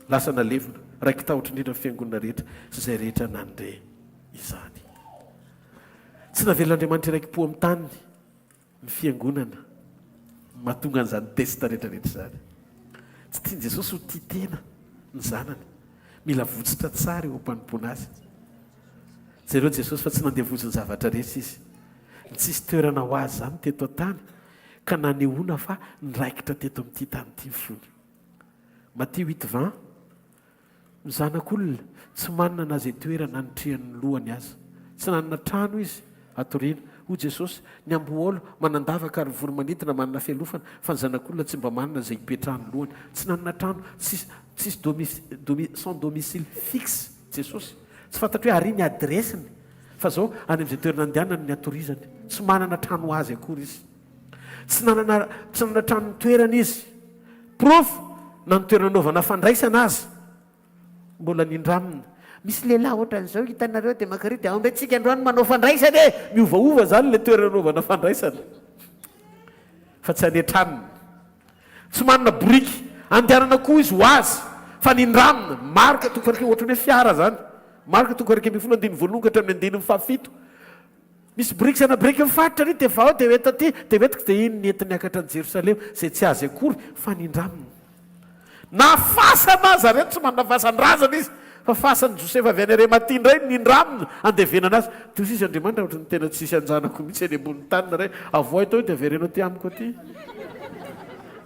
Lasa nalevina, raiki-tahotra indrindra ny fiangonana rehetra sy izay rehetra nandre izany. Tsy navelan'Andriamanitra hiraiki-po amin'ny taniny ny fiangonana mahatonga an'izany test rehetra rehetra izany. Tsy tian'i Jesosy ho tia tena ny zanany. Mila votsitra tsara eo am-panompoana azy. Jereo Jesosy fa tsy nandevoziny zavatra rehetra izy. Ny tsisy toerana ho azy izany teto an-tany ka nanehoana fa niraikitra teto amin'ity tany ity ny fony. Matio huit 20. Ny Zanak'olona tsy manana na izay toerana hanitrihany ny lohany aza. Tsy nanana trano izy hatoriana. Hoy Jesosy, Ny amboahaolo manan-davaka ary ny voro-manidina manana fialofana, fa ny Zanak'olona tsy mba manana izay hipetrahan'ny lohany. Tsy nanana trano, tsisy, tsisy domi, domi, sans domicile fixe Jesosy. Tsy fantatro hoe ary ny adiresiny, fa izao, any amin'izay toerana andehanany ny hatorizany. Tsy manana trano ho azy akory izy. Tsy nanana, tsy nanana trano nitoerana izy. Porofo, na ny toerana anaovana fandraisana aza, mbola nindramina. Misy lehilahy ohatran'izao hitanareo dia mankareo dia ao indray tsika androany manao fandraisana e! Miovaova izany ilay toerana anaovana fandraisana fa tsy any an-tranony. Tsy manana boriky andehanana koa izy ho azy fa nindramina. Marka toko faha-iraika, ohatran'ny hoe fiara izany. Marka toko faha-11 andininy voalohany ka hatramin'ny andininy fahafito. Misy biriky zana biriky mifaritra ary dia vao dia hoento aty dia hoentiko dia iny ny entiny hiakatra any Jerosalema izay tsy azy akory fa nindraminy. Na fasana aza reto tsy manana fasan-drazana izy fa fasan'i Josefa avy any Arematia indray no nindramina andevenana azy. Dia hoy izy Andriamanitra ohatran'ny tena tsisy anjanako mihitsy eny ambonin'ny tany nareo avoahy tao io dia avereno aty amiko aty.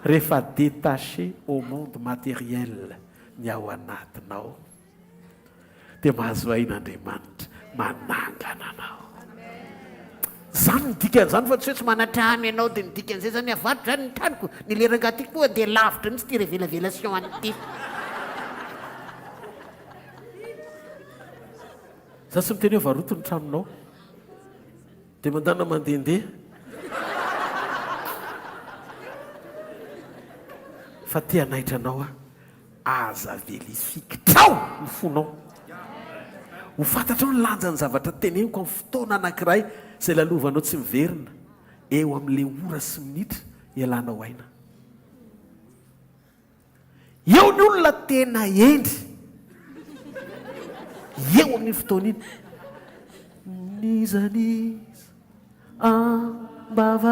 Rehefa détaché au monde matériel ny ao anatinao. Dia mahazo aina Andriamanitra manangana anao. Zany ny dikan'izany fa tsy hoe tsy manan-trano ianao dia ny dikan'izay zany avadiko zany ny tranoko, ny le rangahy ty koa dia lavitra mihitsy ity revélavelation an'ity. Za tsy miteny hoe varoto ny tranonao dia mandana mandehandeha fa te hanaitra anao aho. Aza avela hifikitra ao ny fonao. Ho fantatrao ny lanjan'ny zavatra teneniko amin'ny fotoana anankiray izay lalovanao tsy miverina, eo amin'ilay ora sy minitra ialanao aina. Eo ny olona tena hendry. Eo amin'iny fotoana iny. N'iza n'iza. Ambavahoana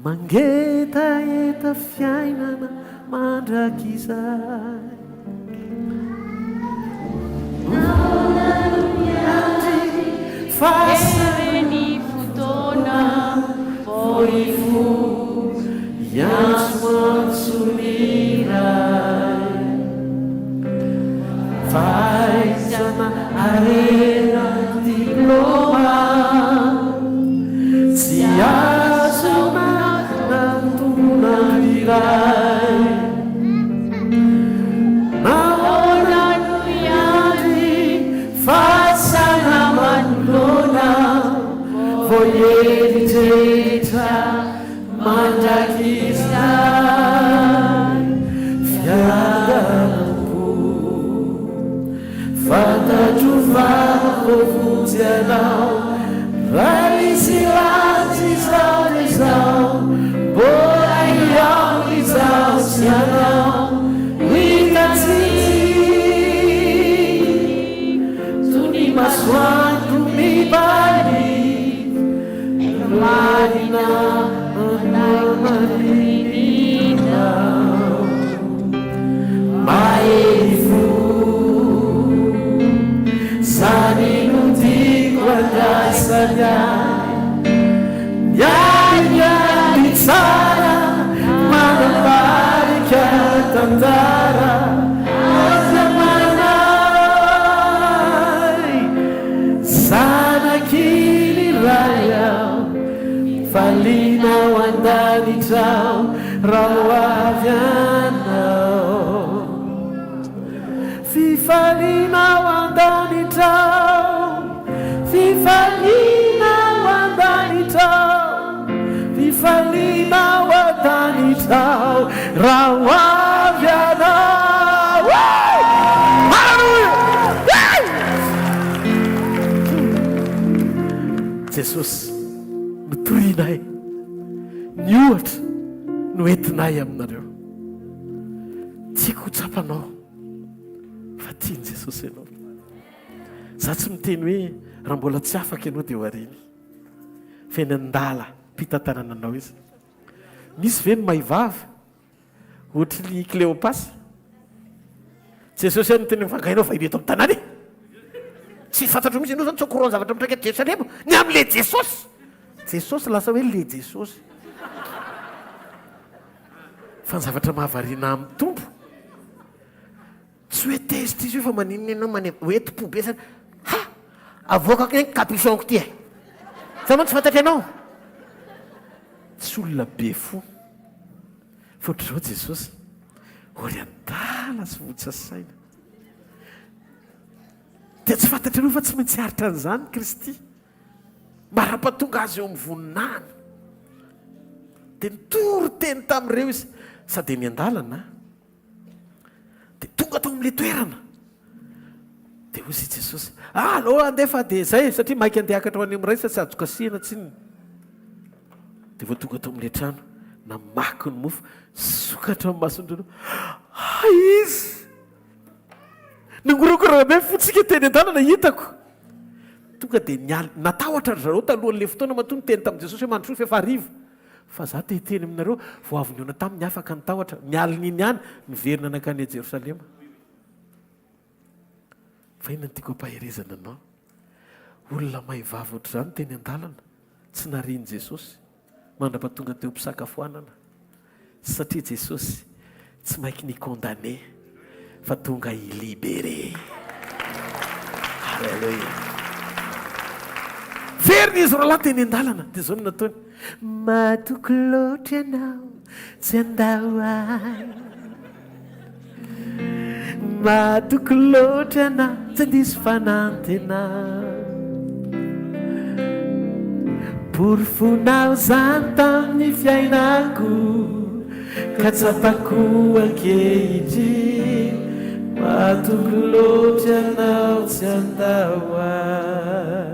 mangetaheta fiainana mandrakizay. Nahoana no miandry Very ny fotoana vao hifoha Hiantsoantso ny Ray. Fahaizana harena diplaoma tsy azo nanatona iray. Nahoana no hiandry fasana manoloana vao hieritreritra Mandrakizay fiadanam-po. Fantatro fa voavonjy ianao Raha misy ratsy izao dia izao Mbola hihaona izaho sy ianao Ho hitantsika Toy ny masoandro mibaliaka. Marina anao. Nohamarininao Mahery fo Zany no tiako andraisany ahy Miahy miahy ny tsara Manamarika tantara Aza manahy Zanaky ny Ray aho Faliana ao an-danitra aho Raha ho avy Ianao Fifaliana ao an-danitra aho Fifaliana ao an-danitra aho Fifaliana ao an-danitra aho Raha ho avy Ianao Haleloia! Jesosy no torianay, ny ohatra no entinay aminareo. Tiako ho tsapanao fa tian'i Jesosy ianao. Za tsy miteny hoe raha mbola tsy afaka ianao dia ho ariany. Fa eny an-dala mpitantanana anao izy. Misy ve ny maivava ohatry ny Kleopasy? Jesosy ihany niteny hoe fa angaha ianao vahiny eto amin'ny tanàna e? Tsy fantatro mihitsy ianao izany tsy au courant ny zavatra mitranga eto Jerosalema. Ny amin'ilay Jesosy. Jesosy lasa hoe le Jesosy. Fa ny zavatra mahavariana amin'ny Tompo, tsy hoe tezitra izy hoe fa maninona ianao mane hoe enti-po be zany. Ha! Avoakako ihany capuchon-ko ty e! Za mantsy fantatro ianao. Tsy olona be fo. Fa ohatr'izao Jesosy, ory adala sy votsa saina. Dia tsy fantatrareo fa tsy maintsy hiaritra an'izany Kristy. Mara-pahatonga azy eo amin'ny voninahiny. Dia nitory teny tamin'ireo izy, sady eny an-dalana. Dia tonga tao amin'ilay toerana. Dia hoy i Jesosy, ah, aleo handeha fa dia izay, satria maika handeha hiakatra ho any amin'ny Ray sa tsy azo kasihina tsinona. Dia vao tonga tao amin'ilay trano, namaky ny mofo, nisokatra ny mason'ireo. Ah, izy! Nangorangorana be ny fontsika teny an-dalana, hitako. Tonga dia niala, natahotra ry zareo talohan'ilay fotoana matoa niteny tamin'i Jesosy hoe mandrosoa fa efa hariva. Fa za te hiteny aminareo, vao avy nihaona taminy afaka ny tahotra, ny alin'iny ihany, niverina nankany Jerosalema. Fa inona no tiako hampaherezana anao? Olona may vava ohatr'izany teny an-dalana, tsy narian'i Jesosy mandra-pahatonga teo am-pisakafoanana. Satria Jesosy tsy maiky ny condamner fa tonga hi liberer. Alléluia. Veriny izy roalahy teny an-dalana, dia izao no nataony, Matoky loatra ianao, tsy handao ahy. Matoky loatra na tsy diso fanantenana. Porofonao izany tamin'ny fiainako ka tsapako ankehitriny. Matoky loatra ianao tsy handao ahy.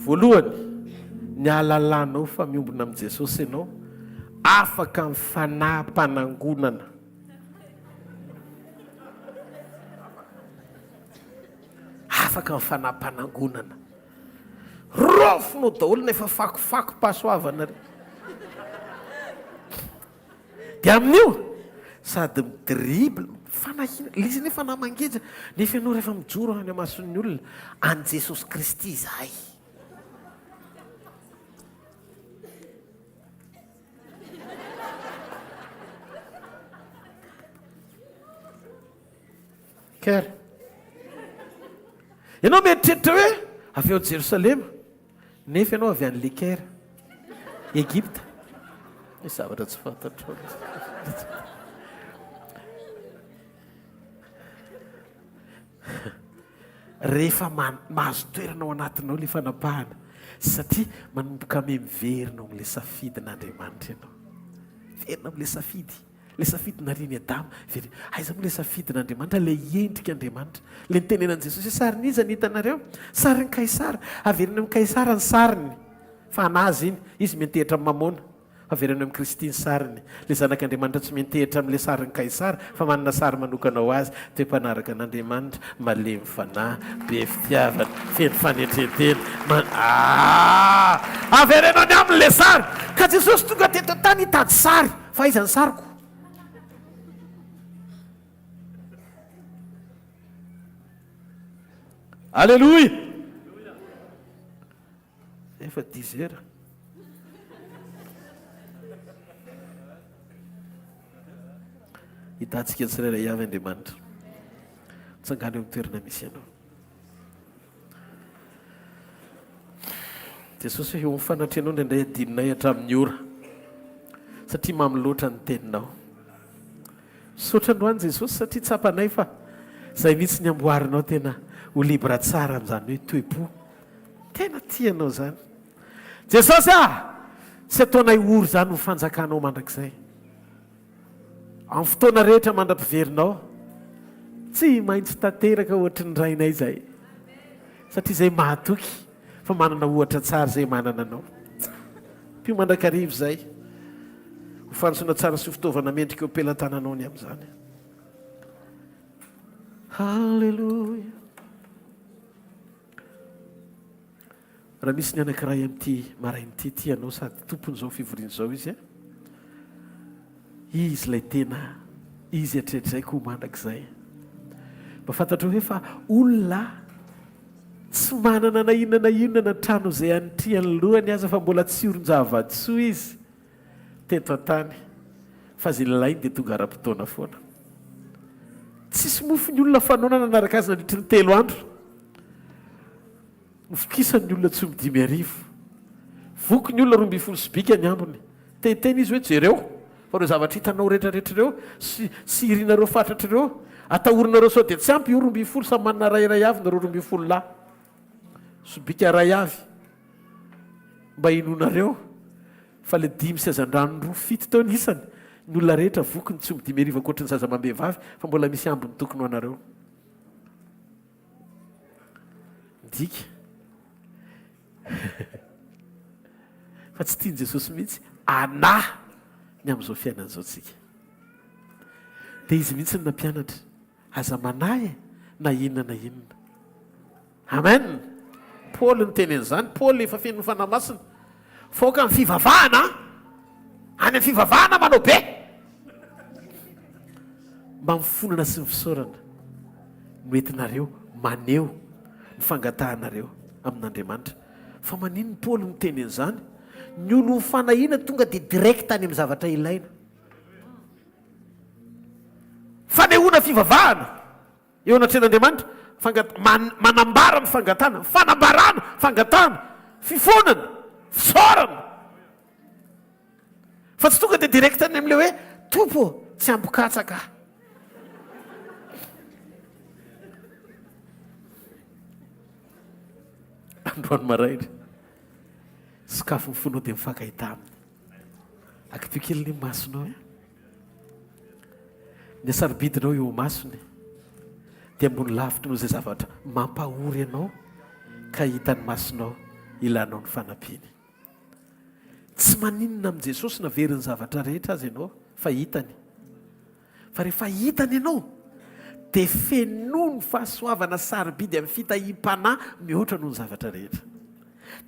Voalohany, ny hahalalanao fa miombona amin'i Jesosy ianao, afaka amin'ny fanahim-panangonana. Afaka amin'ny fanahim-panangonana. Raofinao daholo ny efa fakofakom-pahasoavana re. Dia amin'io, sady mi-dribble, fanahiana, ilay izy anie fanahy mangeja, nefa ianao rehefa mijoro any amason'ny olona, an'i Jesosy Kristy izahay. Cœur. Ianao mieritreritra hoe avy ao Jerosalema, nefa ianao avy any Le Caire, Egypta. Misy zavatra tsy fantatrao. Rehefa mahazo toerana ao anatinao ilay fanapahana, satria manomboka miverina ao amin'ilay safidin'Andriamanitra ianao. Miverina amin'ilay safidy. Ilay safidy narian'i Adama. Very, aiza moa ilay safidin'Andriamanitra, ilay endrik'Andriamanitra? Ilay nitenenan'i Jesosy hoe sarin'iza ny hitanareo? Sarin'i Kaisara. Averina amin'i Kaisara ny sariny. Fa an'azy iny. Izy miantehitra amin'i Mamôna. Avereno amin'i Kristy ny sariny. Ilay Zanak'Andriamanitra tsy miantehitra amin'ilay sarin'i Kaisara fa manana sary manokana ho azy, toe mpanaraka an'Andriamanitra, malemy fanahy, be fitiavana, feno fanetren-tena, man Aah! Avereno any aminy ilay sary! Ka Jesosy tonga teto an-tany hitady sary, fa aiza ny sariko? Aleloia! Efa dix heures. Hitantsika tsirairay avy Andriamanitra. Tsangano eo amin'ny toerana misy anao. Jesosy eo amin'ny fanatrehanao indraindray adinonay hatramin'ny ora. Satria mamy loatra ny teninao. Misaotra androany Jesosy satria tsapanay fa izay mihitsy ny amboarinao tena ho libre tsara amin'izany hoe toe-po. Tena tia anao izany. Jesosy ah! Tsy ataonay ory izany ho fanjakanao mandrakizay. Amin'ny fotoana rehetra mandra-piverinao. Tsy maintsy tanteraka ohatry ny rainay izay. Satria izay mahatoky fa manana ohatra tsara izay manana anao. Mpio mandrakariva izay. Ho fantsona tsara sy ho fitaovana mendrika eo am-pelatananao ny amin'izany. Haleloia. Raha misy ny anankiray amin'ity maraina ity tia anao sady tompon'izao fivoriana izao izy a, izy ilay tena izy hatrehatrizay koa mandrakizay. Mba fantatrao ve fa olona tsy manana na inona na inona na trano izay anitrihan'ny lohany aza fa mbola tsy orin-java-tsoa izy teto an-tany fa izay ilainy dia tonga ara-potoana foana. Tsisy mofo ny olona fanaona nanaraka azy nandritry ny telo andro. Novokisany ny olona tsy omby 5000. Voky ny olona 12 sobika ny ambiny. Te-hiteny izy hoe, Jereo, fa ireo zavatra hitanao rehetrarehetra ireo sy sy irinareo fatratra ireo, atahorinareo sao dia tsy ampy io 12, samy manana iray iray avy nareo 12 lahy. Sobika iray avy. Mba inoanareo fa le dimy sy hazandrano roa fito teo ny isany, ny olona rehetra voky ny tsy omby 5000 ankoatry ny zaza amam-behivavy fa mbola misy ambiny tokony ho anareo. Midika fa tsy tian'i Jesosy mihitsy hanahy ny amin'izao fiainana izao tsika. Dia izy mihitsy no nampianatra, aza manahy e, na inona na inona. Amen! Paoly niteny an'izany, Paoly efa feno ny Fanahy Masina. Fa aoka ny fivavahana, any amin'ny fivavahana manao be. Mba mifonana sy ny fisaorana no entinareo maneho ny fangatahanareo amin'Andriamanitra. Fa maninona Paoly miteny an'izany? Ny olon'ny fanahiana tonga dia direct any amin'ny zavatra ilaina. Fanehoana fivavahana. Eo anatrehan'Andriamanitra, fangat, man, manambara ny fangatahana, fanambarana, fangatahana, fifonana, fisaorana. Fa tsy tonga dia direct any amin'ilay hoe, Tompo ô, tsy ampy katsaka aho. Androany maraina, sokafy ny fonao dia mifankahita aminy. Akipio kely ny masonao e. Ny hasarobidinao eo imasony dia ambony lavitra noho izay zavatra mampahory anao ka hitan'ny masonao ilanao ny fanampiany. Tsy maninona amin'i Jesosy na very ny zavatra rehetra aza ianao fa hitany. Fa rehefa hitany ianao dia fenoiny fahasoavana sarobidy amin'ny fitahiam-panahy mihoatra noho ny zavatra rehetra.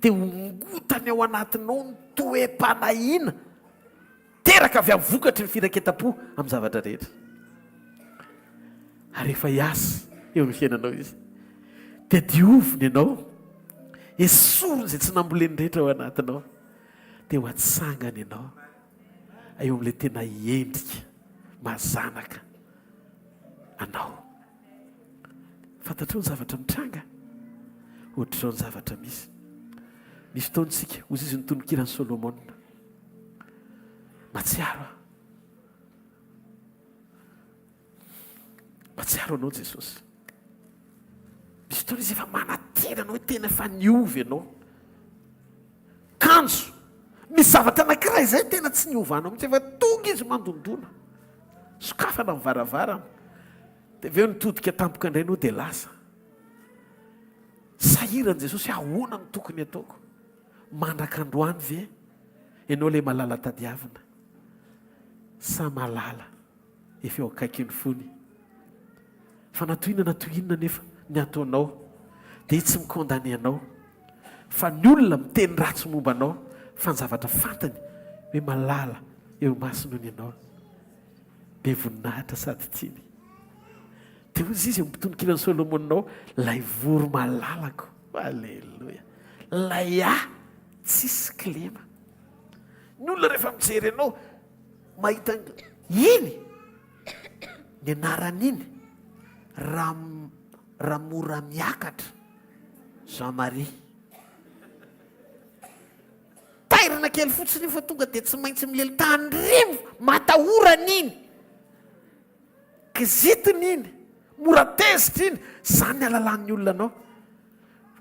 Dia hongotany ao anatinao ny toe-panahiana. Teraka avy amin'ny vokatry ny firaiketam-po amin'ny zavatra rehetra. Ary rehefa hiasa eo amin'ny fiainanao Izy, dia dioviny ianao, esoriny izay tsy namboleny rehetra ao anatinao, dia ho atsangany ianao eo amin'ilay tena endrika maha zanaka anao. Fantatrao ny zavatra mitranga? Ohatr'izao ny zavatra misy. Misy fotoana isika, hoy izy ny tononkiran'i Solomona. Matsiaro aho. Matsiaro anao Jesosy. Misy fotoana izy efa manantena anao hoe tena efa niova ianao. Kanjo, misy zavatra anankiray izay tena tsy niovanao mihitsy, efa tonga izy mandondona. Sokafana ny varavarana. Dia avy eo nitodika tampoka indray ianao dia lasa. Sahirana Jesosy, ahoana no tokony ataoko? Mandraka androany ve? Ianao ilay malala tadiavina sa malala efa eo akaikin'ny fony? Fa na toy inona na toy inona anefa ny ataonao dia tsy mi-condamner anao fa ny olona miteny ratsy momba anao fa ny zavatra fantany hoe malala eo imasony hono ianao be voninahitra sady tiany. Dia hoy izy eo amin'ny tononkiran'i Solomona ao, Ilay voromalalako, Aleloia, ilay ahy tsisy kilema. Ny olona rehefa mijery anao, mahita iny, ny anaran'iny, Ram, Ramoramiakatra Jean Marie. Tairina kely fotsiny io fa tonga dia tsy maintsy milely. Tandremo, matahorana iny. Kizitina iny, mora tezitra iny, izany ny halalan'ny olona anao.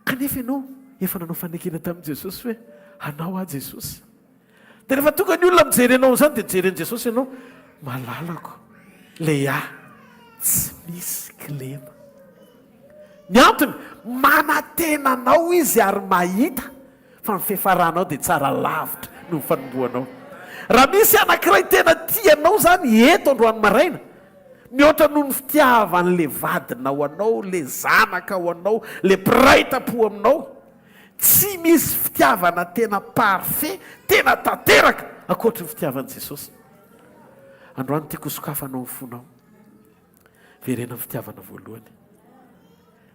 Kanefa ianao efa nanao fanekena tamin'i Jesosy hoe anao aho Jesosy. Dia rehefa tonga ny olona mijery anao amin'izany dia jeren'i Jesosy ianao, malalako, Lea, tsy misy kilema. Ny antony, manantena anao izy ary mahita Fa ny fiafaranao dia tsara lavitra noho ny fanombohanao. Raha misy anankiray tena tia anao izany eto androany maraina, mihoatra noho ny fitiavan'ilay vadinao anao, ilay zanakao anao, ilay mpiray tampo aminao, tsy misy fitiavana tena parfait, tena tanteraka ankoatry ny fitiavan'i Jesosy. Androany tiako hosokafanao ny fonao. Verena amin'ny fitiavana voalohany.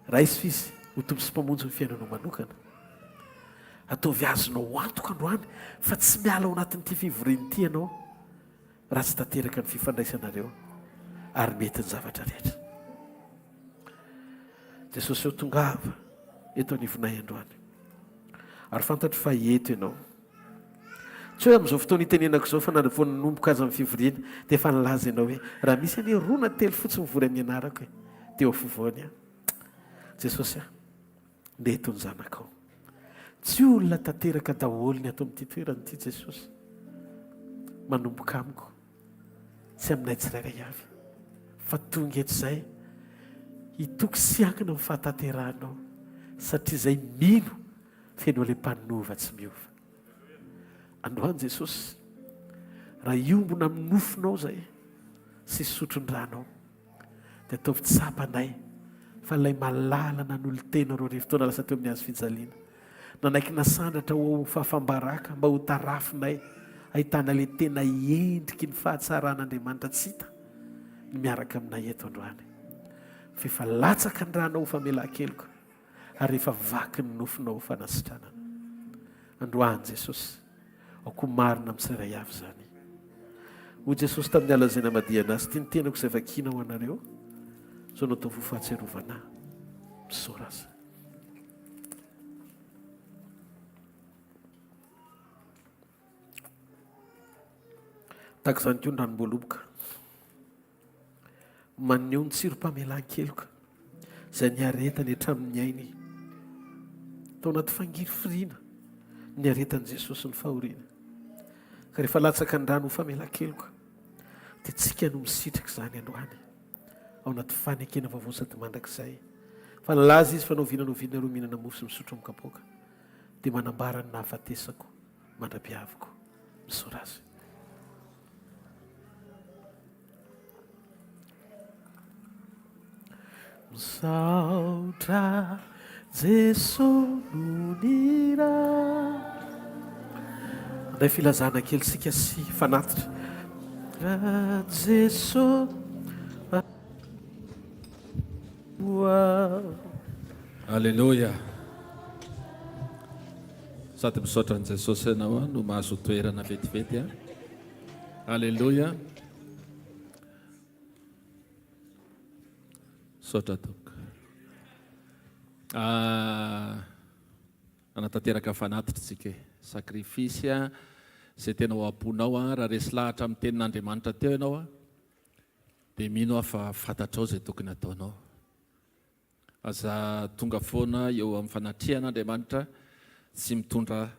Raiso Izy ho Tompo sy Mpamonjy ny fiainanao manokana. Ataovy azonao antoka androany fa tsy miala ao anatin'ity fivoriana ity ianao raha tsy tanteraka ny fifandraisanareo ary mety ny zavatra rehetra. Jesosy ô tongava eto anivonay androany. Ary fantatro fa eto ianao. Tsy hoe amin'izao fotoana itenenako izao fa na vao nanomboka aza ny fivoriana dia efa nilaza ianao hoe raha misy anie roa na telo fotsiny mivory amin'ny anarako e, dia eo afovoany aho. Jesosy a, ndeha eto ny zanakao. Tsy olona tanteraka daholo ny ato amin'ity toerana ity Jesosy. Manomboka amiko sy aminay tsirairay avy fa tonga eto izay hitoky sy hiankina amin'ny fahatanterahanao satria izay mino Feno ilay mpanova tsy miova. Androany Jesosy, raha hiombona amin'ny nofonao izay sy hisotro ny ranao, dia ataovy tsapanay fa ilay malala nanolo-tena 2000 taona lasa teo amin'ny hazo fijaliana, nanaiky nasandratra ho ao fahafam-baraka mba ho tarafinay ahitana ilay tena endriky ny fahatsaran'Andriamanitra tsy hita ny miaraka aminay eto androany. Fa efa latsaka ny ranao ho famelan-keloka. ary efa vaky ny nofinao ho fanasitranana. Androany Jesosy, aoka ho marina amin'ny tsirairay avy izany. Hoy Jesosy tamin'ny ala izay namadihana Azy, Ity ny tenako izay vakiana ho anareo, izao no ataovy ho fahatsiarovana Ahy. Misaora Azy. Tahaka izany koa ny ranom-boaloboka. Maneho ny tsirom-pamelan-keloka izay niaretany hatramin'ny ainy. Tao anaty fangirifiriana niaretan'i Jesosy ny fahoriana. Ka rehefa latsaka ny rano ho famelan-keloka, dia tsika no misitraka izany androany ao anaty fanekena vaovao sady mandrakizay. Fa nilaza izy fa na oviana na oviana nareo mihinana mofo sy misotro amin'ny kapoaka, dia manambara ny nahafatesako mandra-piaviko. Misaora Azy. Misaotra Jeso no nira. Andray filazana kely sika sy fanatitra. Jeso. Aleloia. Sady misaotra an'i Jesosy ianao no mahazo toerana vetivety a. Aleloia. Misaotra tompoko. Ah, anatanteraka fanatitra tsika e. Sacrifice izay tena ao am-ponao raha resy lahatra amin'ny tenin'Andriamanitra teo ianao dia mino aho fa fantatrao izay tokony hataonao. Aza tonga foana eo amin'ny fanatrehan'Andriamanitra tsy mitondra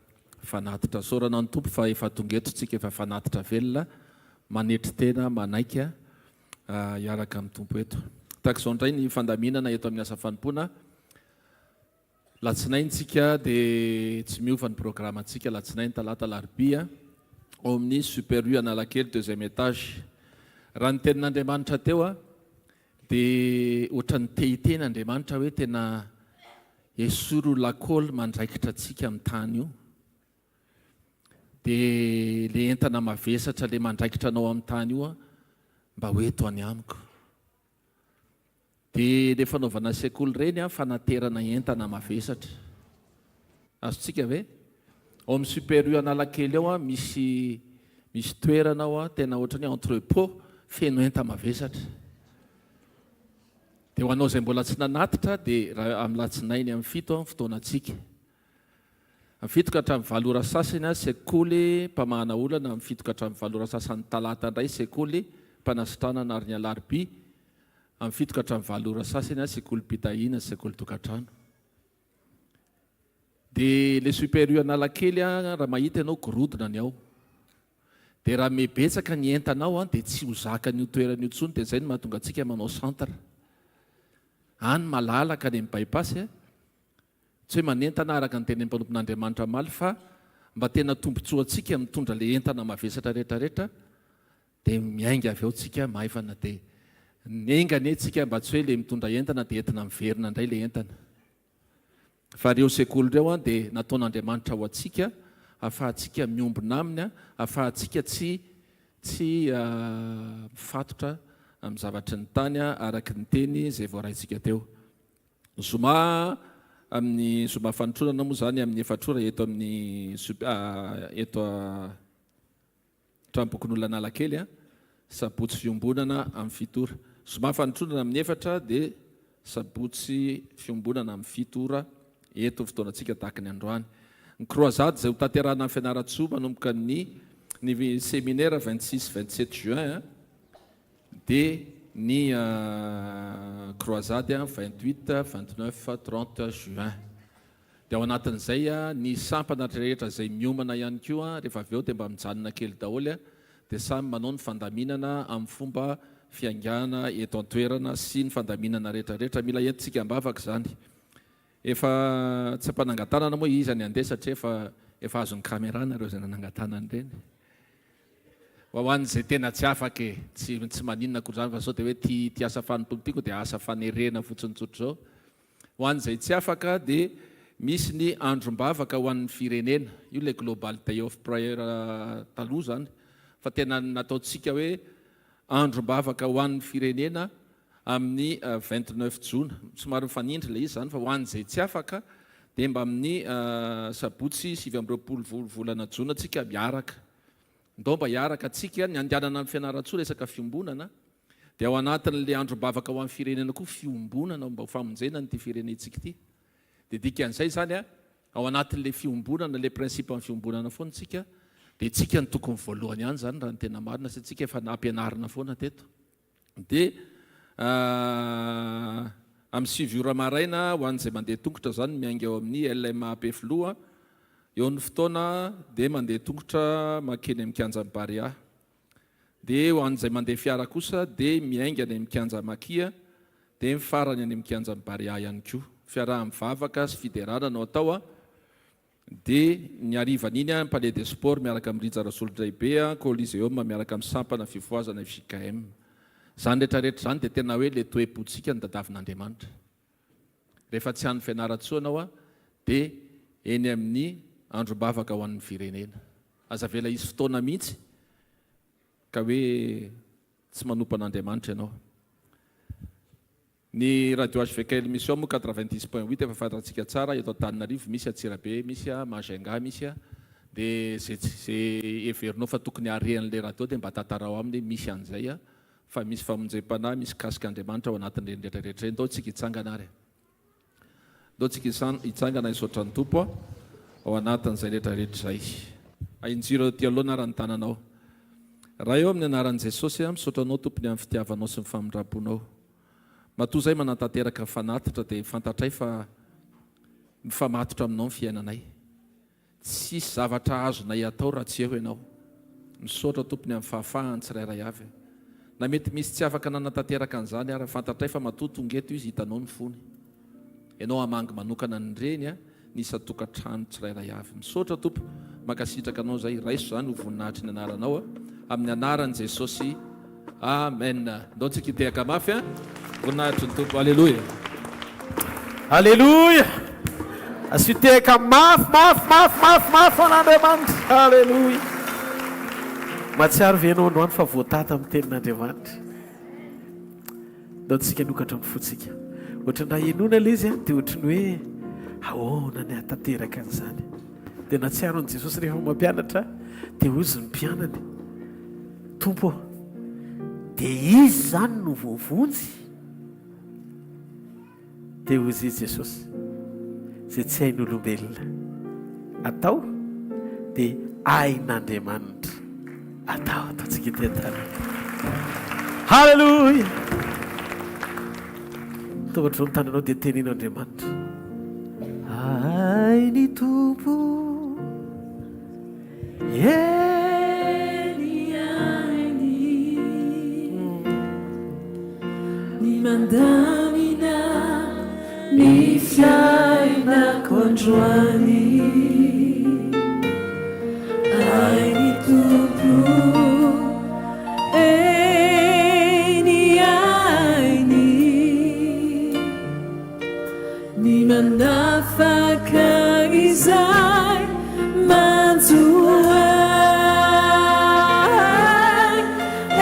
fanatitra. Isaorana ny Tompo fa efa tonga eto tsika efa fanatitra velona, manetry tena, manaika hiaraka amin'ny Tompo eto. Tahaka izao indray ny fandaminana eto amin'ny asa fanompoana. Latsinainy tsika dia tsy miova ny programantsika, latsinainy, talata, alarobia. Ao amin'ny Super U Analakely deuxième étage. Raha ny tenin'Andriamanitra teo a, dia ohatran'ny te hiteny Andriamanitra hoe tena esory io lakôly mandraikitra antsika amin'ny tany io. Dia le entana mavesatra le mandraikitra anao amin'ny tany io a, mba ho eto any amiko. Dia ilay fanaovana sekoly ireny an, fanaterana entana mavesatra. Azontsika ve? Ao amin'ny Super U Analakely ao an, misy misy toerana ao an, tena ohatran'ny hoe entrepot feno enta-mavesatra. Dia ho anao izay mbola tsy nanatitra dia raha amin'ny latsinainy amin'ny fito an, fotoanantsika. Amin'ny fito ka hatramin'ny valo ora sasany an, sekoly mpamahana olana, amin'ny fito ka hatramin'ny valo ora sasany talata indray sekoly mpanasitranana ary ny alarobia Amin'ny fito ka hatramin'ny valo ora sasany aho sekolim-pitahiana sy sekoly tokantrano. Dia le super U Analakely an, raha mahita ianao gorodona ny ao. Dia raha miha betsaka ny entana ao an, dia tsy ho zakan'io toerana io intsony, dia izay no mahatonga antsika manao centre. Any malalaka any amin'ny bypass an, tsy hoe manentana araka ny tenin'ny mpanompon'Andriamanitra omaly fa mba tena tombontsoantsika mitondra le entana mavesatra rehetrarehetra, Dia miainga avy ao tsika maivana dia enga anie tsika mba tsy hoe le mitondra entana dia entina miverina indray le entana. Fa ireo sekoly ireo an dia nataon'Andriamanitra ho antsika afahantsika miombona aminy an, afahantsika tsy tsy mifatotra amin'ny zavatry ny tany an araka ny teny izay voaraintsika teo. Zoma amin'ny zoma fanotronana moa izany amin'ny efatra ora eto amin'ny eto Tranombokin'olona Analakely a, sabotsy fiombonana amin'ny fito ora. Zoma fanotronana amin'ny efatra dia sabotsy fiombonana amin'ny fito ora eto ny fotoanantsika tahaka ny androany. Ny croisade izay ho tanterahina any Fianarantsoa manomboka ny ny séminaire 26 27 juin dia ny croisade 28 29 30 juin. Dia ao anatin'izay ny sampana rehetra izay miomana ihany koa rehefa avy eo dia mba mijanona kely daholo dia samy manao ny fandaminana amin'ny fomba fiaingàna eto an-toerana sy ny fandaminana rehetra rehetra. Mila entintsika am-bavaka izany. Efa tsy ampanangan-tanana moa iza ny handeha satria efa efa azon'ny caméra nareo izay nanangan-tanana ireny. Fa ho an'izay tena tsy afaka e, tsy tsy maninona akory izany fa sao dia hoe ity ity asa fanompoana ity koa dia asa fanerena fotsiny tsotr'izao. Ho an'izay tsy afaka dia misy ny androm-bavaka ho an'ny firenena. Io ilay Global Day of Prayer taloha izany fa tena nataontsika hoe androm-bavaka ho an'ny firenena amin'ny 29 jona. Somary mifanindry ilay izy izany fa ho an'izay tsy afaka dia mba amin'ny sabotsy 29 volana jona tsika miaraka. Ndao mba hiaraka tsika ny andehanana any Fianarantsoa resaka fiombonana dia ao anatin'ilay androm-bavaka ho an'ny firenena koa fiombonana mba ho famonjena an'ity firenentsika ity. Dia dikan'izay izany a, ao anatin'ilay fiombonana, ilay principe an'ny fiombonana foana tsika, dia tsika no tokony voalohany ihany izany raha ny tena marina satria tsika efa nampianarina foana teto. Dia amin'ny sivy ora maraina ho an'izay mandeha tongotra izany miainga eo amin'ny LMA Ampefiloha, eo ny fotoana dia mandeha tongotra mankeny amin'ny kianjan'i Barea. Dia ho an'izay mandeha fiara kosa dia miainga any amin'ny kianja Makia dia mifarany any amin'ny kianjan'i Barea ihany koa. Fiaraha-mivavaka sy fiderana no atao dia ny harivan'iny any Palais des Sports miaraka amin'i Rija Rasolondraibe, Coliseum miaraka amin'ny sampana fifohazana fjkm. Izany rehetra rehetra izany dia tena hoe ilay toe-pontsika no tadiavin'Andriamanitra. Rehefa tsy any Fianarantsoa ianao dia eny amin'ny androm-bavaka ho an'ny firenena. Aza avela hisy fotoana mihitsy ka hoe tsy manompo an'Andriamanitra ianao. Ny radio HVKL Mission moa 90.8 efa fantatsika tsara eto Antananarivo, misy Antsirabe, misy Majunga, misy dia ze ze heverinao fa tokony hare an'ilay radio dia mba tantarao aminy hoe misy an'izay fa misy famonjem-panahy, misy kasik'Andriamanitra ao anatin'ireny rehetra rehetra ireny. Ndao tsika hitsangana ary e. Ndao tsika hitsangana hisaotra ny Tompo ao anatin'izay rehetra rehetra izay. Ahinjiro aty alohana ary ny tananao. Ray ô, amin'ny anaran'i Jesosy aho misaotra Anao Tompo ny amin'ny fitiavanao sy ny famindram-ponao. Matoa izay manatanteraka ny fanatitra dia fantatray fa mifamatotra aminao ny fiainanay. Tsisy zavatra azonay atao raha tsy eo ianao. Misaotra Tompo ny amin'ny fahafahan'ny tsirairay avy. Na mety misy tsy afaka nanatanteraka an'izany ara, fantatray fa matoa tonga eto izy hitanao ny fony. Ianao hamangy manokana ny reny a, ny isan-tokantrano tsirairay avy. Misaotra Tompo, mankasitraka Anao izay, raiso izany ho voninahitry ny anaranao, amin'ny anaran'i Jesosy, Amen. Ndao tsika hitehaka mafy an! Voninahitry ny Tompo, Aleloia! Aleloia! Asio tehaka mafy, mafy, mafy, mafy, mafy ho an'Andriamanitra. Aleloia! Mahatsiaro ve ianao androany fa voatahy tamin'ny tenin'Andriamanitra? Ndao tsika hanokatra ny fontsika. Ohatran'ny raha henoina ilay izy dia ohatran'ny hoe ahoana ny hahatanteraka an'izany. Dia nahatsiaro an'i Jesosy rehefa mampianatra dia hozy ny mpianany, Tompo ô, dia iza izany no voavonjy? Dia hozy i Jesosy, Izay tsy hain'olombelona atao dia hain'Andriamanitra atao. Ataontsika ety an-tanana. Haleloia! Tonga ny tananao dia teneno Andriamanitra. Hain'ny Tompo. Eny ainy ny mandamina ny fiainako androany. Hain'ny Tompo, eny ainy Ny manafaka izay manjo ahy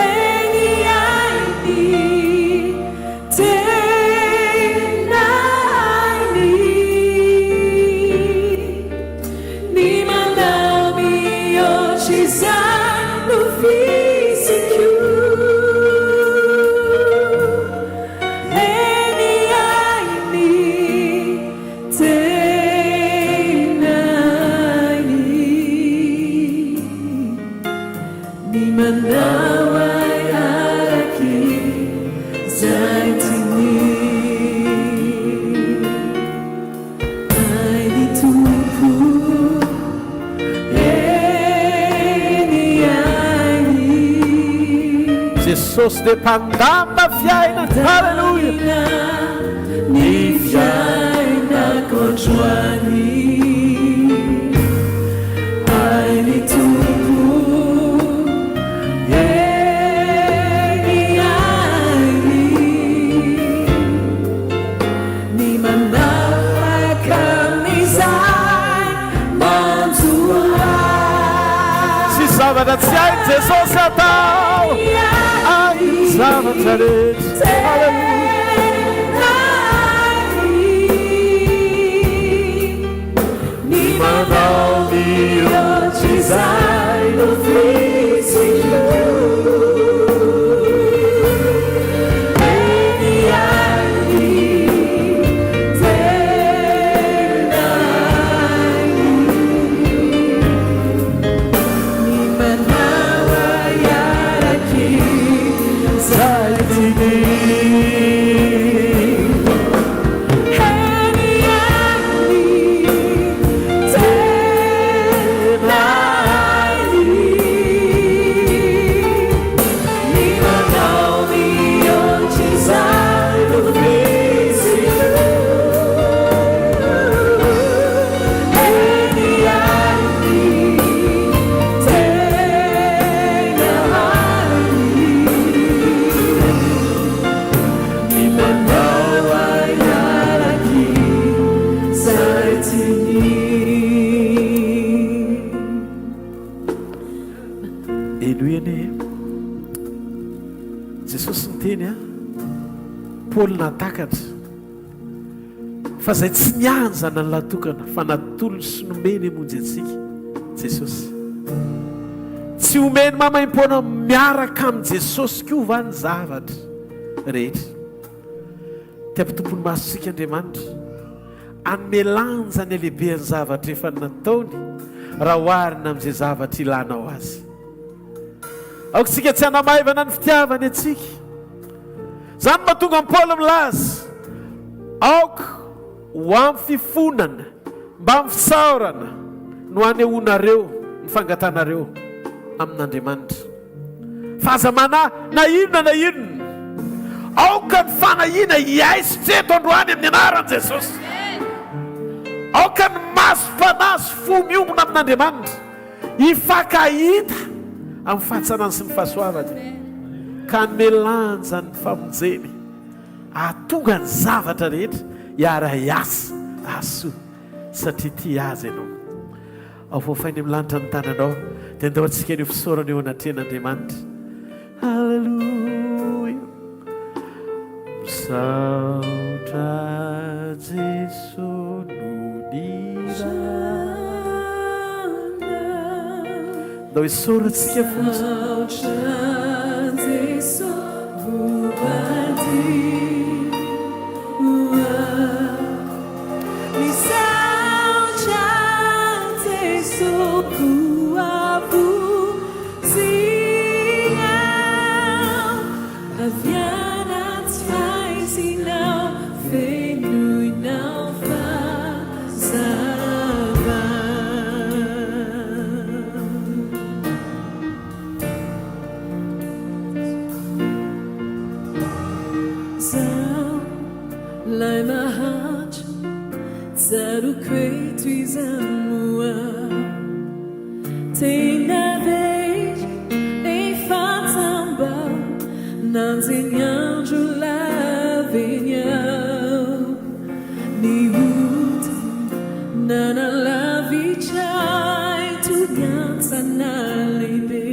Eny ainy, tena ainy Ny manao mihoatra izay nofisiko. Eny ainy, tena ainy, ny manao ahy araky izay tiany. Hain'ny Tompo, eny hainy. Jesosy dia mpandamina fiainana, haleloia. Ny fiainako androany, hain'ny Tompo, eny hainy. Ny manafaka amin'izay manjo ahy. Tsisy zavatra tsy hain'i Jesosy atao. Hainy zavatra rehetra. Haleloia. Ny manao mihoatr'izay nofisiko. Eny ainy, tena ainy. Ny manao ahy arak'izay tiany. Eny ainy, tena ainy. Ny manao mihoatr'izay nofisiko. Eny ainy, tena ainy. Ny manao ahy arak'izay tiany. Henoy anie Jesosy niteny a Paoly nahatakatra fa izay tsy niahy ny zanany lahy tokana fa natolony sy nomeny hamonjy antsika Jesosy. Tsy omeny maimaimpoana miaraka amin'i Jesosy koa va ny zavatra rehetra? Te hampitompo ny masontsika Andriamanitra, hanome lanja ny halehibehan'ny zavatra efa nataony raha oharina amin'izay zavatra ilanao azy. Aoka isika tsy hanamaivana ny fitiavany antsika. Izany no mahatonga an'i Paoly milaza, Aoka ho amin'ny fifonana mbamin'ny fisaorana no hanehoanareo ny fangatanareo amin'Andriamanitra. Fa aza manahy na inona na inona. Aoka ny fanahiana hiaisotra eto androany amin'ny anaran'i Jesosy. Aoka ny masom-panahy sy fo miombona amin'Andriamanitra hifankahita amin'ny fahatsarany sy ny fahasoavany, ka hanome lanja ny famonjeny, hahatonga ny zavatra rehetra hiara-hiasa hahasoa, satria tia Azy ianao. Ao voafainy amin'ny lanitra ny tananao, dia ndao antsika haneho fisaorana eo anatrehan'Andriamanitra. Haleloia. Misaotra Jeso noho ny ranao. Ndao hisaorantsika fotsiny. Misaotra Jeso voadio. Misaotra Jeso voavonjinao avy anaty faizinao fenoinao fahazavana. Zaho Lay mahantra, tsaroako eto izany moa Tena very efa tsamba Nanjeny andro lava eny aho Ny ota nanalavitra ahy toy ny hantsana lehibe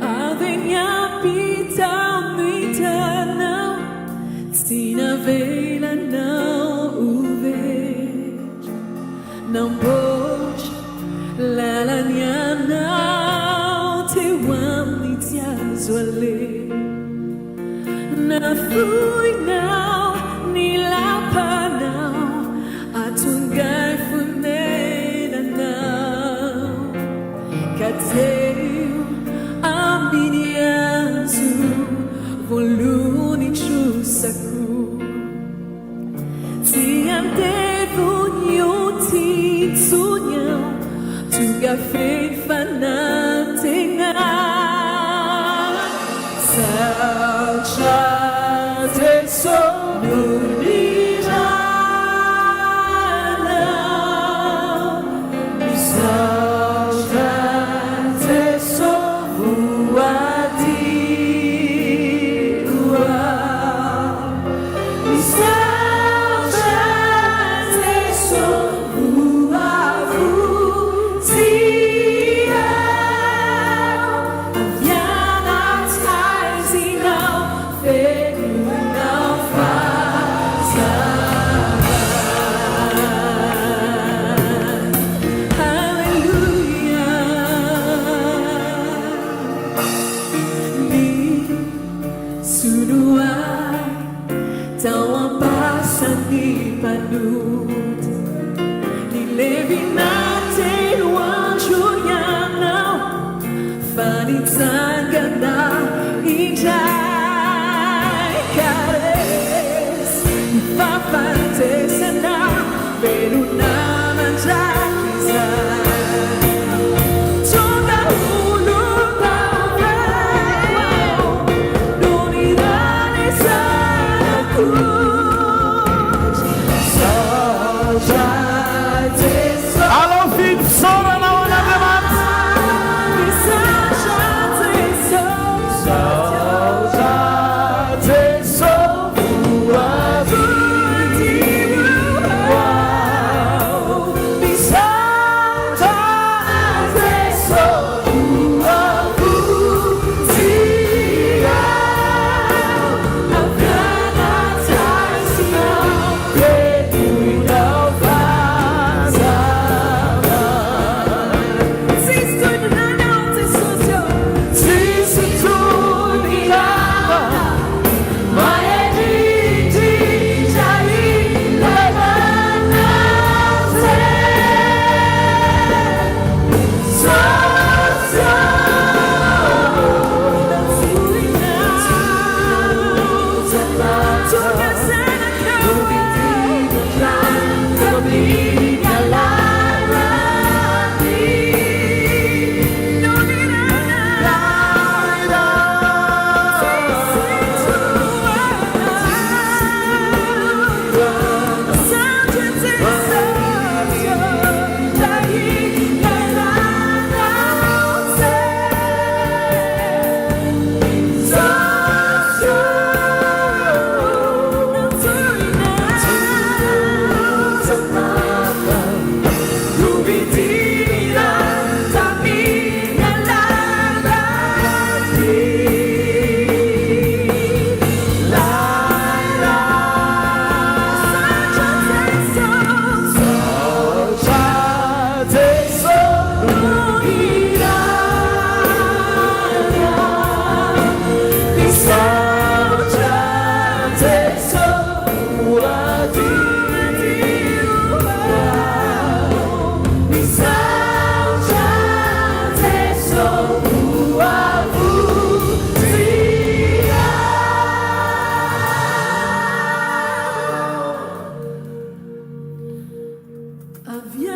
Avy eny ampita no hitanao, tsy navelanao ho very. Namboatra lalana ianao teo amin'ny tsy azo aleha. Nafoinao ny lapanao, atongahy fonenanao. Ka teo amin'ny hazo voalohany trosako. Tsy andevon'ny ota intsony aho, tonga feno fanantenana. Saotra Jeso no niranao. Misaotra Jeso voadio aho. Misaotra Jeso voavonjy aho. Avy anaty haizinao fenoinao fahazavana. Haleloia. Nisolo ahy tao am-pasan'ny mpanota. Nilevina telo andro ianao fa nitsangana indray. Ka resy ny fahafatesana, velona mandrakizay. Tonga olom-baovao noho ny ran'ny Zanak'ondry. Misaotra Jeso. Alao fidy fisaorana ho an'Andriamanitra. Misaotra Jeso. Misaotra Jeso voavonjy.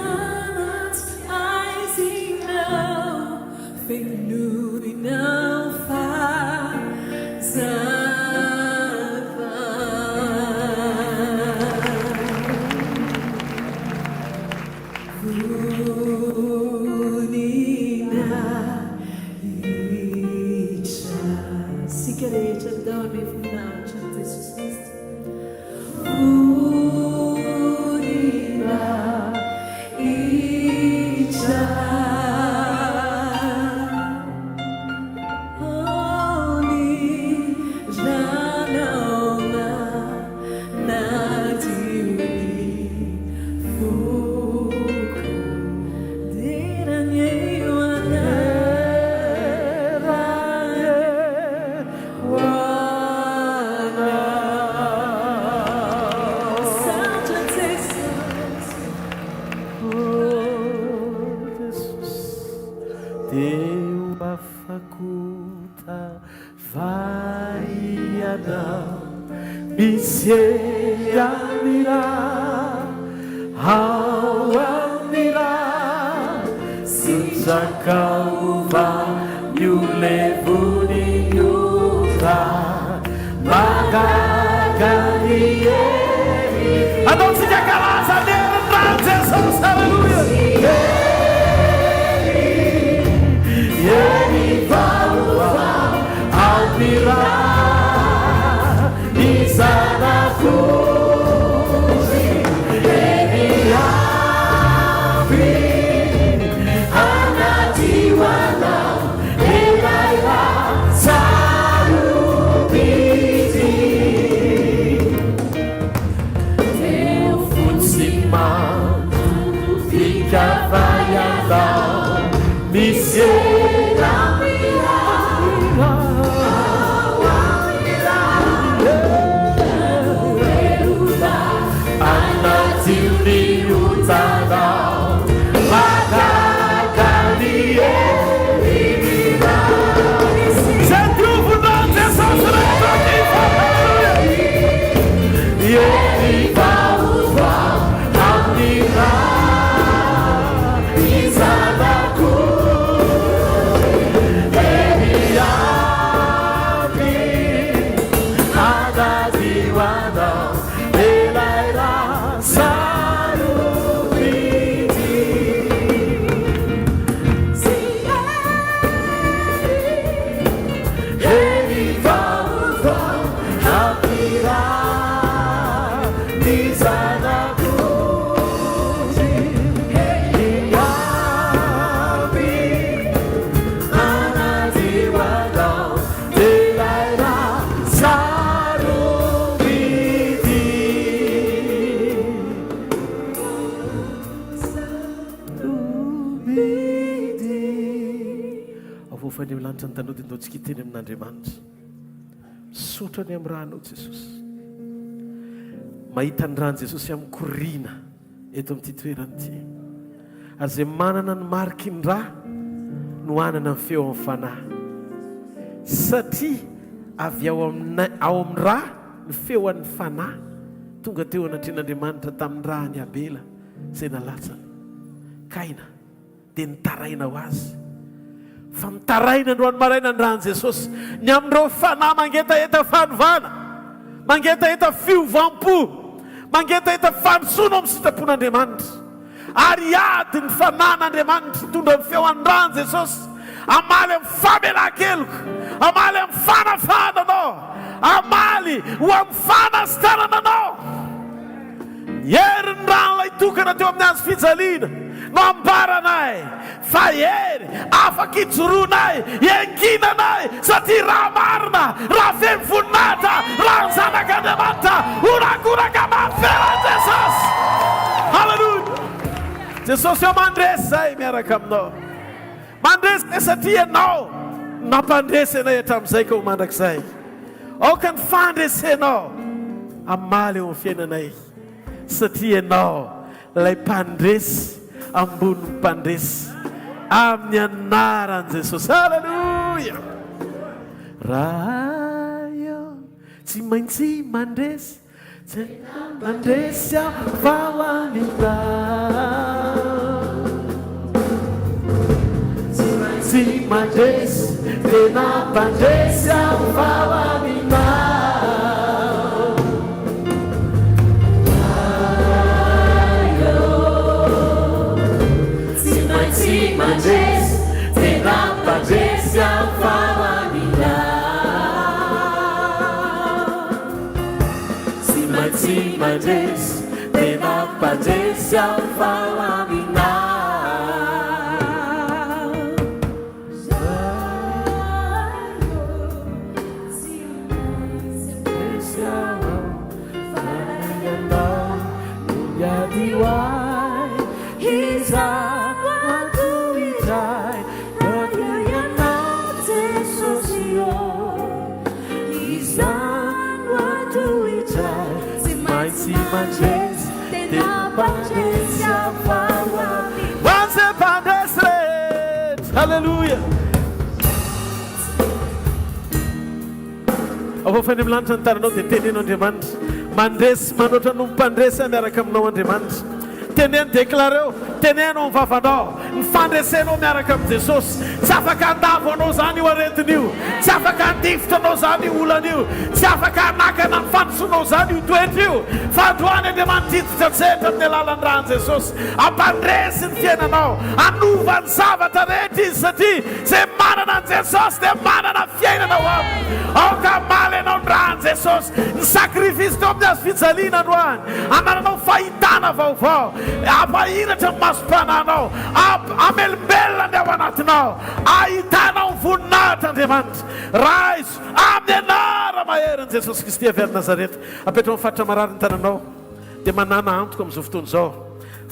anaty haizina ao, fenoinao fahazavana. Voninahitra. Isika rehetra ndao hanome voninahitra an'i Jesosy Kristy. Voninahitra. Oh, ny ranao Nadio ny foko, dera anie ho anao. Misaotra Jesosy. Oh Jesosy, dia ho afako Fa ianao misy hery amin'ny rà, ao amin'ny rà, Sitraka hova ny olevon'ny ota, Mahagaga ny hery. Ataontsika kalaza ny herin'ny ràn'i Jesosy, Aleloia! Hery, hery vaovao amin'ny rà ny Zanak'ondry, hery avy hanadio anao, ilay rà sarobidy. Teo fotsy mandovika fa ianao misy ela Anadio ny otanao Mahagaga ny herinao Izay diovina Jesosy rehetra ny Haleloia Hery vaovao amin'ny rà ny Zanak'ondry Hery avy hanadio anao ilay rà sarobidy. Hery vaovao hampira ny Zanak'ondry. Hery avy hanadio anao ilay rà sarobidy. Sarobidy. Avofa any amin'ny lanitra ny tanao dia ndao tsika hiteny amin'Andriamanitra. Misaotra ny amin'ny rànao Jesosy. Mahita ny ràn'i Jesosy amin'ny koriana eto amin'ity toerana ity. Ary izay manana ny mariky ny rà no hanana ny feo amin'ny fanahy. Satria avy ao amin'ny ao amin'ny rà ny feo an'ny fanahy tonga teo anatrehan'Andriamanitra tamin'ny ràn'i Abela izay nalatsany. Kaina. dia nitaraina ho azy. Fa mitaraina androany maraina ny ran'i Jesosy ny amin'ireo fanahy mangetaheta fanovana, mangetaheta fiovam-po, mangetaheta fandrosoana ao amin'ny sitrapon'Andriamanitra. Ary hiady ny fanahin'Andriamanitra hitondra ny feo an'ny ran'i Jesosy, hamaly amin'ny famelan-keloka, hamaly amin'ny fanafahana anao, hamaly ho amin'ny fanasitranana anao. Ny herin'ny ran'ilay tokana teo amin'ny hazo fijaliana no ambaranay fa hery afaka ijoroanay, iankinanay, satria raha marina, raha feno voninahitra, raha ny Zanak'Andriamanitra, horakoraka mafy an'i Jesosy! Haleloia! Jesosy ô, mandresy izahay miaraka aminao. Mandresy izahay satria Ianao no nampandresy anay hatramin'izay ka ho mandrakizay. Aoka ny fandresenao hamaly eo amin'ny fiainanay satria Ianao ilay mpandresy ambonin'ny mpandresy amin'ny anaran'i Jesosy. Haleloia! Ray ô, tsy maintsy mandresy, tsy mandresy aho fa ho any an-danitra. mandresy, tena mpandresy aho fa ho aminao. Tsy maintsy mandresy, tena mpandresy aho fa ho aminao. Tsy maintsy mandresy, tena mpandresy aho fa ho aminao. Hallelujah. Avoafa any amin'ny lanitra ny tananao dia teneno Andriamanitra. Mandresy manoatra noho ny mpandresy aho miaraka aminao Andriamanitra. Teneno, déclareo, teneno amin'ny vavanao ny fandresenao miaraka amin'i Jesosy. Tsy afaka handavo anao izany io aretina io. Tsy afaka handifotra anao izany io olana io. Tsy afaka hanakana ny fandrosoanao izany io toetra io. Fa androany Andriamanitra hiditra an-tsehatra amin'ny alalan'ny ran'i Jesosy. Hampandresy ny fiainanao. Hanova ny zavatra rehetra Izy satria izay manana an'i Jesosy dia manana fiainana ho aminy. Aoka hamaly anao ny ran'i Jesosy. Ny sacrifice teo amin'ny hazo fijaliana androany. Hanananao fahitana vaovao. Hampahiratra ny masom-panahinao. Hamelombelona ny ao anatinao. Ahitanao ny voninahitr'Andriamanitra. Raiso amin'ny anara-maherin'i Jesosy Kristy avy any Nazareta. Apetraho amin'ny faritra marary ny tananao. Dia manàna antoka amin'izao fotoana izao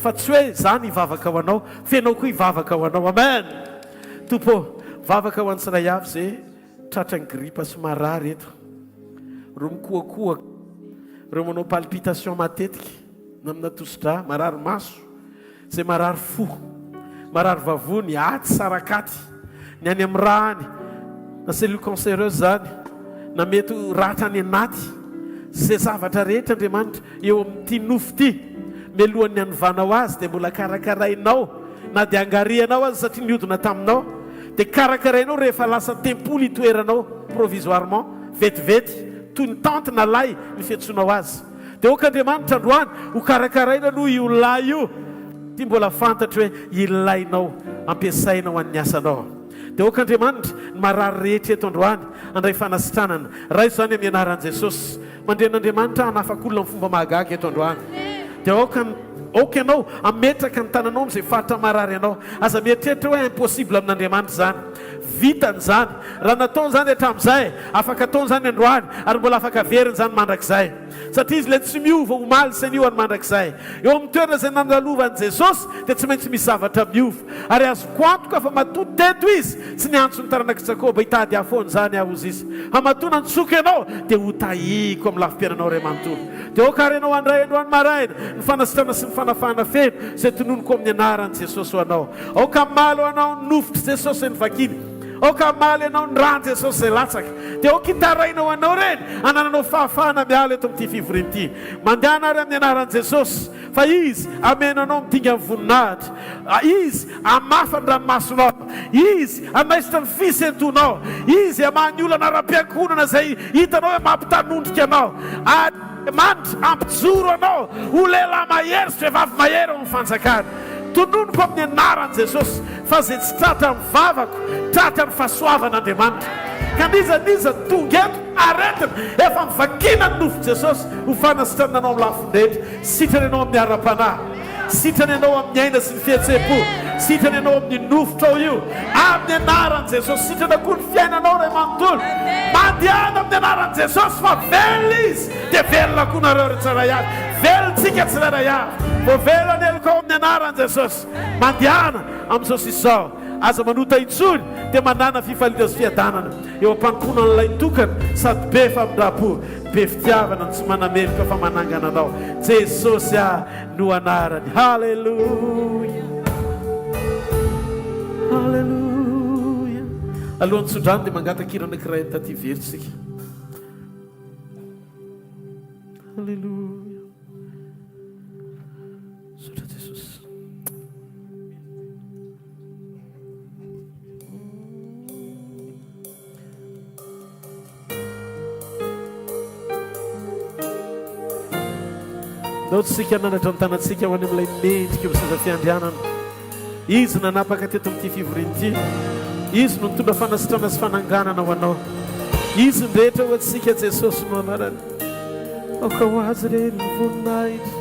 fa tsy hoe izaho no hivavaka ho anao, fa ianao koa hivavaka ho anao. Amen! Tompo ô, vavaka ho an'ny tsiray avy izay tratran'ny gripa sy marary eto. Ireo mikohakohaka, ireo manao palpitation matetika, na amina tosi-drà, marary maso, izay marary fo, marary vavony, aty sarakaty, ny any amin'ny rà any, na cellule cancéreuse izany, na mety ho ratra any anaty, izay zavatra rehetra Andriamanitra eo amin'ity nofo ity, mialohan'ny hanovanao azy dia mbola karakarainao, na dia angarianao aza satria niodina taminao, dia karakarainao rehefa lasa tempoly itoeranao provisoirement, vetivety, toy ny tente na lay ny fiantsoanao azy. Dia aoka Andriamanitra androany ho karakaraina aloha io lay io, ity mbola fantatro hoe ilainao ampiasaina ho an'ny asanao. Dia aoka Andriamanitra ny marary rehetra eto androany handray fanasitranana. Raiso izany amin'ny anaran'i Jesosy. Mandre an'Andriamanitra hanafaka olona amin'ny fomba mahagaga eto androany. Dia aoka aoka ianao hametraka ny tananao amin'izay faritra marary anao. Aza mieritreritra hoe impossible amin'Andriamanitra izany. Vitany izany. Raha nataony izany hatramin'izay, afaka ataony izany androany, ary mbola afaka averiny izany mandrakizay. Satria Izy ilay tsy miova, omaly sy anio ary mandrakizay. Eo amin'ny toerana izay nandalovan'i Jesosy dia tsy maintsy misy zavatra miova. Ary azoko antoka fa matoa teto Izy, tsy niantso ny taranak'i Jakoba hitady ahy foana izany aho, hozy Izy. Fa matoa nantsoiko ianao, dia hotahiko amin'ny lafim-piainanao iray manontolo. Dia aoka ary ianao handray androany maraina ny fanasitrana sy ny fanafahana feno izay tononiko amin'ny anaran'i Jesosy ho anao. Aoka hamaly ho anao ny nofotr'i Jesosy izay novakiana. Aoka hamaly anao ny ran'i Jesosy izay latsaka. Dia aoka hitaraina ho anao ireny, hanananao fahafahana miala eto amin'ity fivoriana ity. Mandehana ary amin'ny anaran'i Jesosy, fa Izy hameno anao amin'ny dingan'ny voninahitra. Izy hamafa ny ranomasonao. Izy hanaisotra ny fisentoanao. Izy hamaha ny olana ara-piankohonana izay hitanao hoe mampitanondrika anao. Ary Andriamanitra hampijoro anao ho lehilahy mahery sy vehivavy mahery ao amin'ny fanjakany. Tononiko amin'ny anaran'i Jesosy fa izay tsy tratra amin'ny vavako, tratra amin'ny fahasoavan'Andriamanitra. Ka n'iza n'iza tonga eto aretina, efa mivakiana ny nofon'i Jesosy ho fanasitranana anao amin'ny lafiny rehetra. Sitrana ianao amin'ny ara-panahy. Sitrana ianao amin'ny aina sy ny fihetseham-po. Sitrana ianao amin'ny nofotrao io. Amin'ny anaran'i Jesosy. Sitrana koa ny fiainanao iray manontolo. Mandehana amin'ny anaran'i Jesosy fa velona Izy dia velona koa nareo ry tsirairay avy. Velontsika tsirairay avy. Voavela ny helokao amin'ny anaran'i Jesosy. Mandehana amin'izao sy izao. Aza manota intsony dia manàna fifaliana sy fiadanana eo am-panompoana an'ilay tokana sady be famindram-po, be fitiavana no tsy manameloka fa manangana anao. Jesosy ah no anarany. Haleloia! Haleloia! Alohan'ny tsodrano dia mangataka hira anankiray an'i Taty Very isika. Haleloia! Misaotra Jesosy. Ndao tsika hananatra ny tanantsika ho any amin'ilay mendrika eo amin'ny seza fiandrianana. Izy no nanapaka teto amin'ity fivoriana ity. Izy no nitondra fanasitrana sy fananganana ho anao. Izy no rehetra ho antsika, Jesosy no anarany. Aoka ho Azy irery ny voninahitra.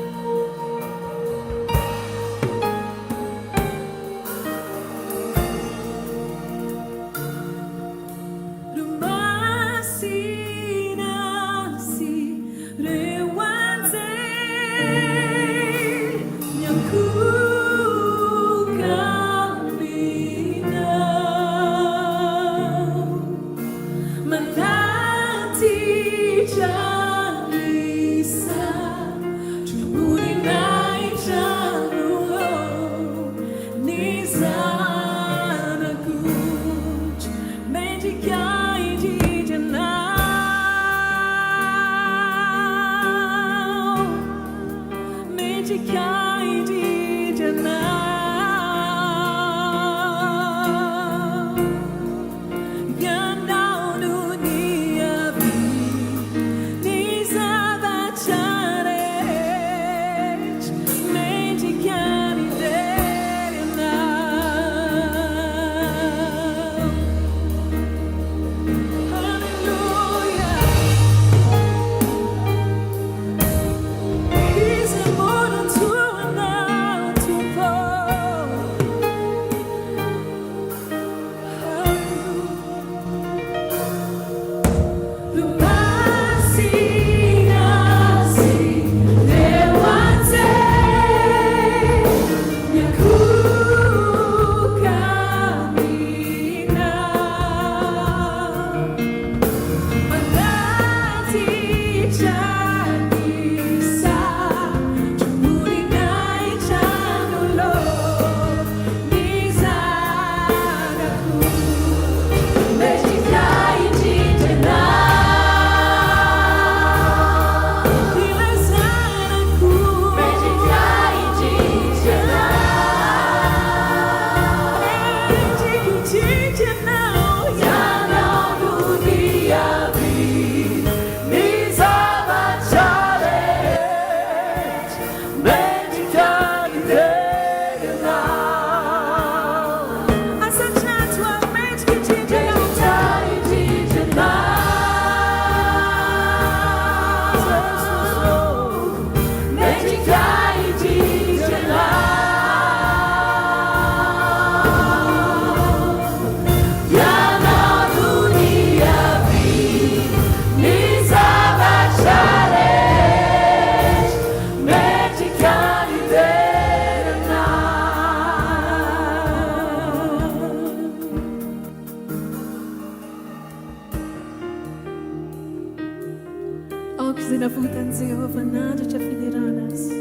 Aoka izay navotan'i Jehovah hanandratra fiderana azy.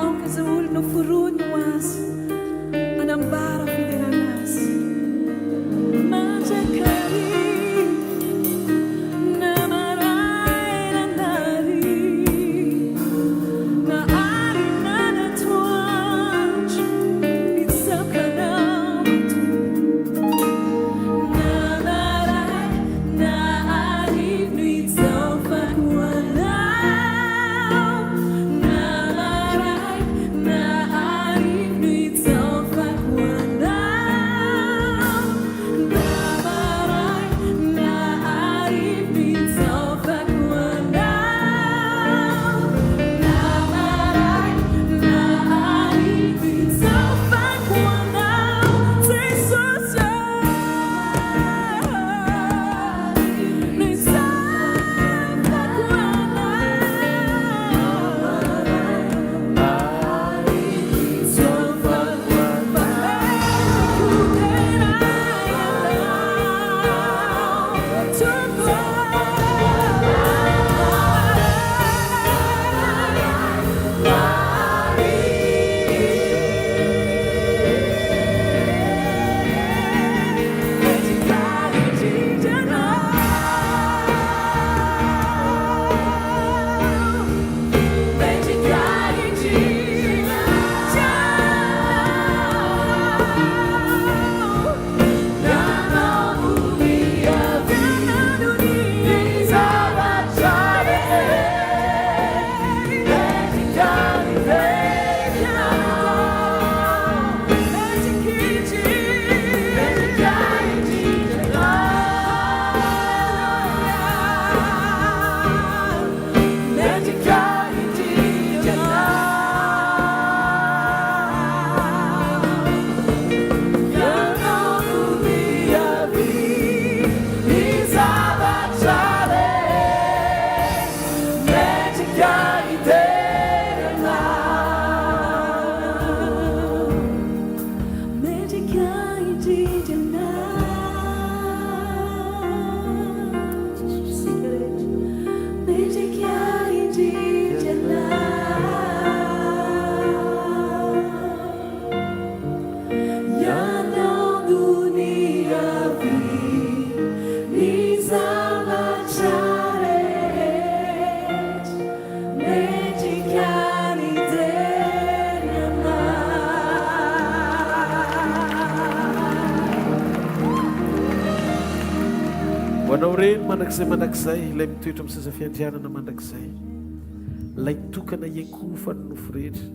Aoka izay olona noforoniny ho azy hanambara fiderana azy. Mandrakariva na maraina na hariva, na alina na atoandro, mitsaoka anao Tompo. Na maraina na hariva no hitsaofako anao. Ho anao Reny mandrakizay mandrakizay, ilay mitoetra amin'ny seza fiandrianana mandrakizay, ilay tokana iankohofan'ny nofo rehetra,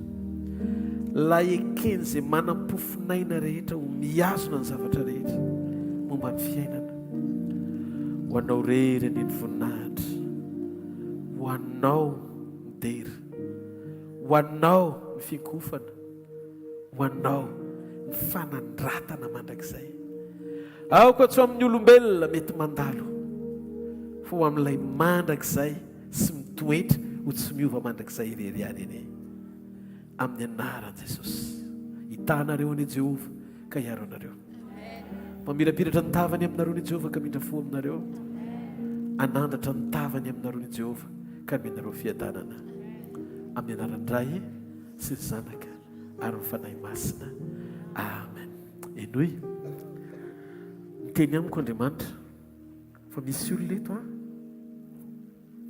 ilay eken'izay manam-pofonaina rehetra ho mihazona ny zavatra rehetra momba ny fiainana. Ho anao rery anie ny voninahitra, ho anao ny dera, ho anao ny fiankohofana, ho anao ny fanandratana mandrakizay. Aoka tsy ho amin'ny olombelona mety mandalo, fa ho amin'ilay mandrakizay sy mitoetra ho tsy miova mandrakizay irery ihany anie. Amin'ny anaran'i Jesosy. Hitaha anareo anie Jehovah ka hiaro anareo. Mamirapiratra ny tavany aminareo anie Jehovah ka hamindra fo aminareo. Hanandratra ny tavany aminareo anie Jehovah ka hanome anareo fiadanana. Amin'ny anaran'ny Ray sy ny Zanaka ary ny Fanahy Masina. Amen. Henoy. Miteny amiko Andriamanitra fa misy olona eto an,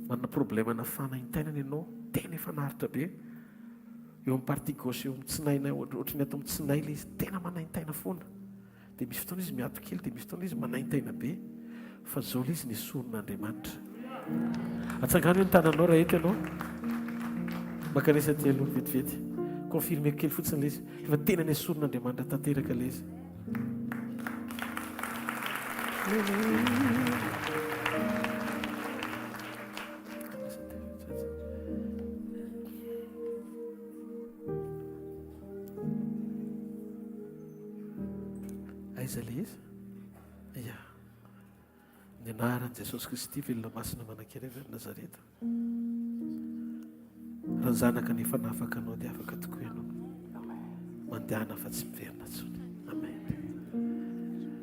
manana problème-na fanaintainana ianao, tena efa naharitra be. Eo amin'ny partie gauche eo amin'ny tsinainay, ohatry ny ato amin'ny tsinay ilay izy, tena manaintaina foana. Dia misy fotoana izy miato kely, dia misy fotoana izy manaintaina be. Fa zao ilay izy nesorin'Andriamanitra. Atsangano hoe ny tananao raha eto ianao. Mankanesa aty aloha vetivety. Confirmeko kely fotsiny ilay izy. Efa tena nesorin'Andriamanitra tanteraka ilay izy. Aiza ilay izy? Ia. Ny anaran'i Jesosy Kristy velona masina manan-kery avy any Nazareta. Raha ny zanaka no efa nahafaka anao dia afaka tokoa ianao. Mandehana fa tsy miverina intsony. Amen.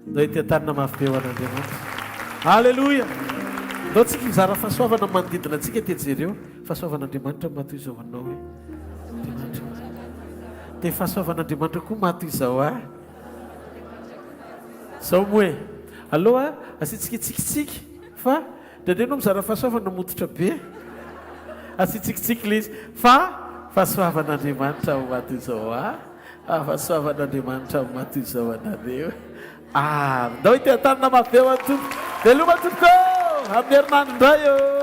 Ndao hiteha-tanana mafy be ho an'Andriamanitra. Alléluia. Ndao tsika hizara fahasoavana manodidina antsika dia jereo fahasoavan'Andriamanitra maha toy izao anao hoe. Andriamanitra. Dia fahasoavan'Andriamanitra koa maha toy izao ahy. Zao moa e. Aloha asiantsika tsikitsiky fa indraindray ianao mizara fahasoavana mototra be. Asian-tsikitsiky ilay izy fa fahasoavan'Andriamanitra ho ato izao ahy, fahasoavan'Andriamanitra ho ato izao anareo. Ary ndao hiteha-tanana mafy be ho an'ny Tompo. Veloma tompoko ô! Amin'ny herinandro indray ô!